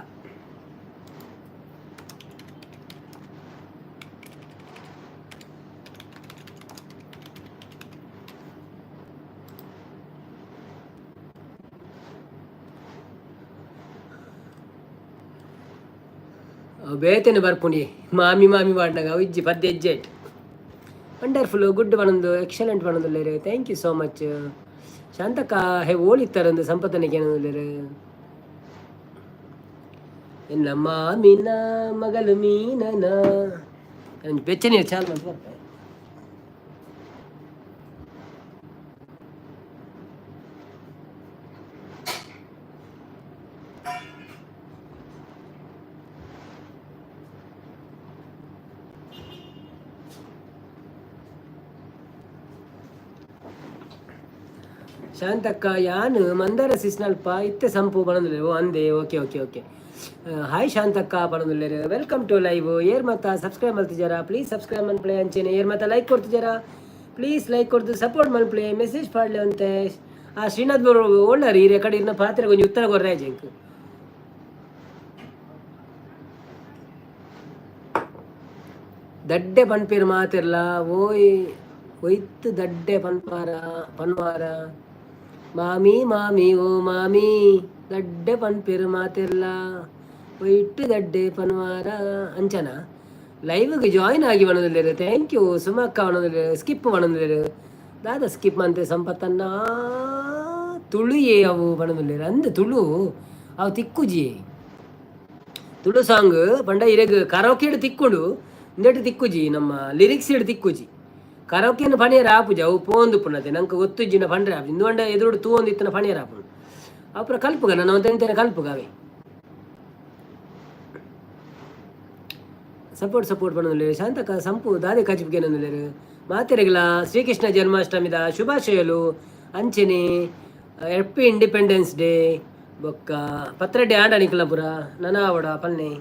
ಬೇತೆನೆ ಬರ್ಪುಂಡಿ ಮಾಮಿ ಮಾಮಿ ಪಾಡ್ನಾಗ ಅವು ಇಜ್ಜಿ ಪದ್ಯ ಇಜ್ಜೆಟ್. ವಂಡರ್ಫುಲ್, ಗುಡ್ ಪನೊಂದು, ಎಕ್ಸಲೆಂಟ್ ಪನೊಂದುಲ್ಲೆರ್. Thank you so much. ಶಾಂತಕ್ಕ ಹೇ ಓಲಿತ್ತಾರಂದು ಸಂಪತ್ತನೆ ಕೇನೊಂದುಲ್ಲೆರ್. ಎನ್ನ ಮಾಮಿನ ಮಗಲು ಮೀನನ ಬೆಚ್ಚನೆ ಚಾಲ್ ಮಲ್ತ್ ಬರ್ಪೆ. ಶಾಂತಕ್ಕ ಯಾನ್ ಮಂದಾರ ಸಿಸ್ನಲ್ಪ ಇತ್ತೆ ಸಂಪು ಪನೊಂದುಲ್ಲೆರ್. ಓ ಅಂದೆ, ಓಕೆ ಓಕೆ ಓಕೆ. ಹಾಯ್ ಶಾಂತಕ್ಕ ಪನೊಂದುಲ್ಲೆರ್. Welcome to live. ಏರ್ ಮತ್ತ ಸಬ್ಸ್ಕ್ರೈಬ್ ಮಲ್ತಿಜಾರ ಪ್ಲೀಸ್ ಸಬ್ಸ್ಕ್ರೈಬ್ ಮನ್ಪುಲೆ. ಅಂಚೆನೆ ಏರ್ ಮತ್ತ ಲೈಕ್ ಕೊಡ್ತಿಜಾರ ಪ್ಲೀಸ್ ಲೈಕ್ ಕೊಡ್ದು ಸಪೋರ್ಟ್ ಮನ್ಪುಲೆ. ಮೆಸೇಜ್ ಪಾಡ್ಲೆ ಅಂತೆ. ಆ ಶ್ರೀನಾಥ್ ಬರೋ ಓಳ್ಳಾರಿ ಈರೆ ಕಡೆ ಇರ್ನ ಪಾತ್ರೆ ಕೊಂಚ ಉತ್ತರ ಕೊರ್ರೆ ಎಂಕ್. ದಡ್ಡೆ ಪನ್ಪೇರು ಮಾತೆರ್ಲ ಓಯ್ ಒಯ್ತು ದಡ್ಡೆ ಪನ್ಪಾರ ಪನ್ವಾರ ಮಾಮಿ ಮಾಮಿ ಓ ಮಾಮಿ ದಡ್ಡೆ ಪನ್ಪೇರು ಮಾತೆರ್ಲ ಒಯ್ಟು ದಡ್ಡೆ ಪನ್ವಾರ. ಅಂಚನ ಲೈವ್ಗೆ ಜಾಯಿನ್ ಆಗಿ ಪನೊಂದುಲ್ಲೆರ್. Thank you. ಸುಮಕ್ಕ ಪನೊಂದುಲ್ಲೆರ್. ಸ್ಕಿಪ್ ಪನೊಂದುಲ್ಲೆರ್. ದಾದ ಸ್ಕಿಪ್ ಅಂತೆ ಸಂಪತ್ತನ್ನ ತುಳುಯೇ ಅವು ಪನೊಂದುಲ್ಲೆರ್. ಅಂದ್ ತುಳು ಅವು ತಿಕ್ಕುಜಿ. ತುಳು ಸಾಂಗ್ ಪಂಡ ಇರೆಗ್ ಕರೋಕೆಡ್ ತಿಕ್ಕುಂಡು, ಇಂದೆಟ್ ತಿಕ್ಕುಜಿ. ನಮ್ಮ ಲಿರಿಕ್ಸ್ ಇಡ್ ತಿಕ್ಕುಜಿ. ಕರೋಕೆನ್ ಪಣಿಯರ ಆಪುಜಿ, ಅವು ಪೋಂದು ಪುನತೆ ನಂಗೆ ಗೊತ್ತುಜ್ಜಿನ ಪಂಡ್ರೆ ಆಪುಜಿ. ಇಂದು ಪಂಡ ಎದುರುಡು ತೂವೊಂದು ಇತ್ತಿನ ಪಣಿಯರ ಆಪುಂಡು. ಅಪುರ ಕಲ್ಪುಗ ನಾನು ಒಂತೆಂತೆನ ಕಲ್ಪುಗ ಅವೇ. Support support ಪನೊಂದುಲ್ಲೆರ್. ಶಾಂತಕ ಸಂಪು ದಾದೆ ಕಜಿಪುಗೇನೊಂದುಲ್ಲೆರ್. ಮಾತೆರೆಗ್ಲ ಶ್ರೀಕೃಷ್ಣ ಜನ್ಮಾಷ್ಟಮಿದ ಶುಭಾಶಯಲು. ಅಂಚೆನೆ ಹ್ಯಾಪಿ ಇಂಡಿಪೆಂಡೆನ್ಸ್ ಡೇ. ಬೊಕ್ಕ ಪತ್ರಡ್ಡೆ ಆಂಡ ನಿಕ್ಲ ಪುರ ನನ ಆವಡ ಪನ್ನೆ.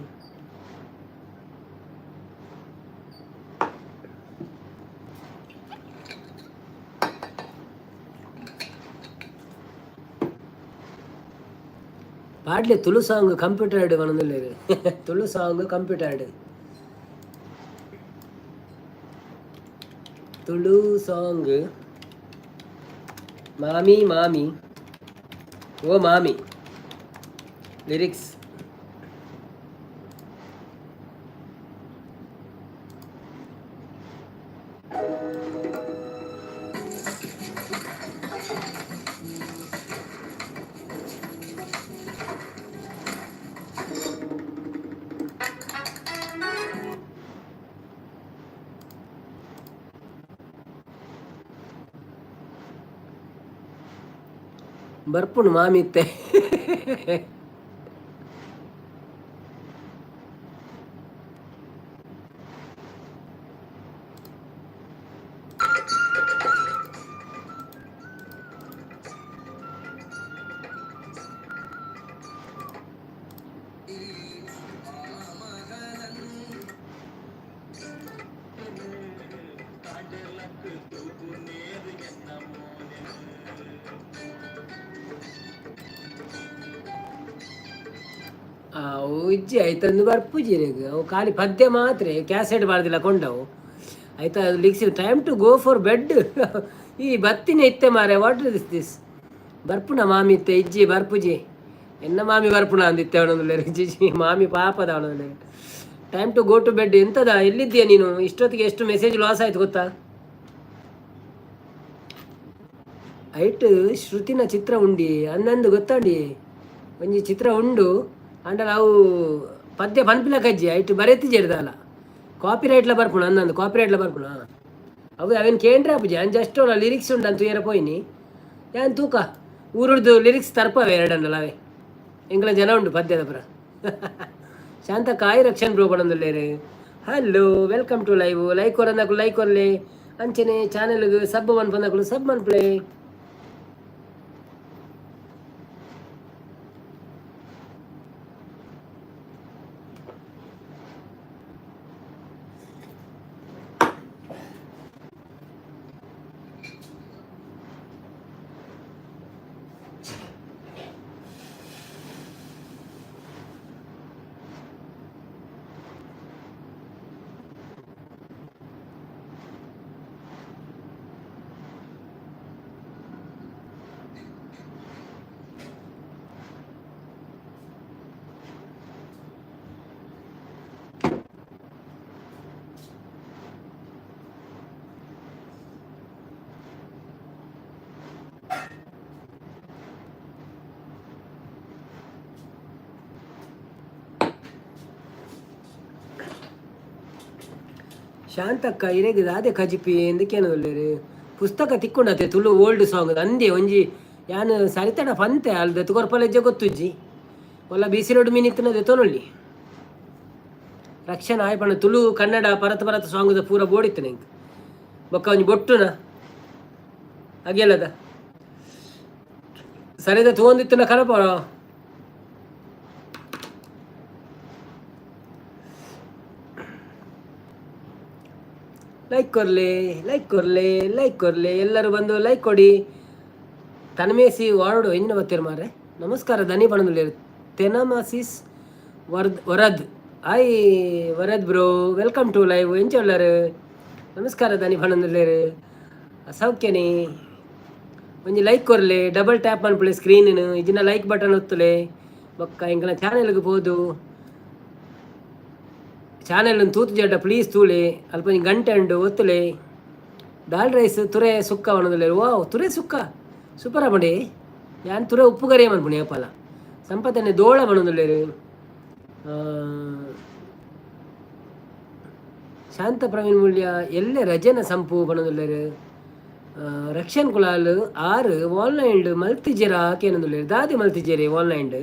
ಪಾಡ್ಲೆ ತುಳು ಸಾಂಗ್ ಕಂಪ್ಯೂಟರ್ಡ್ ಪನೊಂದುಲ್ಲೆರ್. ತುಳು ಸಾಂಗ್ ಕಂಪ್ಯೂಟರ್ಡ್, ತುಳು ಸಾಂಗ್ ಮಾಮಿ ಮಾಮಿ ಓ ಮಾಮಿ ಲಿರಿಕ್ಸ್. ಬರ್ಪುಂಡು ಮಾಮಿ ಇತ್ತೆ. ಅವು ಇಜ್ಜಿ ಐತಂದು ಬರ್ಪುಜಿ ಇರೆಗ್. ಅವು ಖಾಲಿ ಪದ್ಯ ಮಾತ್ರ ಕ್ಯಾಸೆಟ್ ಬಾರ್ದಿಲ್ಲ ಕೊಂಡವು ಆಯ್ತಾ. ಲಿಕ್ಸ್ time to go for bed. ಈ ಬತ್ತಿನ ಇತ್ತೆ ಮಾರೆ. What this this ಬರ್ಪುಣ ಮಾಮಿ ಇತ್ತೆ ಇಜ್ಜಿ ಬರ್ಪುಜಿ. ಎನ್ನ ಮಾಮಿ ಬರ್ಪುಣ ಅಂದಿತ್ತೆ ಅವನೊಂದುಲ್ಲೆರ್. ಇಜ್ಜಿ ಮಾಮಿ ಪಾಪದ ಅವನೊಂದುಲ್ಲೆರ್. Time to go to bed. ಎಂತದ ಎಲ್ಲಿದ್ದೀಯ ನೀನು ಇಷ್ಟೊತ್ತಿಗೆ? ಎಷ್ಟು ಮೆಸೇಜ್ ಲಾಸ್ ಆಯ್ತು ಗೊತ್ತಾ? ಐಟ್ ಶ್ರುತಿನ ಚಿತ್ರ ಉಂಡಿ ಅಂದಂದು ಗೊತ್ತಾಂಡಿ. ಒಂಜಿ ಚಿತ್ರ ಉಂಡು ಅಂಡ ನಾವು ಪದ್ಯ ಪನ್ಪಿಲ ಕಜ್ಜಿ ಐಟ್ ಬರೆತಿಜೆರ್ದಾಲ. ಕಾಪಿ ರೈಟ್ಲ ಬರ್ಪುಣ ಅಂದಂದು, ಕಾಪಿ ರೈಟ್ಲ ಬರ್ಪುಣ. ಅವು ಅವೇನು ಕೇಂದ್ರ ಆಪುಜಿ. ಅಂಚ ಜಸ್ಟ್ ಲಿರಿಕ್ಸ್ ಉಂಡು ಅಂತ ತೂಯರ ಪೋಯಿನಿ ಯಾನ್. ತೂಕ ಊರುಡ್ದು ಲಿರಿಕ್ಸ್ ತರ್ಪವೆ ಎರಡನ್ನಲ್ಲ ಅವೇ. ಎಂಕ್ಲ ಜನ ಉಂಡು ಪದ್ಯದ ಪುರ. ಶಾಂತ ಕಾಯಿ ರಕ್ಷಣ್ ಬ್ರೋ ಪಣೊಂದುಲ್ಲೆರ್. Hello, welcome to live. Like ಕೊರಂದಕುಲು like ಕೊರ್ಲೆ. ಅಂಚನೆ ಚಾನೆಲ್ಗ್ ಸಬ್ ಮನ್ಪಂದಕುಲು ಸಬ್ ಮನ್ಪುಲೆ. ಶಾಂತಕ್ಕ ಇರೆಗ್ ದಾದೆ ಕಜಿಪಿ ಎಂದು ಕೇನೊಲ್ಲೆರ್. ಪುಸ್ತಕ ತಿಕ್ಕುಂಡತೆ ತುಳು ಓಲ್ಡ್ ಸಾಂಗ್ ಅಂದೆ ಒಂಜಿ ಯಾನ್ ಸರಿತಡ ಪಂತೆ ಅಲ್ ದೆತ್ತ್ ಕೊರ್ಪಲೆಜ್ಜ ಗೊತ್ತುಜ್ಜಿ. ಒಲ್ಲ ಬಿ ಸಿ ರೋಡ್ ಮೀನ್ ಇತ್ತಿನ ದೆತ್ತೊನೊಲ್ಲಿ. ರಕ್ಷಣಾ ಆಯ್ ಪಂಡ ತುಳು ಕನ್ನಡ ಪರತ್ ಪರತ್ ಸಾಂಗ್ದ ಪೂರ ಬೋಡಿತ್ತು ಎಂಕ್. ಬೊಕ್ಕ ಒಂಜಿ ಬೊಟ್ಟುನ ಅಗೆಲದ ಸರಿದ ತೂವೊಂದಿತ್ತಿನ ಕನಪ. ಲೈಕ್ ಕೊರ್ಲೆ, ಲೈಕ್ ಕೊರ್ಲೆ, ಲೈಕ್ ಕೊರ್ಲೆ, ಎಲ್ಲರೂ ಬಂದು ಲೈಕ್ ಕೊಡಿ. ತನ್ಮೇಸಿ ವಾರ್ಡು ಎಂಜಿನ ಬತ್ತೀರ್ ಮಾರ್ರೆ. ನಮಸ್ಕಾರ ದನಿ ಪಣಂದುಲ್ಲೆರ್. ತೆನಮಾಸಿಸ್ ವರ್ದ್ ವರದ್ ಆಯ್ Varad bro, welcome to live. ಎಂಚ ಉಲ್ಲರ್? ನಮಸ್ಕಾರ ದನಿ ಪಣಂದುಲ್ಲೆರ್. ಸೌಖ್ಯನೇ? ಒಂಜಿ ಲೈಕ್ ಕೊರ್ಲೆ, ಡಬಲ್ ಟ್ಯಾಪ್ ಮನ್ಪುಲೆ ಸ್ಕ್ರೀನ್, ಇಜಿನ ಲೈಕ್ ಬಟನ್ ಒತ್ತುಲೆ. ಬೊಕ್ಕ ಎಂಕಲ್ನ ಚಾನೆಲ್ಗ್ ಪೋದು ಚಾನೆಲ್ ತೂತು ಜಡ್ಡ ಪ್ಲೀಸ್ ತೂಲೆ. ಅಲ್ಪ ಒಂಜಿ ಗಂಟೆ ಉಂಡು, ಒತ್ತುಲೆ. ದಾಲ್ ರೈಸ್ ತುರೆ ಸುಕ್ಕ ಪನೊಂದುಲ್ಲೆರ್. ವಾವ್, ತುರೆ ಸುಕ್ಕ ಸೂಪರ್ ಆಪುಂಡೆ. ಯಾನ್ ತುರೆ ಉಪ್ಪು ಕರಿಯ ಮನ್ಪುನಿ ಏಪಲ. ಸಂಪತನೆ ದೋಳ ಪನೊಂದುಲ್ಲೆರ್. ಶಾಂತ ಪ್ರವೀಣ್ ಮೂಲ್ಯ ಎಲ್ಲೆ ರಜೆನ ಸಂಪು ಪನೊಂದುಲ್ಲೆರ್. ರಕ್ಷನ್ ಕುಲಾಲ್ ಆರ್ ಆನ್ಲೈನ್ ಮಲ್ತಿಜೆರಾ ಕೇನೊಂದುಲ್ಲೆರ್. ದಾದೆ ಮಲ್ತಿಜೆರೆ ಆನ್ಲೈನ್?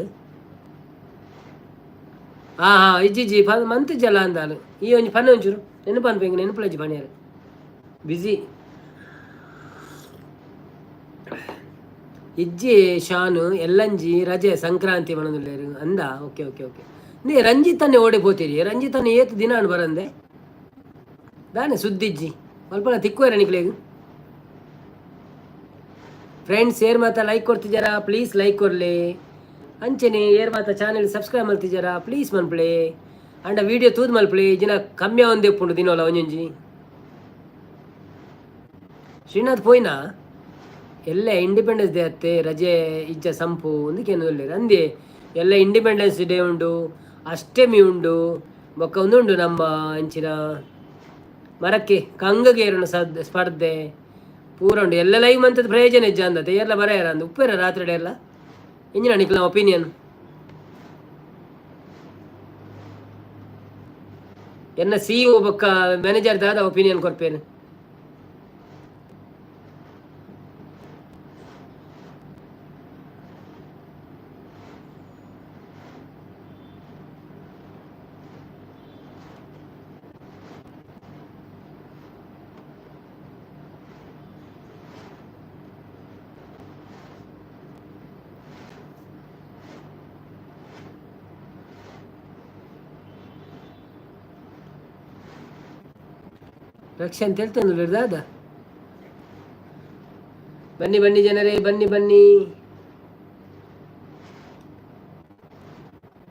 ಹಾ ಹಾ ಇಜ್ಜಿ ಮಂತಿಜಲ್ಲ ಅಂದಾಲು. ಈ ಒಂಜಿ ಪನ್ನೆ ಒಂಚೂರು ನೆನಪು ಅನ್ಪು, ಹಿಂಗೆ ನೆನಪುಲಜ್ಜಿ ಪಣಿಯರು ಬಿಜಿ. ಇಜ್ಜಿ ಶಾನು ಎಲ್ಲಂಜಿ ರಜೆ ಸಂಕ್ರಾಂತಿ ಪನೊಂದುಲ್ಲೆರ್ ಅಂದ. Okay okay okay. ನೀ ರಂಜಿತನ್ನೇ ಓಡೆ ಪೋತೀರಿ? ರಂಜಿತನ್ನೇ ಏತ್ ದಿನ ಆಂಡ್ ಬರಂದೆ, ದಾನೆ ಸುದ್ದಿಜ್ಜಿ ಅಲ್ಪ ತಿಕ್ಕುವೆರ ನಿಕ್ಲೆಗ್? ಫ್ರೆಂಡ್ಸ್, ಏರ್ ಮಾತ ಲೈಕ್ ಕೊರ್ತಿಜಾರಾ ಪ್ಲೀಸ್ ಲೈಕ್ ಕೊರ್ಲೆ. ಅಂಚನೆ ಏರ್ ಮಾತ ಚಾನೆಲ್ ಸಬ್ಸ್ಕ್ರೈಬ್ ಮಲ್ತಿಜಾರಾ ಪ್ಲೀಸ್ ಮನ್ಪುಲೆ. ಅಂಡ ವಿಡಿಯೋ ತೂದು ಮಲ್ಪುಲೆ, ಜಿನ ಕಮ್ಮಿ ಆವೊಂದೇ ಉಪ್ಪುಂಡು ದಿನೋಲ ಒಂಜೊಂಜಿ. ಶ್ರೀನಾಥ್ ಪೋಯಿನಾ? ಎಲ್ಲ ಇಂಡಿಪೆಂಡೆನ್ಸ್ ಡೇ ಅತ್ತೆ, ರಜೆ ಇಜ್ಜ ಸಂಪು ಉಂದಕ್ಕೆ ಅಂದೆ. ಎಲ್ಲ ಇಂಡಿಪೆಂಡೆನ್ಸ್ ಡೇ ಉಂಡು, ಅಷ್ಟಮಿ ಉಂಡು, ಬೊಕ್ಕ ಉಂದುಂಡು ನಮ್ಮ ಅಂಚಿನ ಮರಕ್ಕೆ ಕಂಗಗೇರುನ ಸದ್ ಸ್ಪರ್ಧೆ ಪೂರ ಉಂಡು. ಎಲ್ಲ ಲೈವ್ ಮಂತದ ಪ್ರಯೋಜನ ಇಜ್ಜ ಅಂದತೆ. ಎಲ್ಲ ಬರೆಯರ ಅಂದ್ ಉಪ್ಪೇರ ರಾತ್ರಿ ಎಲ್ಲ ಇಂಜಿನ ನಿಕ್ಲ ಒಪಿನಿಯನ್? ಎನ್ನ ಸಿ ಒ ಬೊಕ್ಕ ಮ್ಯಾನೇಜರ್ ದಾದ ಒಪಿನಿಯನ್ ಕೊರ್ಪೇನು? ರಕ್ಷೆ ಅಂತ ಹೇಳ್ತಾನೆ ದಾದ. ಬನ್ನಿ ಬನ್ನಿ ಜನರೇ, ಬನ್ನಿ ಬನ್ನಿ.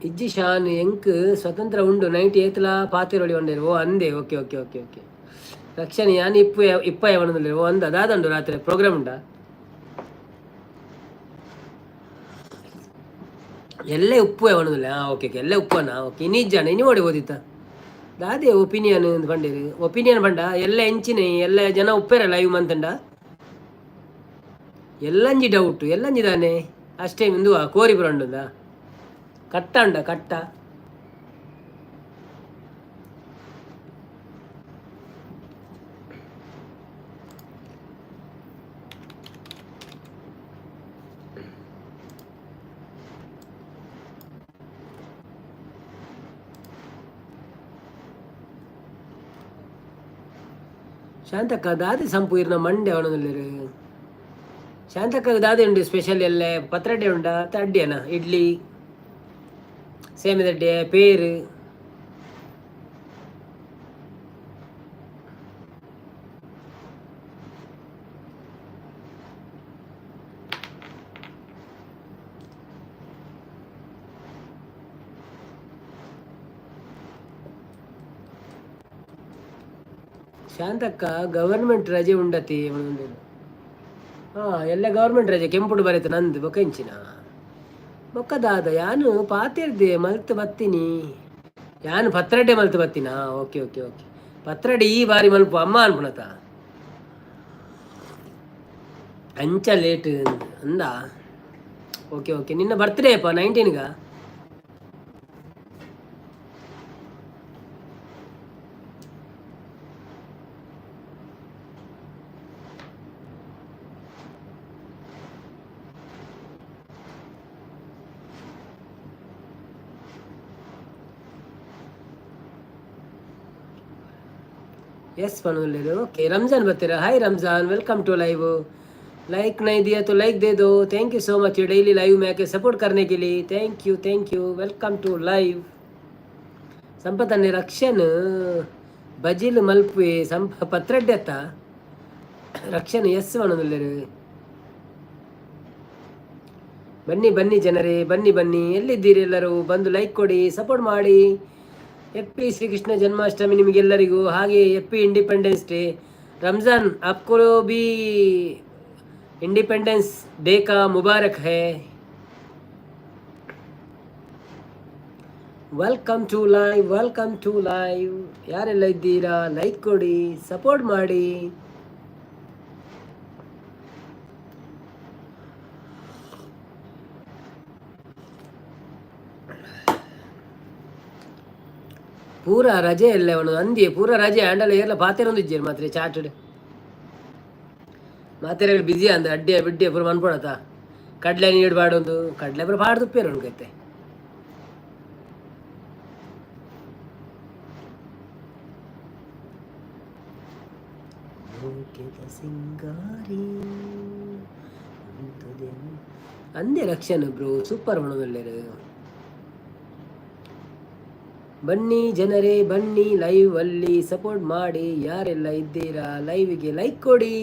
ಇಜ್ಜಿ ಶಾನ್, ಎಂಕ್ ಸ್ವತಂತ್ರ ಉಂಡು ನೈಟ್ ಏತ್ಲಾ ಪಾತೆರೊಳಿ ಒಂಡೇರು. ಓ ಅಂದೆ, ಓಕೆ ಓಕೆ ಓಕೆ ಓಕೆ. ರಕ್ಷಣೆ ಯಾನ್ ಇಪ್ಪು ಇಪ್ಪ ಅವನದಲ್ಲಿ. ಓ ಅಂದ, ದಾದಂಡು ರಾತ್ರಿ ಪ್ರೋಗ್ರಾಮ್ ಉಂಡಾ? ಎಲ್ಲೇ ಉಪ್ಪು ಅವನದಿಲ್ಲ. ಹಾಂ, ಓಕೆ ಓಕೆ, ಎಲ್ಲೇ ಉಪ್ಪನ. ಓಕೆ, ಇನಿ ಇಜ್ಜಾಣ ಇನಿ ಓಡಿ ಓದಿತ್ತ ದಾದೆ ಒಪಿನಿಯನ್ ಪಂಡೇರು. ಒಪಿನಿಯನ್ ಪಂಡ ಎಲ್ಲ ಎಂಚಿನ ಎಲ್ಲ ಜನ ಉಪ್ಪೇರ ಲೈವ್ ಮಂತಂಡ ಎಲ್ಲಂಜಿ ಡೌಟ್ ಎಲ್ಲಂಜಿ ದಾನೆ ಅಷ್ಟೇ. ಇಂದು ಕೋರಿ ಬರಂಡುಂದ ಕಟ್ಟ ಉಂಡ ಕಟ್ಟ. ಶಾಂತಕ್ಕ ದಾದೆ ಸಂಪು ಇರ್ನ ಮಂಡೆ ಅವನದಲ್ಲಿರು. ಶಾಂತಕ್ಕ ದಾದೆ ಉಂಡು ಸ್ಪೆಷಲ್? ಎಲ್ಲ ಪತ್ರೊಡೆ ಉಂಡಾ ಅತ್ತ ಅಡ್ಡಿಯನ? ಇಡ್ಲಿ, ಸೇಮಿದಡ್ಡೆ, ಪೇರು. ಶಾಂತಕ್ಕ ಗವರ್ಮೆಂಟ್ ರಜೆ ಉಂಡತಿ. ಹಾಂ, ಎಲ್ಲ ಗವರ್ಮೆಂಟ್ ರಜೆ ಕೆಂಪುಡು ಬರೀತ ನಂದು ಬೊಕ್ಕ ಇಂಚಿನ ಬೊಕ್ಕ ದಾದ ಯಾನು ಪಾತೆರ್ದೆ ಮಲ್ತ್ ಬತ್ತೀನಿ. ಯಾನು ಪತ್ರಡ್ಡೆ ಮಲ್ತ್ ಬತ್ತೀನಾ? ಓಕೆ ಓಕೆ ಓಕೆ, ಪತ್ರಡ್ಡೆ ಈ ಬಾರಿ ಮಲ್ಪು ಅಮ್ಮ ಅನ್ಪುಣತ ಅಂಚ ಲೇಟ್ ಅಂದ. ಓಕೆ ಓಕೆ, ನಿನ್ನ ಬರ್ತ್ಡೇ ಅಪ್ಪ 19ಗ. ಎಸ್ ಪನೊಂದುಲ್ಲೆರ್. ಓಕೆ, ರಂಜಾನ್ ಬತ್ತೆರ್. Hi Ramzan, welcome to live. Like नहीं दिया तो लाइक दे दो. Thank you so much daily live में आके सपोर्ट करने के लिए. Thank you, thank you. Welcome to live. ಸಂಪತ್ತನ್ನೇ Rakshan ಬಜಿಲ್ ಮಲ್ಪುವೆ ಸಂಪ ಪತ್ರಡ್ಡೆ ಅತ್ತ ರಕ್ಷಣೆ ಎಸ್ ಪನೊಂದುಲ್ಲೆರ್. ಬನ್ನಿ ಬನ್ನಿ ಜನರೇ, ಬನ್ನಿ ಬನ್ನಿ. ಎಲ್ಲಿದ್ದೀರಿ ಎಲ್ಲರೂ? ಬಂದು ಲೈಕ್ ಕೊಡಿ, ಸಪೋರ್ಟ್ ಮಾಡಿ. ಹ್ಯಾಪಿ ಶ್ರೀಕೃಷ್ಣ ಜನ್ಮಾಷ್ಟಮಿ ನಿಮಗೆಲ್ಲರಿಗೂ. ಹಾಗೆ ಹ್ಯಾಪಿ ಇಂಡಿಪೆಂಡೆನ್ಸ್ ಡೇ. ರಂಜಾನ್, आपको भी इंडिपेंडेंस डे का मुबारक है. Welcome to live, welcome to live. ಯಾರೆಲ್ಲ ಇದ್ದೀರಾ, ಲೈಕ್ ಕೊಡಿ, ಸಪೋರ್ಟ್ ಮಾಡಿ. ಪೂರ ರಜೆ ಎಲ್ಲ ಅವನು ಅಂದಿ ಪೂರ ರಜೆ ಆಂಡಲ ಏರ್ಲ ಪಾತೆರೊಂದು ಮಾತ್ರ ಚಾಟಡ್ ಮಾತೆರೆ ಬಿಸಿ ಅಂದ ಅಡ್ಡಿಯ ಬಿಡ್ಡಿಯ ಪೂರ ಮನ್ಪೊಡತ. ಕಡ್ಲೆ ನೀಡು ಬಾಡೊಂದು ಕಡ್ಲೆ ಪೂರ ಪಾಡ್ದು ಉಂಕೈತೆ. ಸಿಂಗಾರಿ ಅಂದೆ ರಕ್ಷಣ್ ಬ್ರೋ, ಸೂಪರ್ ಮನೋದಲ್ಲೇರು. ಬನ್ನಿ ಜನರೇ, ಬನ್ನಿ, ಲೈವ್ ಅಲ್ಲಿ ಸಪೋರ್ಟ್ ಮಾಡಿ. ಯಾರೆಲ್ಲ ಇದ್ದೀರಾ, ಲೈವ್ಗೆ ಲೈಕ್ ಕೊಡಿ.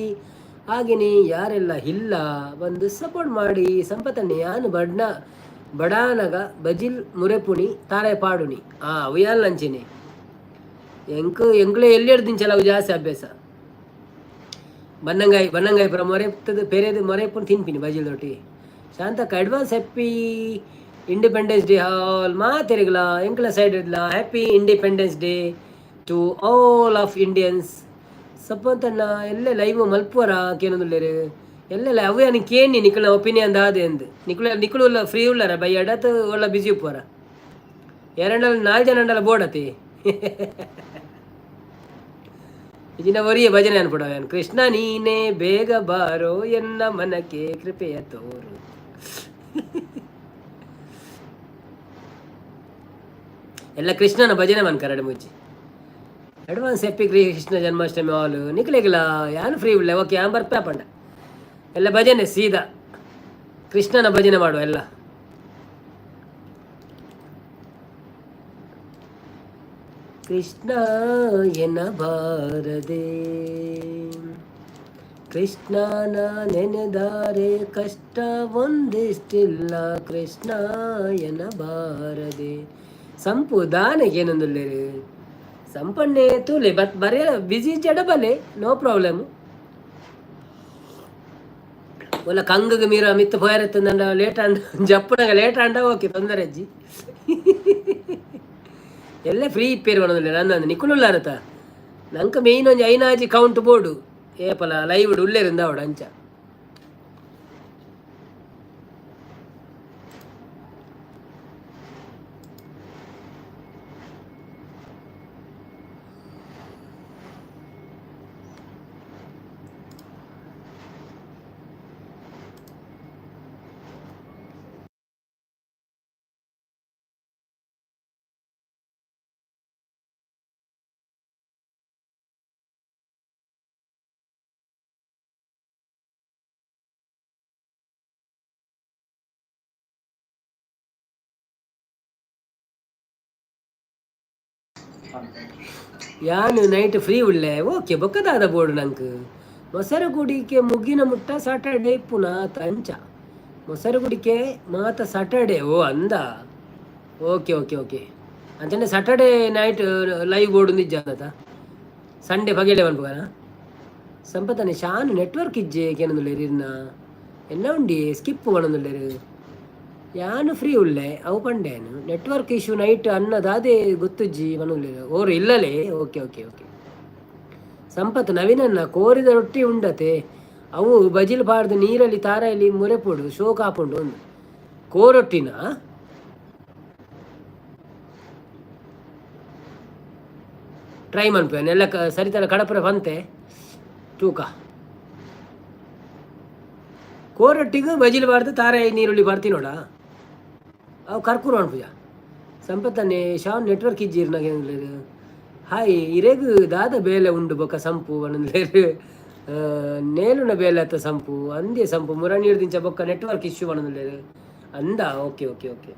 ಹಾಗೆಯೇ ಯಾರೆಲ್ಲ ಇಲ್ಲ, ಬಂದು ಸಪೋರ್ಟ್ ಮಾಡಿ. ಸಂಪತನ್ನೇ ಯಾನು ಬಡ್ನ ಬಡಾನಗ ಬಜಿಲ್ ಮುರೆಪುಣಿ ತಾರೆ ಪಾಡುನಿ. ಆ ಉಯ್ಯಾಲ್ ನಂಚಿನಿ ಎಂಕ್ ಎಂಕ್ಲೆ ಎಲ್ಲಿ ದಿಂಚಲ ಅವು ಜಾಸ್ತಿ ಅಭ್ಯಾಸ. ಬನ್ನಂಗಾಯಿ ಬನ್ನಂಗಾಯಿ ಪುರ ಮೊರೆಪ್ತದ ಪೆರೆದು ಮೊರೆಪುನ್ ತಿನ್ಪಿನಿ ಬಜಿಲ್ ದೊಟ್ಟಿ. ಶಾಂತಕ್ಕ, advance happy Independence Day all ಮಾತೆರೆಗ್ಲ. ಎಂಕ್ಲ ಸೈಡ್ ಇಡ್ಲ happy Independence Day to all of Indians. ಸಪ್ಪಂತಣ್ಣ ಎಲ್ಲ ಲೈವ್ ಮಲ್ಪುವರ ಕೇನೊಂದುಲ್ಲೆರ್ ಎಲ್ಲೆಲ್ಲ ಅವು ಯಾನ್ ಕೇನಿ ನಿಕಲ್ನ ಒಪಿನಿಯನ್ ದಾದೆ ಅಂದ್. ನಿಕುಲು ನಿಕುಲು ಉಲ್ಲ ಫ್ರೀ ಉಲ್ಲರ ಬಯ್ಯಡತ್ ಒಳ್ಳ ಬಿಸಿ ಉಪ್ಪುವರ? ಎರಡಲ್ಲಿ ನಾಲ್ ಜನ ಅಂಡಲ ಬೋಡತಿ ಇಜಿನ ಒರಿಯ ಭಜನೆ ಅನ್ಪುಡ. ಕೃಷ್ಣ ನೀನೇ ಬೇಗ ಬಾರೋ, ಎನ್ನ ಮನಕ್ಕೆ ಕೃಪೆಯ ತೋರು. ಎಲ್ಲ ಕೃಷ್ಣನ ಭಜನೆ ಮನ್ ಕರಡು ಮುಚ್ಚಿ. ಅಡ್ವಾನ್ಸ್ ಹ್ಯಾಪಿ ಕೃಷ್ಣ ಜನ್ಮಾಷ್ಟಮಿ ಆಲ್. ನಿಕ್ಲೆಗ್ಲ ಯಾನು ಫ್ರೀ ಉಳ್ಳೆ. ಓಕೆ, ಯಾನ್ ಬರ್ಪೆ ಪಂಡ. ಎಲ್ಲ ಭಜನೆ ಸೀದಾ ಕೃಷ್ಣನ ಭಜನೆ ಮಾಡುವ ಎಲ್ಲ. ಕೃಷ್ಣ ಎನ್ನಬಾರದೆ, ಕೃಷ್ಣನ ನೆನೆದಾರೆ ಕಷ್ಟ ಒಂದಿಷ್ಟಿಲ್ಲ, ಕೃಷ್ಣ ಎನ್ನಬಾರದೆ. ಸಂಪು ದಾನೆಗೆ ಏನೊಂದುಲ್ಲೆರ್ ಸಂಪನ್ನೆ ತೂಲೆ ಬತ್ ಬರೇ ಬಿಸಿ ಜಡಬಲೆ, ನೋ ಪ್ರಾಬ್ಲಮ್. ಒಲ್ಲ ಕಂಗಗ ಮೀರ ಮಿತ್ತ ಪೋಯರತ್ತಂದ ಲೇಟ್ ಆಂಡ ಜಪ್ಪುನಗ ಲೇಟ್ ಆಂಡ ಓಕೆ, ತೊಂದರೆ ಅಜ್ಜಿ. ಎಲ್ಲ ಫ್ರೀ ಇಪ್ಪೇರು ಪನೊಂದುಲ್ಲೆರ್ ಅಂದಂದು ನಿಕುಲುಲ್ಲಾರತ. ನಂಕ ಮೇಯ್ನ್ ಒಂಜಿ ಐನಾಜಿ ಕೌಂಟ್ ಬೋರ್ಡು ಏಪಲ ಲೈವ್ ಉಲ್ಲೇರ್ ಅವಡು ಅಂಚ. ಯಾನು ನೈಟ್ ಫ್ರೀ ಉಳ್ಳೆ. ಓಕೆ, ಬೊಕ್ಕದಾದ ಬೋರ್ಡು ನಂಕ್ ಮೊಸರು ಕುಡಿಕೆ ಮುಗಿನ ಮುಟ್ಟ ಸಾಟರ್ಡೆ ಇಪ್ಪುನ ಅಂಚ. ಮೊಸರು ಕುಡಿಕೆ ಮಾತ ಸಾಟರ್ಡೆ. ಓ ಅಂದ, ಓಕೆ ಓಕೆ ಓಕೆ. ಅಂಚನೆ ಸಾಟರ್ಡೆ ನೈಟ್ ಲೈವ್ ಬೋರ್ಡ್ ನಿಜ್ಜ ಅಂದತ. ಸಂಡೇ ಪಗೆಲೆ ಪನ್ಪುಗನ ಸಂಪತನೆ. ಶಾನ್ ನೆಟ್ವರ್ಕ್ ಇಜ್ಜೆ ಕೇನೊಂದುಲ್ಲೆರ್. ಇರ್ನ ಎನ್ನ ಉಂಡಿ ಸ್ಕಿಪ್ ಪನೊಂದುಲ್ಲೆರ್. ಯಾನು ಫ್ರೀ ಉಲ್ಲೆ ಅವು ಪಂಡೇನು. ನೆಟ್ವರ್ಕ್ ಇಶ್ಯೂ ನೈಟ್ ಅನ್ನ ದಾದೆ ಗೊತ್ತುಜ್ಜಿ ಪನೊಂದುಲ್ಲೆರ್. ಓರು ಇಲ್ಲಲೇ. Okay okay okay. ಸಂಪತ್ ನವೀನನ್ನ ಕೋರಿದ ರೊಟ್ಟಿ ಉಂಡತೆ. ಅವು ಬಜಿಲ್ ಪಾಡ್ದು ನೀರಲ್ಲಿ ತಾರಾಯಲ್ಲಿ ಮುರೆಪೊಡು ಶೋಕ್ ಆಪುಂಡು. ಒಂದು ಕೋರೊಟ್ಟಿನ ಟ್ರೈ ಮನ್ಪುವೆ ಎಲ್ಲ ಸರಿತಲ ಕಡಪುರ ಬಂತೆ ತೂಕ. ಕೋರೊಟ್ಟಿಗೂ ಬಜಿಲ್ ಬಾರ್ದು ತಾರಾಯಿ ನೀರುಳ್ಳಿ ಬಾರ್ತಿ ನೋಡ ಅವು ಕರ್ಕೂರು ಅನ್ಪುಜ. ಸಂಪತ್ತನ್ನೇ ಶಾನ್ ನೆಟ್ವರ್ಕ್ ಇಜ್ಜಿರ್ ನಾಗ. ಹಾಯ್ ಇರೆಗ್ ದಾದ ಬೇಲೆ ಉಂಡು ಬೊಕ ಸಂಪು ಪನೊಂದುಲ್ಲೆರ್. ನೇಲುನ ಬೇಲೆ ಅತ್ತ ಸಂಪು ಅಂದೆ ಸಂಪು ಮುರ ನೀರ್ದಿಂಚ ಬೊಕ್ಕ ನೆಟ್ವರ್ಕ್ ಇಶ್ಯೂ ಪನೊಂದುಲ್ಲೆರ್ ಅಂದ. Okay okay okay.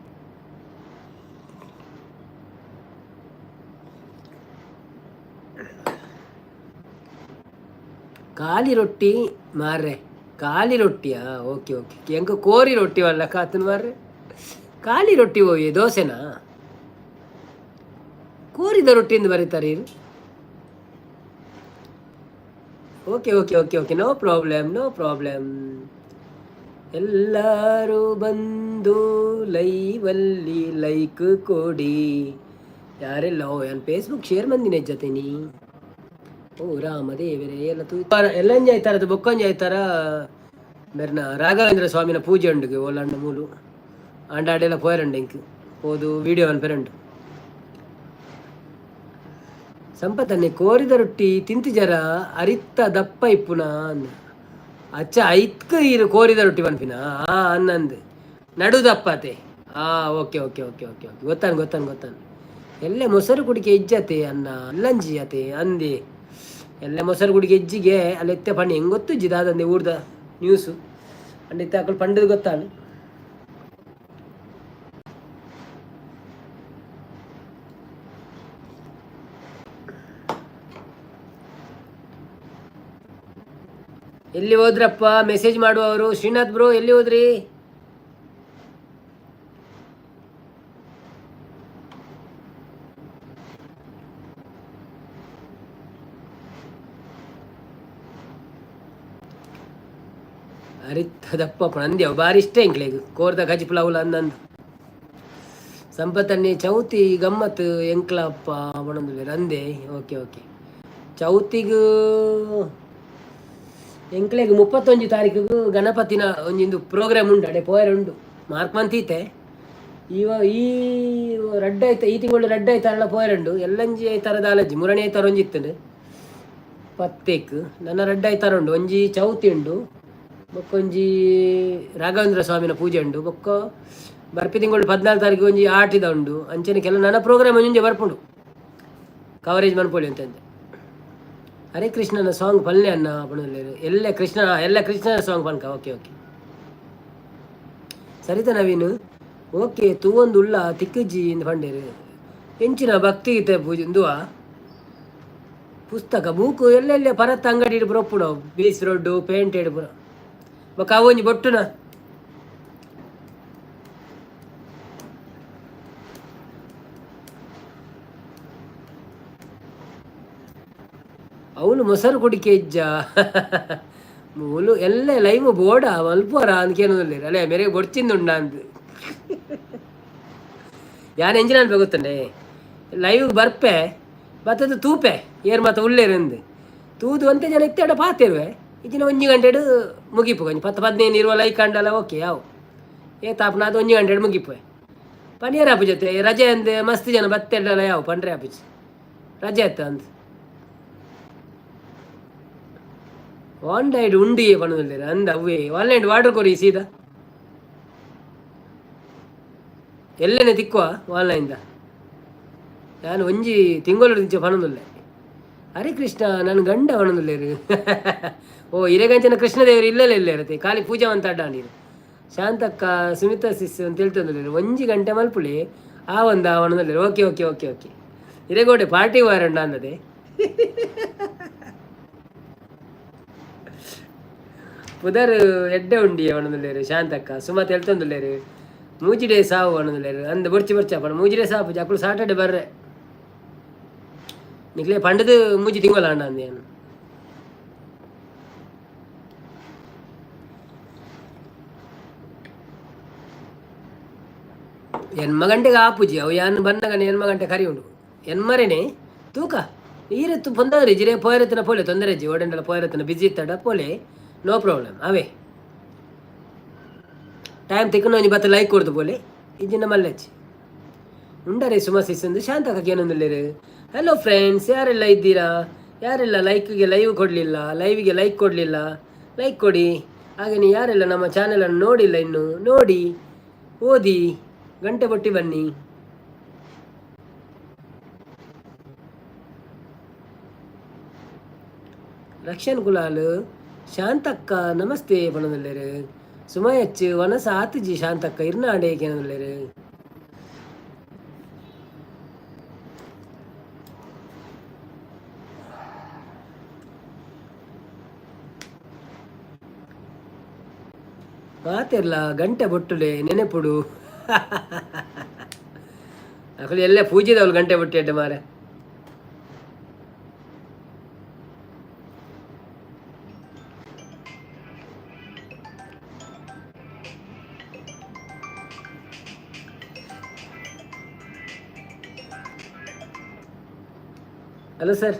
ಖಾಲಿ ರೊಟ್ಟಿ ಮಾರ್ರೆ, ಖಾಲಿ ರೊಟ್ಟಿಯಾ? ಓಕೆ ಓಕೆ, ಎಂಕ ಕೋರಿ ರೊಟ್ಟಿ ವಲ್ಲ ಕಾತನ್ ಮಾರ್ರೆ. ಖಾಲಿ ರೊಟ್ಟಿ ಹೋಗಿ ದೋಸೆನಾ? ಕೋರಿದ ರೊಟ್ಟಿ ಎಂದು ಬರೀತಾರೆ ಇದು. Okay okay okay okay, no problem no problem. ಎಲ್ಲರೂ ಬಂದು ಲೈವಲ್ಲಿ ಲೈಕ್ ಕೊಡಿ. ಯಾರೆಲ್ಲ ಓ ನಾನು ಫೇಸ್ಬುಕ್ ಶೇರ್ ಬಂದಿನಿ ಜೊತೆ. ಓ ರಾಮ ದೇವರೇ, ಎಲ್ಲ ತೂ ಎಲ್ಲ ಎಂಜಾಯ್ ಅದು ಬೊಕ್ಕೊಂಜಿ ಆಯ್ತಾರ. ಮೆರ್ನ ರಾಘವೇಂದ್ರ ಸ್ವಾಮಿನ ಪೂಜೆ ಉಂಡುಗೆ ಓಲಂಡ ಮೂಲು ಆಂಡ ಆಡೆಲ್ಲ ಪೋಯರಂಡು ಇಂಕ್ ಪೋದು ವಿಡಿಯೋ ಅನ್ಪೆರಂಡು. ಸಂಪತ್ತನ್ನೆ ಕೋರಿದ ರೊಟ್ಟಿ ತಿಂತಿಜರ ಅರಿತ್ತ ದಪ್ಪ ಇಪ್ಪುನ ಅಂದ. ಅಚ್ಚ ಐತ್ಕ ಇರು ಕೋರಿದ ರೊಟ್ಟಿ ಪನ್ಪಿನ? ಆ ಅನ್ನಂದು ನಡು ದಪ್ಪತೆ. ಆ okay okay okay okay okay, ಗೊತ್ತಾನು ಗೊತ್ತಾನು ಗೊತ್ತಾನು. ಎಲ್ಲೆ ಮೊಸರು ಕುಡಿಕೆ ಇಜ್ಜತೆ ಅನ್ನ ಅಲ್ಲಂಜಿ ಅತೆ ಅಂದೆ. ಎಲ್ಲ ಮೊಸರು ಕುಡಿಕೆ ಇಜ್ಜಿಗೆ ಅಲ್ಲಿ ಎತ್ತೆ ಪಂಡಿ ಹೆಂಗ್ ಗೊತ್ತು ಇಜ್ಜಿ ದಾದಂದೆ ಊರ್ದ ನ್ಯೂಸು ಅಂಡ್ ಇತ್ತೆ ಅಕುಲು ಪಂಡದು ಗೊತ್ತಾನು. ಎಲ್ಲಿ ಹೋದ್ರಪ್ಪ ಮೆಸೇಜ್ ಮಾಡುವವರು? ಶ್ರೀನಾಥ್ ಬ್ರೋ ಎಲ್ಲಿ ಹೋದ್ರಿ? ಅರಿತ್ತದಪ್ಪ ಅಂದ್ಯವು ಬಾರಿ ಇಷ್ಟ ಎಂಕ್ಲೆಗ್ ಕೋರ್ದ ಕಜಿಪುಲಾವುಲ ಅಂದಂದು. ಸಂಪತ್ತನ್ನಿ ಚೌತಿ ಗಮ್ಮತ್ ಎಂಕ್ಲಪ್ಪ ಪಣೊಂದುಲ್ಲೆರ್ ಅಂದೆ. ಓಕೆ ಓಕೆ, ಚೌತಿಗ್ ಎಂಕ್ಲೆಗ್ 31 ತಾರೀಕಿಗೆ ಗಣಪತಿನ ಒಂಜಿಂದು ಪ್ರೋಗ್ರಾಮ್ ಉಂಡು, ಅಡೆ ಪೋಯರೆ ಉಂಡು. ಮಾರ್ಕ್ ಮಂತೀತೆ ಇವ ಈ ರಡ್ಡ್ ಐತ ಈ ತಿಂಗಳು ರಡ್ಡ್ ಐತಾರಲ ಪೋಯರುಂಡು. ಎಲ್ಲಂಜಿ ಐತಾರ ದಾಲಜ್ಜಿ ಮುರಣಿ ಐತಾರ ಒಂಜಿ ಇತ್ತುಂಡು ಪತ್ತೇಕ್. ನನ್ನ ರಡ್ಡ್ ಐತಾರ ಉಂಡು, ಒಂಜಿ ಚೌತಿ ಉಂಡು, ಬೊಕ್ಕೊಂಜಿ ರಾಘವೇಂದ್ರ ಸ್ವಾಮಿನ ಪೂಜೆ ಉಂಡು, ಬೊಕ್ಕ ಬರ್ಪಿ ತಿಂಗಳು 14 ತಾರೀಕು ಒಂಜಿ ಆಟಿದ ಉಂಡು. ಅಂಚನೆ ಕೆಲವು ನನ್ನ ಪ್ರೋಗ್ರಾಮ್ ಒಂಜಿ ಬರ್ಪುಂಡು, ಕವರೇಜ್ ಮನ್ಪೊಲಿ ಅಂತಂದೆ. ಹರೇ ಕೃಷ್ಣನ ಸಾಂಗ್ ಪಲ್ಲೆ ಅನ್ನ ಪಣೊಲ್ಲೆರ್. ಎಲ್ಲ ಕೃಷ್ಣ ಎಲ್ಲ ಕೃಷ್ಣನ ಸಾಂಗ್ ಪನ್ಕ. Okay okay, Saritha Naveen. Okay, ತೂವೊಂದುಲ್ಲ ತಿಕ್ಕುಜ್ಜಿ ಇಂದ್ ಪಂಡೇರು. ಎಂಚಿನ ಭಕ್ತಿ ಗೀತೆ ಪೂಜೆ ಇಂದುವ ಪುಸ್ತಕ ಬೂಕು ಎಲ್ಲೆಲ್ಲ ಪರತ್ ಅಂಗಡಿ ಪೂರ ಉಪ್ಪುಡು ಬೀಸ್ ರೋಡ್ ಪೇಂಟೆಡ್ ಪೂರ. ಬೊಕ್ಕ ಅವೊಂಜಿ ಬೊಟ್ಟುನ ಅವನು ಮೊಸರು ಕುಡಿಕೆ ಇಜ್ಜ ಮೂಲು ಎಲ್ಲ ಲೈವ್ ಬೋಡ ಮಲ್ಪುವರ ಅಂದ್ಕೇನೊಂದುಲ್ಲೆರ್. ಅಲ್ಲೇ ಮೇರೆಗೆ ಬೊಡ್ಚಿಂದುಂಡ ಅಂದ್ ಯಾನ್ ಎಂಚಿನ ಅನ್ಪೆ ಗೊತ್ತುಂಡೆ, ಲೈವ್ ಬರ್ಪೆ ಬತ್ತದ ತೂಪೆ ಏರ್ ಮಾತ ಉಲ್ಲೇರ್ ಅಂದ್ ತೂದು ಒಂತೆ ಜನ ಇತ್ತೆಡ ಪಾತೆರುವೆ. ಇಜ್ಜಿನ ಒಂಜಿ ಗಂಟೆಡ್ ಮುಗಿಪು. ಒಂಜಿ 10 15 20 ಲೈಕ್ ಅಂಡಲ ಓಕೆ ಯಾವು ಏ ತಾಪನ ಅದು ಒಂಜಿ ಗಂಟೆಡ್ ಮುಗಿಪುವೆ. ಪನಿಯರ್ ಆಪು ಜೊತೆ ರಜೆ ಅಂದ್ ಮಸ್ತ್ ಜನ ಬತ್ತೆಡ್ಡಲ ಯಾವು ಪಂಡ್ರೆ ಆಪುಜಿ ರಜೆ ಅತ್ತ ಅಂದ್. ಆನ್ಲೈನ್ ಉಂಡಿ ಪನೊಂದುಲ್ಲೆರ್ ಅಂದ್. ಅವ್ವೇ ಆನ್ಲೈನ್ ಆರ್ಡರ್ ಕೊರಿ ಸೀದಾ ಎಲ್ಲೆನೆ ತಿಕ್ಕುವ ಆನ್ಲೈನ್ದ. ಯಾನ್ ಒಂಜಿ ತಿಂಗೊಳು ಪನೊಂದುಲ್ಲೆ. ಹರೇ ಕೃಷ್ಣ ನನ್ನ ಗಂಡ ಪನೊಂದುಲ್ಲೆರ್. ಓ ಇರೆಗಂಚಿನ ಕೃಷ್ಣದೇವರು ಇಲ್ಲಲೇ ಇಲ್ಲ ಇರತ್ತೆ ಖಾಲಿ ಪೂಜೆ ಅಂತ ಅಡ್ಡ ನೀರು. ಶಾಂತಕ್ಕ ಸುಮಿತಾ ಸಿಸ್ ಅಂತ ಹೇಳ್ತಂದುಲ್ಲೆರ್. ಒಂಜಿ ಗಂಟೆ ಮಲ್ಪುಳಿ ಆ ಒಂದ ಪನೊಂದುಲ್ಲೆರ್. ಓಕೆ ಓಕೆ ಓಕೆ ಓಕೆ, ಇರೆಗೋಡೆ ಪಾರ್ಟಿ ವಾರಂಡ ಅಂದದೆ. ಪುದರ್ ಎಡ್ಡೆ ಉಂಡಿ ಪನೊಂದುಲ್ಲೆರ್ ಶಾಂತಕ್ಕ. ಸುಮತ್ ಹೇಳ್ತಂದುಲ್ಲೆರ್ ಮೂಜಿಡೆ ಸಾವು ಪನೊಂದುಲ್ಲೆರ್. ಅಂದ್ ಬೊರ್ಚಿ ಬೊರ್ಚಿ ಪಣ ಮೂಜಿಡೆ ಸಾವು ಅಕುಲು ಸಾಟರ್ಡೆ ಬರ್ರೆ ನಿಕ್ಲೆ ಪಂಡದು ಮೂಜಿ ತಿಂಗೊಲ ಅಂಡ ಅಂದೆ. ಎನ್ಮ ಗಂಟೆಗೆ ಆಪುಜಿ ಅವು ಯಾನ್ ಬನ್ನಗನೆ ಎನ್ಮ ಗಂಟೆ ಕರಿ ಉಂಡು ಎನ್ಮರೆನೆ ತೂಕ ಈರೆತ್ತು ಪೊಂದರೆ ಜಿರೆ ಪೋಯರತ್ತಿನ ಪೋಲೆ ತೊಂದರೆ ಜಿ ಓಡೆಂಡಲ ಪೋಯರತ್ತಿನ ಬಿಜಿ ಇತ್ತಡ ಪೋಲೆ, ನೋ ಪ್ರಾಬ್ಲಮ್. ಅವೇ ಟೈಮ್ ತಿಕ್ಕುನ ಒಂಜಿ ಬತ್ತ ಲೈಕ್ ಕೊಡ್ದು ಪೋಲೆ ಇಜ್ಜಿನ ಮಲ್ಲಚ್ಚಿ ಉಂಡರೆ. ಸುಮಸಿಸ್ ಶಾಂತಕ ಏನೊಂದುಲ್ಲೆರ್. ಹಲೋ ಫ್ರೆಂಡ್ಸ್, ಯಾರೆಲ್ಲ ಇದ್ದೀರಾ? ಯಾರೆಲ್ಲ ಲೈಕ್ಗೆ ಲೈವ್ ಕೊಡಲಿಲ್ಲ, ಲೈವ್ಗೆ ಲೈಕ್ ಕೊಡಲಿಲ್ಲ, ಲೈಕ್ ಕೊಡಿ. ಹಾಗೆಯೇ ಯಾರೆಲ್ಲ ನಮ್ಮ ಚಾನೆಲನ್ನು ನೋಡಿಲ್ಲ ಇನ್ನು ನೋಡಿ, ಓದಿ, ಗಂಟೆ ಬೊಟ್ಟಿ ಬನ್ನಿ. ರಕ್ಷನ್ ಕುಲಾಲ್, ಶಾಂತಕ್ಕ ನಮಸ್ತೆ ಪಣದಲ್ಲೇರು. ಸುಮಯಚ್ಚು ವನಸ ಆತುಜಿ ಶಾಂತಕ್ಕ ಇರ್ನಾಡೆ ಕೇನದಲ್ಲೇರು. ಮಾತೆರ್ಲ ಗಂಟೆ ಬೊಟ್ಟುಲೆ ನೆನೆಪುಡು. ಅಕುಲು ಎಲ್ಲ ಪೂಜೆದವಳು ಗಂಟೆ ಬೊಟ್ಟಿ ಅಡ್ಡ ಮಾರೆ. Hello sir.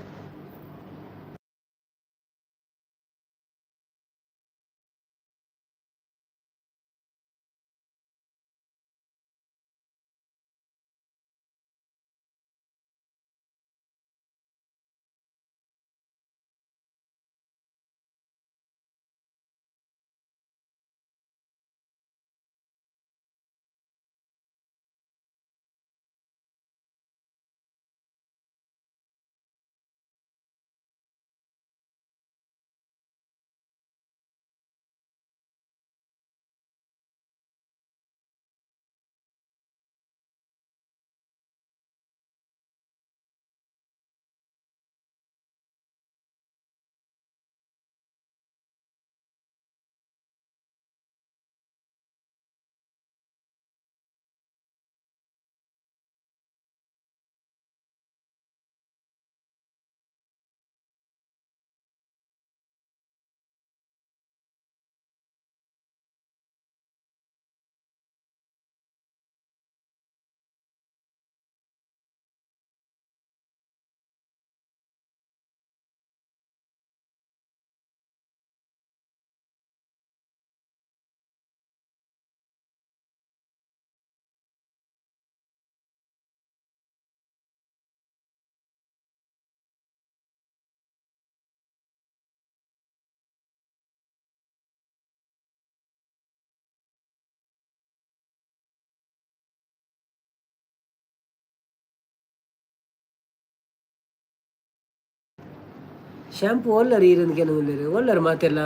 Shampoo ಒಲ್ಲರ್ ಈರಂದು ಕೆನೊಂದುಲ್ಲೆರ್ ಒಲ್ಲರ್ ಮಾತೆರ್ಲ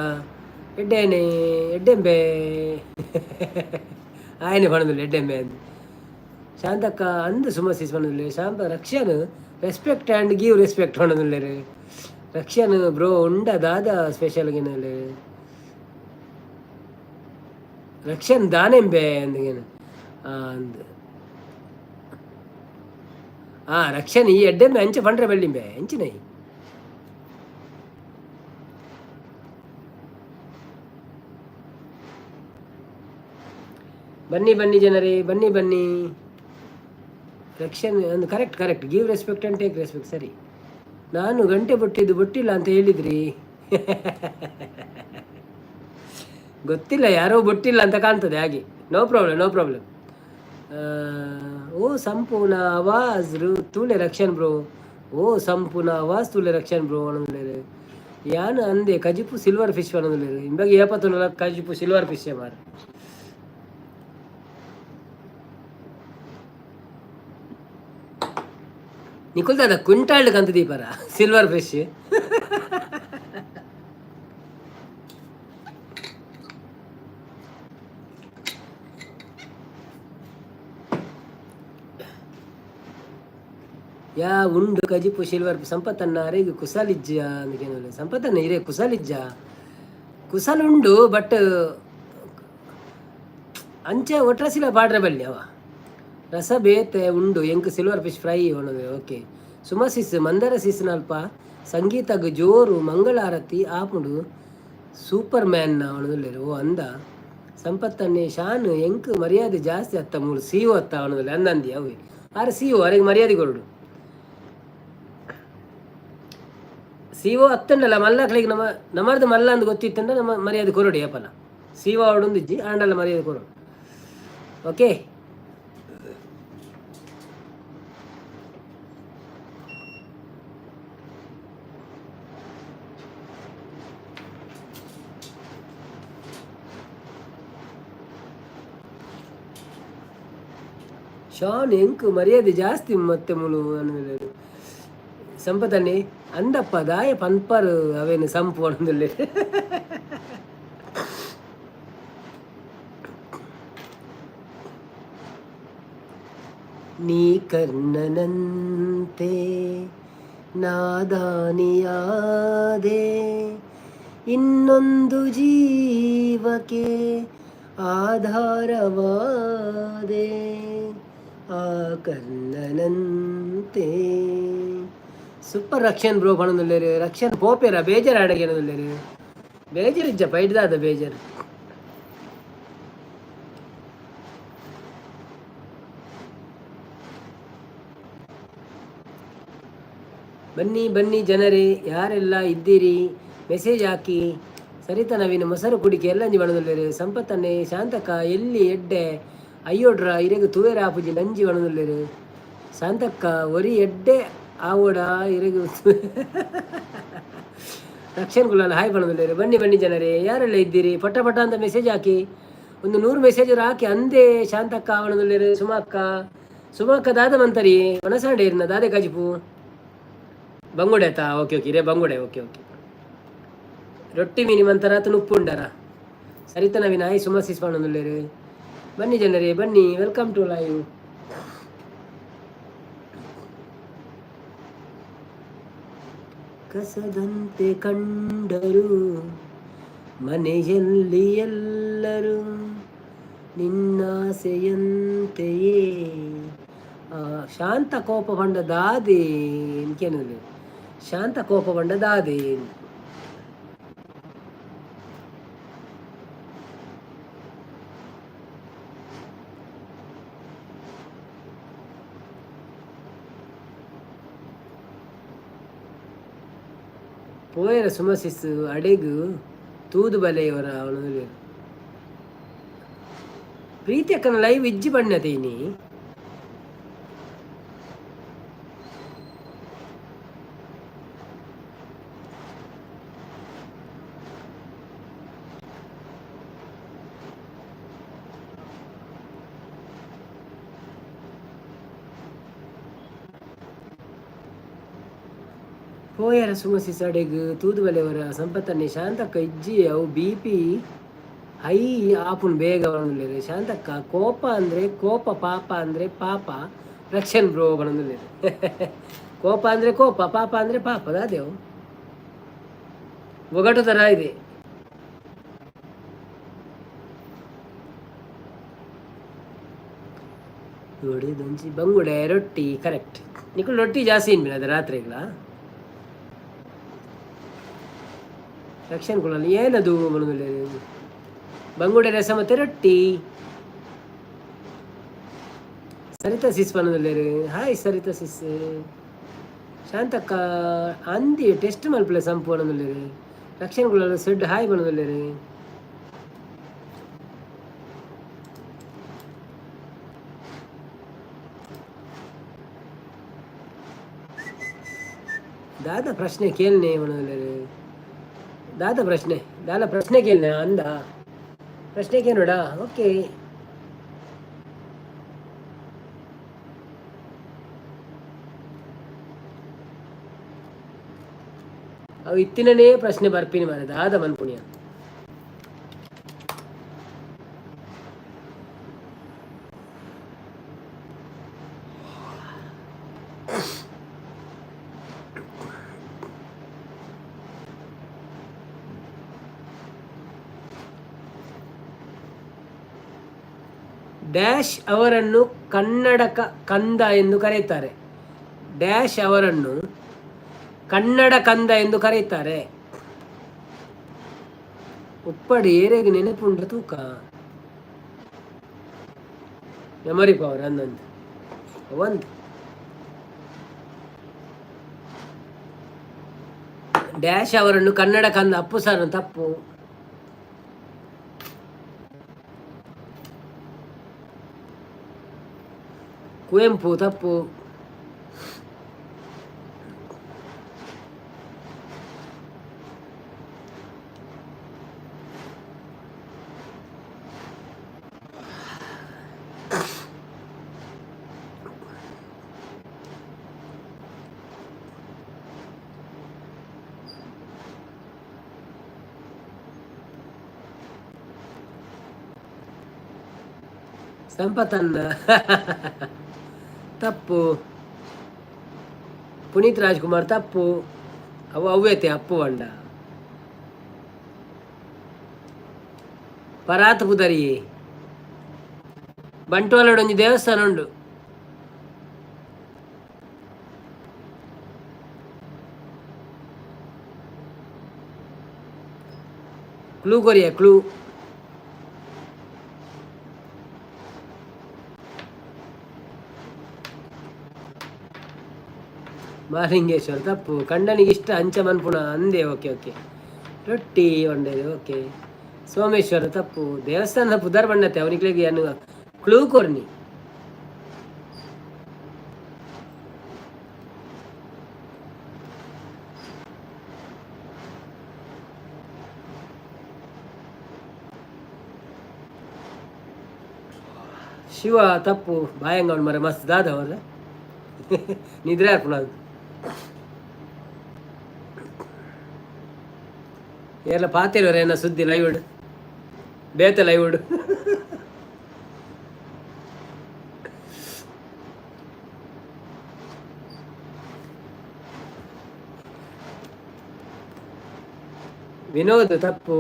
ಎಡ್ಡೇನೆ ಎಡ್ಡೆಂಬೆ ಆಯನೆ ಪಣೊಂದುಲ್ಲೆ ಎಡ್ಡೆಂಬೆ ಅಂದ್. ಶಾಂತಕ್ಕ ಅಂದ್ ಸುಮಸಿಸ್ ಪಣೊಂದುಲ್ಲೆ. Shantha Rakshan respect and give respect ಪಣೊಂದುಲ್ಲೆರ್. ರಕ್ಷನ್ ಬ್ರೋ ಉಂಡ ದಾದ ಸ್ಪೆಷಲ್ ಗೆನೊಂದುಲ್ಲೆರ್. ರಕ್ಷನ್ ದಾನೆಂಬೆ ಅಂದ್ ಅಂದ್. ಆ ರಕ್ಷನ್ ಈ ಎಡ್ಡೆಂಬೆ ಅಂಚ ಪಂಡ್ರೆ ಬಳ್ಳಿಂಬೆ ಅಂಚಿನೈ. ಬನ್ನಿ ಬನ್ನಿ ಜನರೇ, ಬನ್ನಿ ಬನ್ನಿ. ರಕ್ಷನ್ ಒಂದು correct correct, give respect and take respect ಸರಿ. ನಾನು ಗಂಟೆ ಬೊಟ್ಟಿದ್ದು ಬೊಟ್ಟಿಲ್ಲ ಅಂತ ಹೇಳಿದ್ರಿ, ಗೊತ್ತಿಲ್ಲ, ಯಾರೋ ಬೊಟ್ಟಿಲ್ಲ ಅಂತ ಕಾಣ್ತದೆ ಹಾಗೆ. No problem no problem. ಓ ಸಂಪೂರ್ಣ ಆವಾಜ್ ರು ತೂಲೆ ರಕ್ಷನ್ ಬ್ರೋ, ಓ ಸಂಪೂರ್ಣ ಆವಾಜ್ ತೂಲೆ ರಕ್ಷನ್ ಬ್ರೋ ಅನ್ನೋದು. ಯಾನು ಅಂದೆ ಕಜಿಪು ಸಿಲ್ವರ್ ಫಿಶ್ ಅನ್ನೋದು. ಇಂಬಾಗ ಏಪತ್ತುನಲ್ಲ ಕಜಿಪು ಸಿಲ್ವರ್ ಫಿಶ್ ಮಾರ. ನಿಕುಲ್ ದಾದ ಕ್ವಿಂಟಾಲ್ಡ್ ಕಂತ ದೀಪರ ಸಿಲ್ವರ್ ಫಿಶ್. ಯಾ ಉಂಡು ಕಜಿಪು ಸಿಲ್ವರ್ ಸಂಪತ್ತನ್ನ ಅರೆಗ್ ಕುಸಲಿಜ್ಜ ಅಂದ್ಕೇನಲ್ಲ. ಸಂಪತ್ತನ್ನ ಇರೇ ಕುಸಲಿಜ್ಜ ಕುಸಲ್ ಉಂಡು ಬಟ್ ಅಂಚೆ ಒಟ್ರಸಿಲ ಪಾಡ್ರೆ ಬಲ್ಲಿ ಅವ ರಸ ಬೇತೆ ಉಂಡು ಎಂಕ್ ಸಿಲ್ವರ್ ಫಿಶ್ ಫ್ರೈ ಒಣದು. ಓಕೆ ಸುಮಸಿಸ್ ಮಂದರ ಸಿಸ್ನಲ್ಪ ಸಂಗೀತಗ್ ಜೋರು ಮಂಗಳಾರತಿ ಆಪುಂಡು ಸೂಪರ್ ಮ್ಯಾನ್ ಅವನದುಲ್ಲೆರ್. ಓ ಅಂದ ಸಂಪತ್ತನ್ನೇ ಶಾನ್ ಎಂಕ್ ಮರ್ಯಾದೆ ಜಾಸ್ತಿ ಅತ್ತ ಮೂಲು ಸಿ ಒ ಅತ್ತ ಅವನದುಲ್ಲೆ ಅಂದಂದಿ ಅವೆ ಆರ್ ಸಿ ಒ ಅರೆಗ್ ಮರ್ಯಾದೆ ಕೊರಡು. ಸಿ ಒ ಅತ್ತಂಡಲ್ಲ ಮಲ್ಲಕ್ಲೆಗ್ ನಮ ನಮರ್ದು ಮಲ್ಲ ಅಂದ್ ಗೊತ್ತಿತ್ತಂಡ ನಮ್ಮ ಮರ್ಯಾದೆ ಕೊರಡು ಏಪಲ. ಸಿ ಒ ಅವಡೊಂದಿಜ್ಜಿ ಆಂಡಲ ಮರ್ಯಾದೆ ಕೊರಡು. ಓಕೆ ಶಾನ್ ಎಂಕ್ ಮರ್ಯಾದೆ ಜಾಸ್ತಿ ಮತ್ತೆ ಮುಲು ಅನ್ನೋದು. ಸಂಪತನ್ನೇ ಅಂದಪ್ಪ ದಾಯ ಪನ್ಪರ್ ಅವೇನು ಸಂಪು ಪನೊಂದುಲ್ಲೆರ್. ನೀ ಕರ್ಣನಂತೆ ನಾದಾನಿಯಾದೆ, ಇನ್ನೊಂದು ಜೀವಕ್ಕೆ ಆಧಾರವಾದೆ, ಆ ಕರ್ಣನಂತೆ. ಸೂಪರ್ ರಕ್ಷನ್ ಬ್ರೋ ಪನೊಂದುಲ್ಲೆರ್. ರಕ್ಷನ್ ಪೋಪೆರ ಬೇಜಾರ್ ಆಡಗೇನೊಂದುಲ್ಲೆರ್. ಬೇಜಾರ್ ಇಜ್ಜ ಪೈಡ್ದಾದ ಬೇಜಾರ್. ಬನ್ನಿ ಬನ್ನಿ ಜನರೇ, ಯಾರೆಲ್ಲ ಇದ್ದೀರಿ ಮೆಸೇಜ್ ಹಾಕಿ. ಸರಿತಾ ನವೀನ ಮೊಸರು ಕುಡಿಕೆ ಎಲ್ಲ ಅಂಜಿ ಪನೊಂದುಲ್ಲೆರ್. ಸಂಪತ್ತನ್ನೇ ಶಾಂತಕ್ಕ ಎಲ್ಲಿ ಎಡ್ಡೆ ಅಯ್ಯೋಡ್ರ ಇರೆಗ್ ತೂವೆರ ಆಪುಜಿ ನಂಜಿ ಪನೊಂದುಲ್ಲೆರ್. ಶಾಂತಕ್ಕ ಒರಿ ಎಡ್ಡೆ ಆವೋಡ ಇರೆಗ್. ರಕ್ಷಣ್ ಕುಲಾಲ್ ಹಾಯ್ ಪನೊಂದುಲ್ಲೆರ್. ಬನ್ನಿ ಬನ್ನಿ ಜನರೇ, ಯಾರೆಲ್ಲ ಇದ್ದೀರಿ ಪಟ ಪಟ ಅಂತ ಮೆಸೇಜ್ ಹಾಕಿ. ಒಂದು 100 ಮೆಸೇಜ್ ಹಾಕಿ. ಅಂದೇ ಶಾಂತಕ್ಕ ಪನೊಂದುಲ್ಲೆರ್. ಸುಮಕ್ಕ, ಸುಮಕ್ಕ ದಾದ ಮಂತರಿ ಮನಸಾಂಡೆ ಇರ್ನ ದಾದೆ ಕಜಿಪು ಬಂಗುಡೆ ಆತಾ? ಓಕೆ ಓಕೆ, ಇರೇ ಬಂಗುಡೆ. ಓಕೆ ಓಕೆ, ರೊಟ್ಟಿ ಮೀನಿ ಮಂತರ ಆತ ಉಪ್ಪುಂಡರ. ಸರಿತ ನವೀನ ಹಾಯ್ ಸುಮಸಿಸ್ ಪನೊಂದುಲ್ಲೆರ್. ಬನ್ನಿ ಜನರೇ ಬನ್ನಿ, welcome to live. ಕಸದಂತೆ ಕಂಡರು ಮನೆಯಲ್ಲಿ ಎಲ್ಲರೂ ನಿನ್ನಾಸೆಯಂತೆಯೇ. ಶಾಂತ ಕೋಪ ಪಂಡ ದಾದೆ ಇಂಕೇನುಲ್ಲೆ? ಶಾಂತ ಕೋಪ ಪಂಡ ದಾದೆ? ಪೋಯರ ಸುಮಸಿಸ್ ಅಡೆಗ್ ತೂದು ಬಲೆಯವರ ಅವನು. ಪ್ರೀತಿ ಅಕ್ಕನ ಲೈವ್ ಇಜ್ಜಿ ಬಣ್ಣತೆ ಇನಿ. ಪೋಯರ ಸುಮಸಿಸ್ ಅಡೆಗ್ ತೂದು ಬಲೆಯವರ. ಸಂಪತ್ತನ್ನೇ ಶಾಂತಕ್ಕ ಇಜ್ಜಿ, ಅವು ಬಿಪಿ ಹೈ ಆಪುನ್ ಬೇಗ ಪನೊಂದುಲ್ಲೆರ್. ಶಾಂತಕ್ಕ ಕೋಪ ಅಂದ್ರೆ ಕೋಪ, ಪಾಪ ಅಂದ್ರೆ ಪಾಪ ರಕ್ಷನ್ ಬ್ರೋ ಪನೊಂದುಲ್ಲೆರ್. ಕೋಪ ಅಂದ್ರೆ ಕೋಪ, ಪಾಪ ಅಂದ್ರೆ ಪಾಪ. ದಾದೆವು ಒಗಟು ತರ ಇದೆ. ದೊಂಜಿ ಬಂಗುಡೆ ರೊಟ್ಟಿ ಕರೆಕ್ಟ್. ನಿಕುಲು ರೊಟ್ಟಿ ಜಾಸ್ತಿ ಇನ್ಬಿನ ಅದು ರಾತ್ರಿಗಳ. ರಕ್ಷನ್ ಕುಳಲ್ ಏನದು ಪನೊಂದುಲ್ಲೆರ್. ಬಂಗುಡೆ ರಸ ಮತ್ತೆ ರೊಟ್ಟಿ. ಸರಿತಾ ಸಿಸ್ ಪನೊಂದುಲ್ಲೆರ್. Hi Saritha sis. ಶಾಂತಕ್ಕ ಅಂದಿ ಟೆಸ್ಟ್ ಮಲ್ಪಲೆ ಸಂಪು ಪನೊಂದುಲ್ಲೆರ್. ರಕ್ಷನ್ ಕುಳಲ್ ಸೆಡ್ ಹಾಯ್ ಪನೊಂದುಲ್ಲೆರ್. ದಾದ ಪ್ರಶ್ನೆ ಕೇಳನೆ ಪನೊಂದುಲ್ಲೆರ್. ದಾದ ಪ್ರಶ್ನೆ, ದಾದ ಪ್ರಶ್ನೆ ಕೇಳನೆ ಅಂದ ಪ್ರಶ್ನೆ ಕೇಳೋಡ. ಓಕೆ, ಅವು ಇತ್ತಿನನೇ ಪ್ರಶ್ನೆ ಬರ್ಪಿನಿ ಮಾರೆ, ದಾದ ಮನ್ಪುಣಿಯ. ಡ್ಯಾಶ್ ಅವರನ್ನು ಕನ್ನಡಕ ಕಂದ ಎಂದು ಕರೆಯುತ್ತಾರೆ. ಡ್ಯಾಶ್ ಅವರನ್ನು ಕನ್ನಡ ಕಂದ ಎಂದು ಕರೆಯುತ್ತಾರೆ. ಉಪ್ಪಡಿ ಏರೆಗ್ ನೆನಪುಂಡ ತೂಕ. ಮೆಮೊರಿ ಪವರ್ ಅಂದಂದು ಒಂದು. ಡ್ಯಾಶ್ ಅವರನ್ನು ಕನ್ನಡ ಕಂದ. ಅಪ್ಪು ಸರ್ ತಪ್ಪು. ಕುವೆಂಪು ತಪ್ಪು. ಸಂಪತನ್ನ ತಪ್ಪು. ಪುನೀತ್ ರಾಜ್ಕುಮಾರ್ ತಪ್ಪು. ಅವು ಅವ್ವೇತೆ ಅಪ್ಪು వంಡ. ಪರಾತ್ ಪುದರಿ. ಬಂಟ್ವಾಳಡ್ ಒಂಜಿ ದೇವಸ್ಥಾನ ಉಂಡು. ಕ್ಲೂ ಕೊರಿಯ ಕ್ಲೂ. ಮಹಾಲಿಂಗೇಶ್ವರ ತಪ್ಪು. ಕಂಡನಿಗೆ ಇಷ್ಟ ಅಂಚ ಮನ್ಪುಣ ಅಂದೆ. ಓಕೆ ಓಕೆ, ರೊಟ್ಟಿ ಒಂಡೇದು. ಓಕೆ, ಸೋಮೇಶ್ವರ ತಪ್ಪು. ದೇವಸ್ಥಾನದ ಪುದರ್ ಬಣ್ಣತೆ ಅವನಿಗೆ ಏನು ಕ್ಲೂ ಕೊರ್ನಿ. ಶಿವ ತಪ್ಪು. ಬಾಯಂಗವನ್ ಮರ ಮಸ್ತ್ ದಾದ ಅವರ ನಿದ್ರೆ ಹಾಪುಣ. ಎಲ್ಲ ಪಾತಿರೋರ ಏನ ಸುದ್ದಿ ಲೈವ್ಡ್ ಬೇತೆ ಲೈವ್ಡ್. ವಿನೋದ್ ತಪ್ಪು.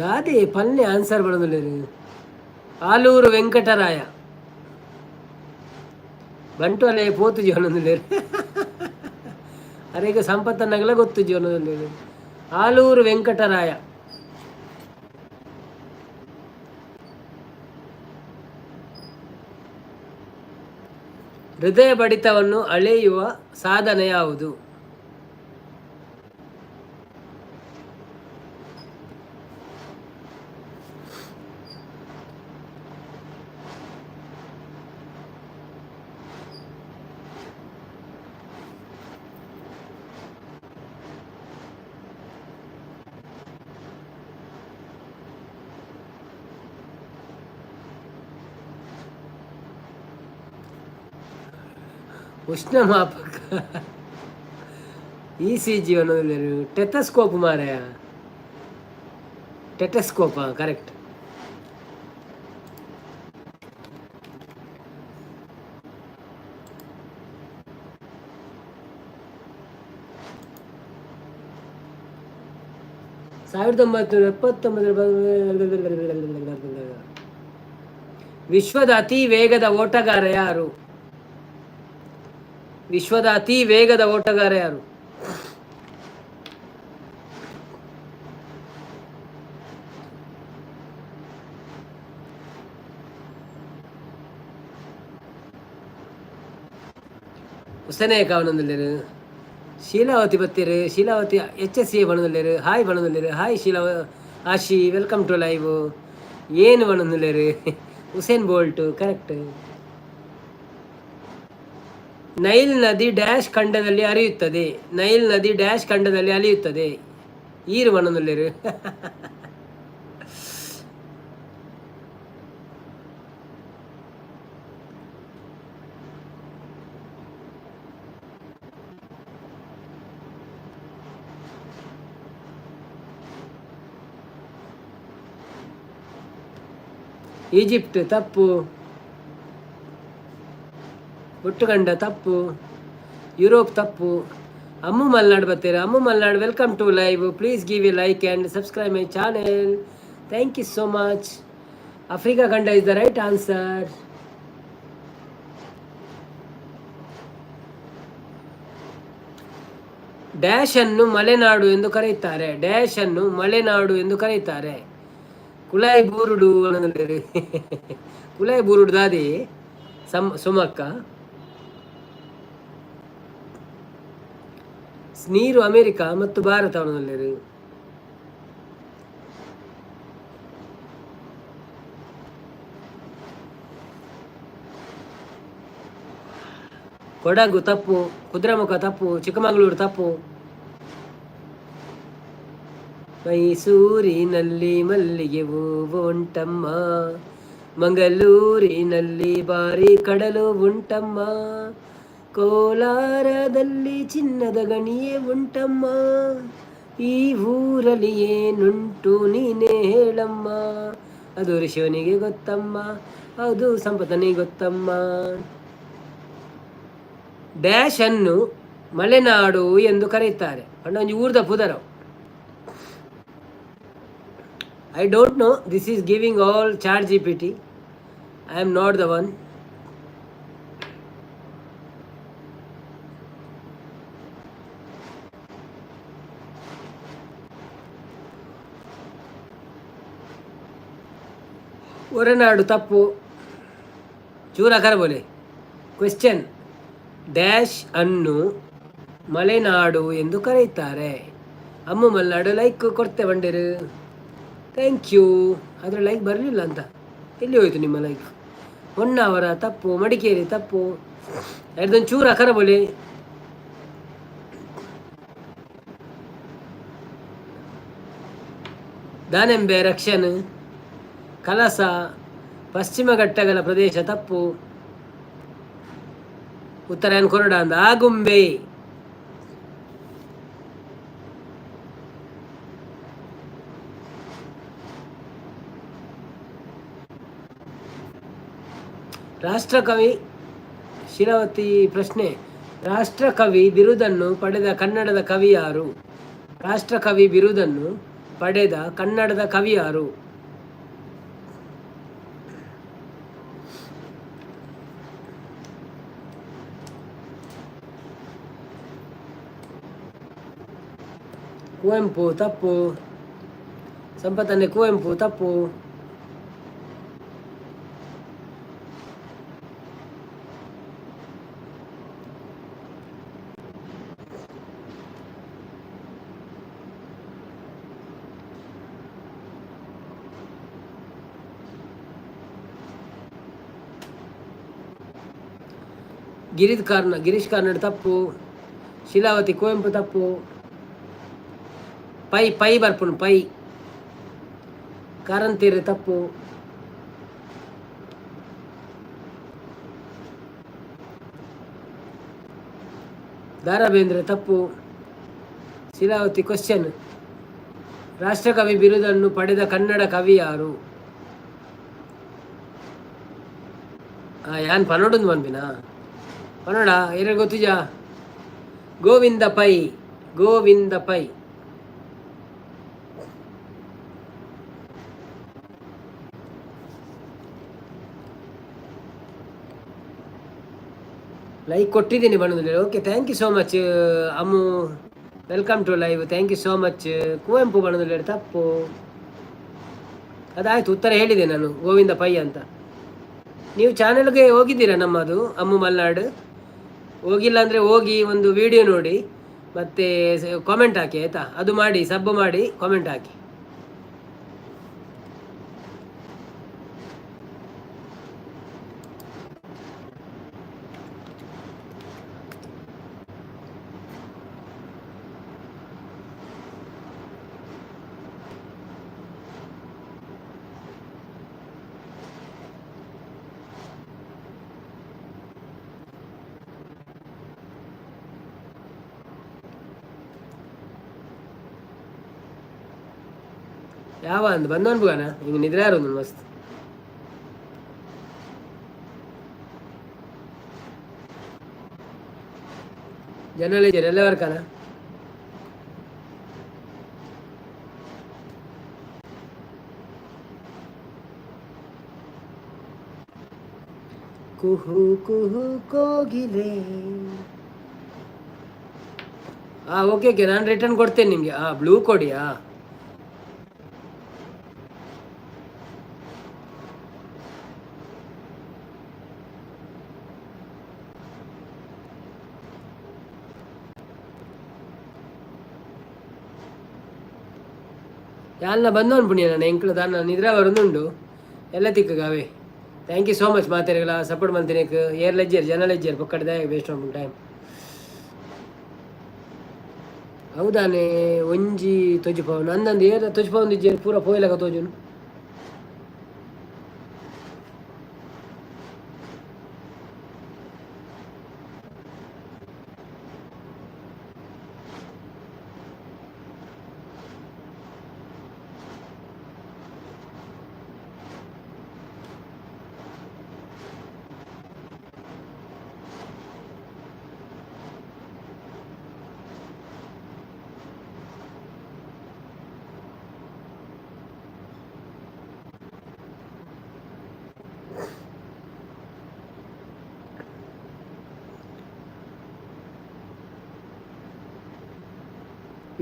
ದಾದಿ ಪಲ್ಲೆ ಆನ್ಸರ್ ಬರೋದಿಲ್ಲ. ಆಲೂರು ವೆಂಕಟರಾಯ. ಬಂಟ್ವಾಲೆ ಪೋತು ಜೀವನದಲ್ಲಿ. ಅರೇಗ ಸಂಪತ್ತನ್ನಗಲ ಗೊತ್ತು ಜೀವನದಲ್ಲಿ. ಆಲೂರು ವೆಂಕಟರಾಯ. ಹೃದಯ ಬಡಿತವನ್ನು ಅಳೆಯುವ ಸಾಧನ ಯಾವುದು? ಉಷ್ಣಮಾಪಕ, ಇಸಿಜಿ ಅನ್ನೋದು, ಟೆಥಸ್ಕೋಪ್ ಮಾರಾಯ. ಟೆಟಸ್ಕೋಪ್ ಕರೆಕ್ಟ್. 1979. ವಿಶ್ವದ ಅತಿ ವೇಗದ ಓಟಗಾರ ಯಾರು? ವಿಶ್ವದ ಅತಿ ವೇಗದ ಓಟಗಾರ ಯಾರು? ಹುಸೇನಯ್ಯ ಅವನೊಂದಿಲ್ಲೇರು. ಶೀಲಾವತಿ ಬತ್ತೀರು. ಶೀಲಾವತಿ ಎಚ್ ಎಸ್ ಎ ಬಣದಲ್ಲೇರು. ಹಾಯ್ ಬಣದಲ್ಲೇರು. ಹಾಯ್ ಶೀಲಾವ ಆಶಿ, welcome to live. ಏನು ಬಣದಲ್ಲೇರು? Usain Bolt correct. Nile ನದಿ ಡ್ಯಾಶ್ ಖಂಡದಲ್ಲಿ ಹರಿಯುತ್ತದೆ. ನೈಲ್ ನದಿ ಡ್ಯಾಶ್ ಖಂಡದಲ್ಲಿ ಹರಿಯುತ್ತದೆ. ಈರು ಬಣದಲ್ಲೇರು. ಈಜಿಪ್ಟ್ ತಪ್ಪು. ಒಟ್ಟುಗಂಡ ತಪ್ಪು. ಯುರೋಪ್ ತಪ್ಪು. ಅಮ್ಮು ಮಲ್ನಾಡು ಬರ್ತೀರ. Ammu Malnad, welcome to live. Please give a like and subscribe my channel. Thank you so much. Africa ಖಂಡ is the right answer. Dash ಅನ್ನು ಮಲೆನಾಡು ಎಂದು ಕರೆಯುತ್ತಾರೆ. ಡ್ಯಾಶ್ ಅನ್ನು ಮಲೆನಾಡು ಎಂದು ಕರೆಯುತ್ತಾರೆ. ಕುಲಾಯಿ ಬೂರುಡು. ಕುಲಾಯಿ ಬೂರುಡು ದಾದಿ ಸಮ್ ಸುಮಕ್ಕ. ನೀರು ಅಮೆರಿಕ ಮತ್ತು ಭಾರತ. ಕೊಡಗು ತಪ್ಪು, ಕುದುರೆಮುಖ ತಪ್ಪು, ಚಿಕ್ಕಮಗಳೂರು ತಪ್ಪು. ಮೈಸೂರಿನಲ್ಲಿ ಮಲ್ಲಿಗೆ ಹೂವು ಉಂಟಮ್ಮ, ಮಂಗಳೂರಿನಲ್ಲಿ ಬಾರಿ ಕಡಲು ಉಂಟಮ್ಮ. ಕೋಲಾರದಲ್ಲಿ ಚಿನ್ನದ ಗಣಿಯೇ ಉಂಟಮ್ಮ, ಈ ಊರಲ್ಲಿ ಏನುಂಟು ನೀನೇ ಹೇಳಮ್ಮ, ಅದು ಶಿವನಿಗೆ ಗೊತ್ತಮ್ಮ, ಅದು ಸಂಪತನಿಗೆ ಗೊತ್ತಮ್ಮ. ಡ್ಯಾಶ್ ಅನ್ನು ಮಲೆನಾಡು ಎಂದು ಕರೆಯುತ್ತಾರೆ. ಪಂಡ ಒಂಜಿ ಊರ್ದ ಪುದರ. I don't know, this is giving all ChatGPT. I am not the one. Horanadu ತಪ್ಪು. ಚೂರ ಬೋಲೆ. ಕ್ವೆಶ್ಚನ್, ಡ್ಯಾಶ್ ಅನ್ನು ಮಲೆನಾಡು ಎಂದು ಕರೆಯುತ್ತಾರೆ. ಅಮ್ಮು ಮಲೆನಾಡು ಲೈಕ್ ಕೊಡ್ತೆ ಬಂಡಿರು, thank you. ಆದರೆ ಲೈಕ್ ಬರಲಿಲ್ಲ ಅಂತ, ಎಲ್ಲಿ ಹೋಯಿತು ನಿಮ್ಮ ಲೈಕ್? ಹೊನ್ನಾವರ ತಪ್ಪು, ಮಡಿಕೇರಿ ತಪ್ಪು. ಎರಡು ಚೂರು ಅಕರ ಬೋಲೆ. ದಾನೆಂಬೆ ರಕ್ಷನ್, ಕಲಸ, ಪಶ್ಚಿಮ ಘಟ್ಟಗಳ ಪ್ರದೇಶ ತಪ್ಪು. ಉತ್ತರಾಯಣ ಕೊರಡ ಅಂದ ಆಗುಂಬೆ. ರಾಷ್ಟ್ರಕವಿ ಶಿಲಾವತಿ ಪ್ರಶ್ನೆ, ರಾಷ್ಟ್ರಕವಿ ಬಿರುದನ್ನು ಪಡೆದ ಕನ್ನಡದ ಕವಿ ಯಾರು? ರಾಷ್ಟ್ರಕವಿ ಬಿರುದನ್ನು ಪಡೆದ ಕನ್ನಡದ ಕವಿ ಯಾರು? ಕುವೆಂಪು ತಪ್ಪು. ಸಂಪತ್ತನ್ನೇ ಕುವೆಂಪು ತಪ್ಪು. ಗಿರೀಶ್ ಕಾರ್ನಾಡ್ ತಪ್ಪು. ಶೀಲಾವತಿ ಕುವೆಂಪು ತಪ್ಪು. ಪೈ ಪೈ ಬರ್ಪುಂಡು ಪೈ. ಕಾರಂತೀರು ತಪ್ಪು. ದಾರಾ ಬೇಂದ್ರೆ ತಪ್ಪು. ಶೀಲಾವತಿ ಕ್ವಶನ್, ರಾಷ್ಟ್ರಕವಿ ಬಿರುದನ್ನು ಪಡೆದ ಕನ್ನಡ ಕವಿ ಯಾರು? ಯಾನ್ ಪನೋಡೊಂದು ಪನ್ಪಿನ ಪನೋಡ ಏರ ಗೊತ್ತಿಜಾ? ಗೋವಿಂದ ಪೈ, ಗೋವಿಂದ ಪೈ. ಲೈಕ್ ಕೊಟ್ಟಿದ್ದೀನಿ ಬಣ್ಣದಲ್ಲಿ. Okay, thank you so much Ammu, welcome to live, thank you so much. Kuvempu ಬಣ್ಣದಲ್ಲಿ ತಪ್ಪು. ಅದಾಯಿತು, ಉತ್ತರ ಹೇಳಿದೆ ನಾನು, ಗೋವಿಂದ ಪೈ ಅಂತ. ನೀವು ಚಾನೆಲ್ಗೆ ಹೋಗಿದ್ದೀರಾ ನಮ್ಮದು ಅಮ್ಮು ಮಲ್ನಾಡು? ಹೋಗಿಲ್ಲ ಅಂದರೆ ಹೋಗಿ ಒಂದು ವಿಡಿಯೋ ನೋಡಿ, ಮತ್ತು ಕಾಮೆಂಟ್ ಹಾಕಿ ಆಯಿತಾ? ಅದು ಮಾಡಿ, ಸಬ್ ಮಾಡಿ, ಕಾಮೆಂಟ್ ಹಾಕಿ. ಯಾವ ಅಂದ್ ಬಂದವನ್ ಬುಗಾನ ಹಿಂಗೆ ನಿದ್ರೆ ಯಾರು ಮಸ್ತ್. ಜನರಲ್ ಎಲ್ಲ ವರ್ಕನ. ಕುಹು ಕುಹು ಕೋಗಿಲೆ. ಹಾಂ, ಓಕೆ ಓಕೆ, ನಾನು ರಿಟರ್ನ್ ಕೊಡ್ತೇನೆ ನಿಮಗೆ. ಹಾಂ, ಬ್ಲೂ ಕೊಡಿಯಾ? ಯಾಲ್ನ ಬಂದವನು ಪುಣ್ಯ ನಾನು ಎಂಕ್ಲು ದಾನ ನಿದ್ರೆ ಬರೋದುಂಡು ಎಲ್ಲ ತಿಕ್ಕಗಾವೆ. Thank you so much ಮಾತೆರೆಗಳ ಸಪೋರ್ಟ್ ಮಲ್ತಿನೇಕ್. ಏರ್ ಲೆಜ್ಜರ್ ಜನ ಲೆಜ್ಜರ್ ಪೊಕ್ಕಡ್ದ ವೇಸ್ಟ್ ಮಾಡ್ಕೊಂಡು ಟೈಮ್. ಹೌದಾನೆ ಒಂಜಿ ತೊಜುಪವನು ಅಂದಂದು ಏರ್ ತೊಜುಪವನು ಇಜ್ಜೇರು ಪೂರ ಪೋಯ್ಲಕ ತೋಜುನು.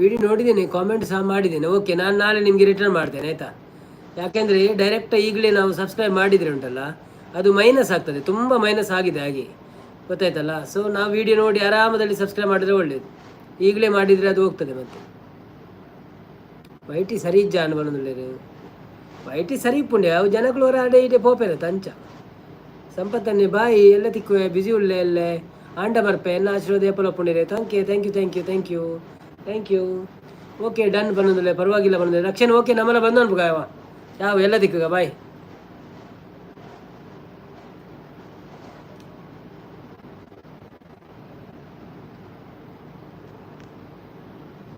ವಿಡಿಯೋ ನೋಡಿದ್ದೇನೆ, ಕಾಮೆಂಟ್ ಸಹ ಮಾಡಿದ್ದೇನೆ. ಓಕೆ, ನಾನು ನಾಳೆ ನಿಮಗೆ ರಿಟರ್ನ್ ಮಾಡ್ತೇನೆ, ಆಯಿತಾ? ಯಾಕೆಂದರೆ ಡೈರೆಕ್ಟ್ ಈಗಲೇ ನಾವು ಸಬ್ಸ್ಕ್ರೈಬ್ ಮಾಡಿದರೆ ಉಂಟಲ್ಲ, ಅದು ಮೈನಸ್ ಆಗ್ತದೆ. ತುಂಬ ಮೈನಸ್ ಆಗಿದೆ ಹಾಗೆ, ಗೊತ್ತಾಯ್ತಲ್ಲ? ಸೊ ನಾವು ವಿಡಿಯೋ ನೋಡಿ ಆರಾಮದಲ್ಲಿ ಸಬ್ಸ್ಕ್ರೈಬ್ ಮಾಡಿದರೆ ಒಳ್ಳೆಯದು. ಈಗಲೇ ಮಾಡಿದರೆ ಅದು ಹೋಗ್ತದೆ. ಮತ್ತೆ ವೈಟಿ ಸರಿ ಇಜ್ಜ ಅನ್ಬಂದುಳ್ಳೇರು. ವೈಟಿ ಸರಿ ಇಪ್ಪುಂಡೆ. ಅವು ಜನಗಳು ಹೊರ ಅಡೆ ಇಡೆ ಪೋಪೆರ ತಂಚ. ಸಂಪತ್ತನ್ನೇ ಬಾಯಿ ಎಲ್ಲ ತಿಕ್ಕುವೆ, ಬಿಸಿ ಉಳ್ಳೆ ಎಲ್ಲೆ ಆಂಡ ಬರ್ಪೆ. ಎಲ್ಲ ಆಶೀರ್ವಾದ ಏಪಲ ಪುಂಡಿರೆ. Thank you, thank you, thank you, thank you, thank you. Okay, done ಬಂದಿಲ್ಲ, ಪರವಾಗಿಲ್ಲ ಬಂದಿಲ್ಲ. ರಕ್ಷಣೆ ಓಕೆ. ನಮ್ಮಲ್ಲ ಬಂದು ಅನ್ಬುಗ ಯಾವ ಯಾವ ಎಲ್ಲ ದಿಕ್ಕುಗ. ಬಾಯ್.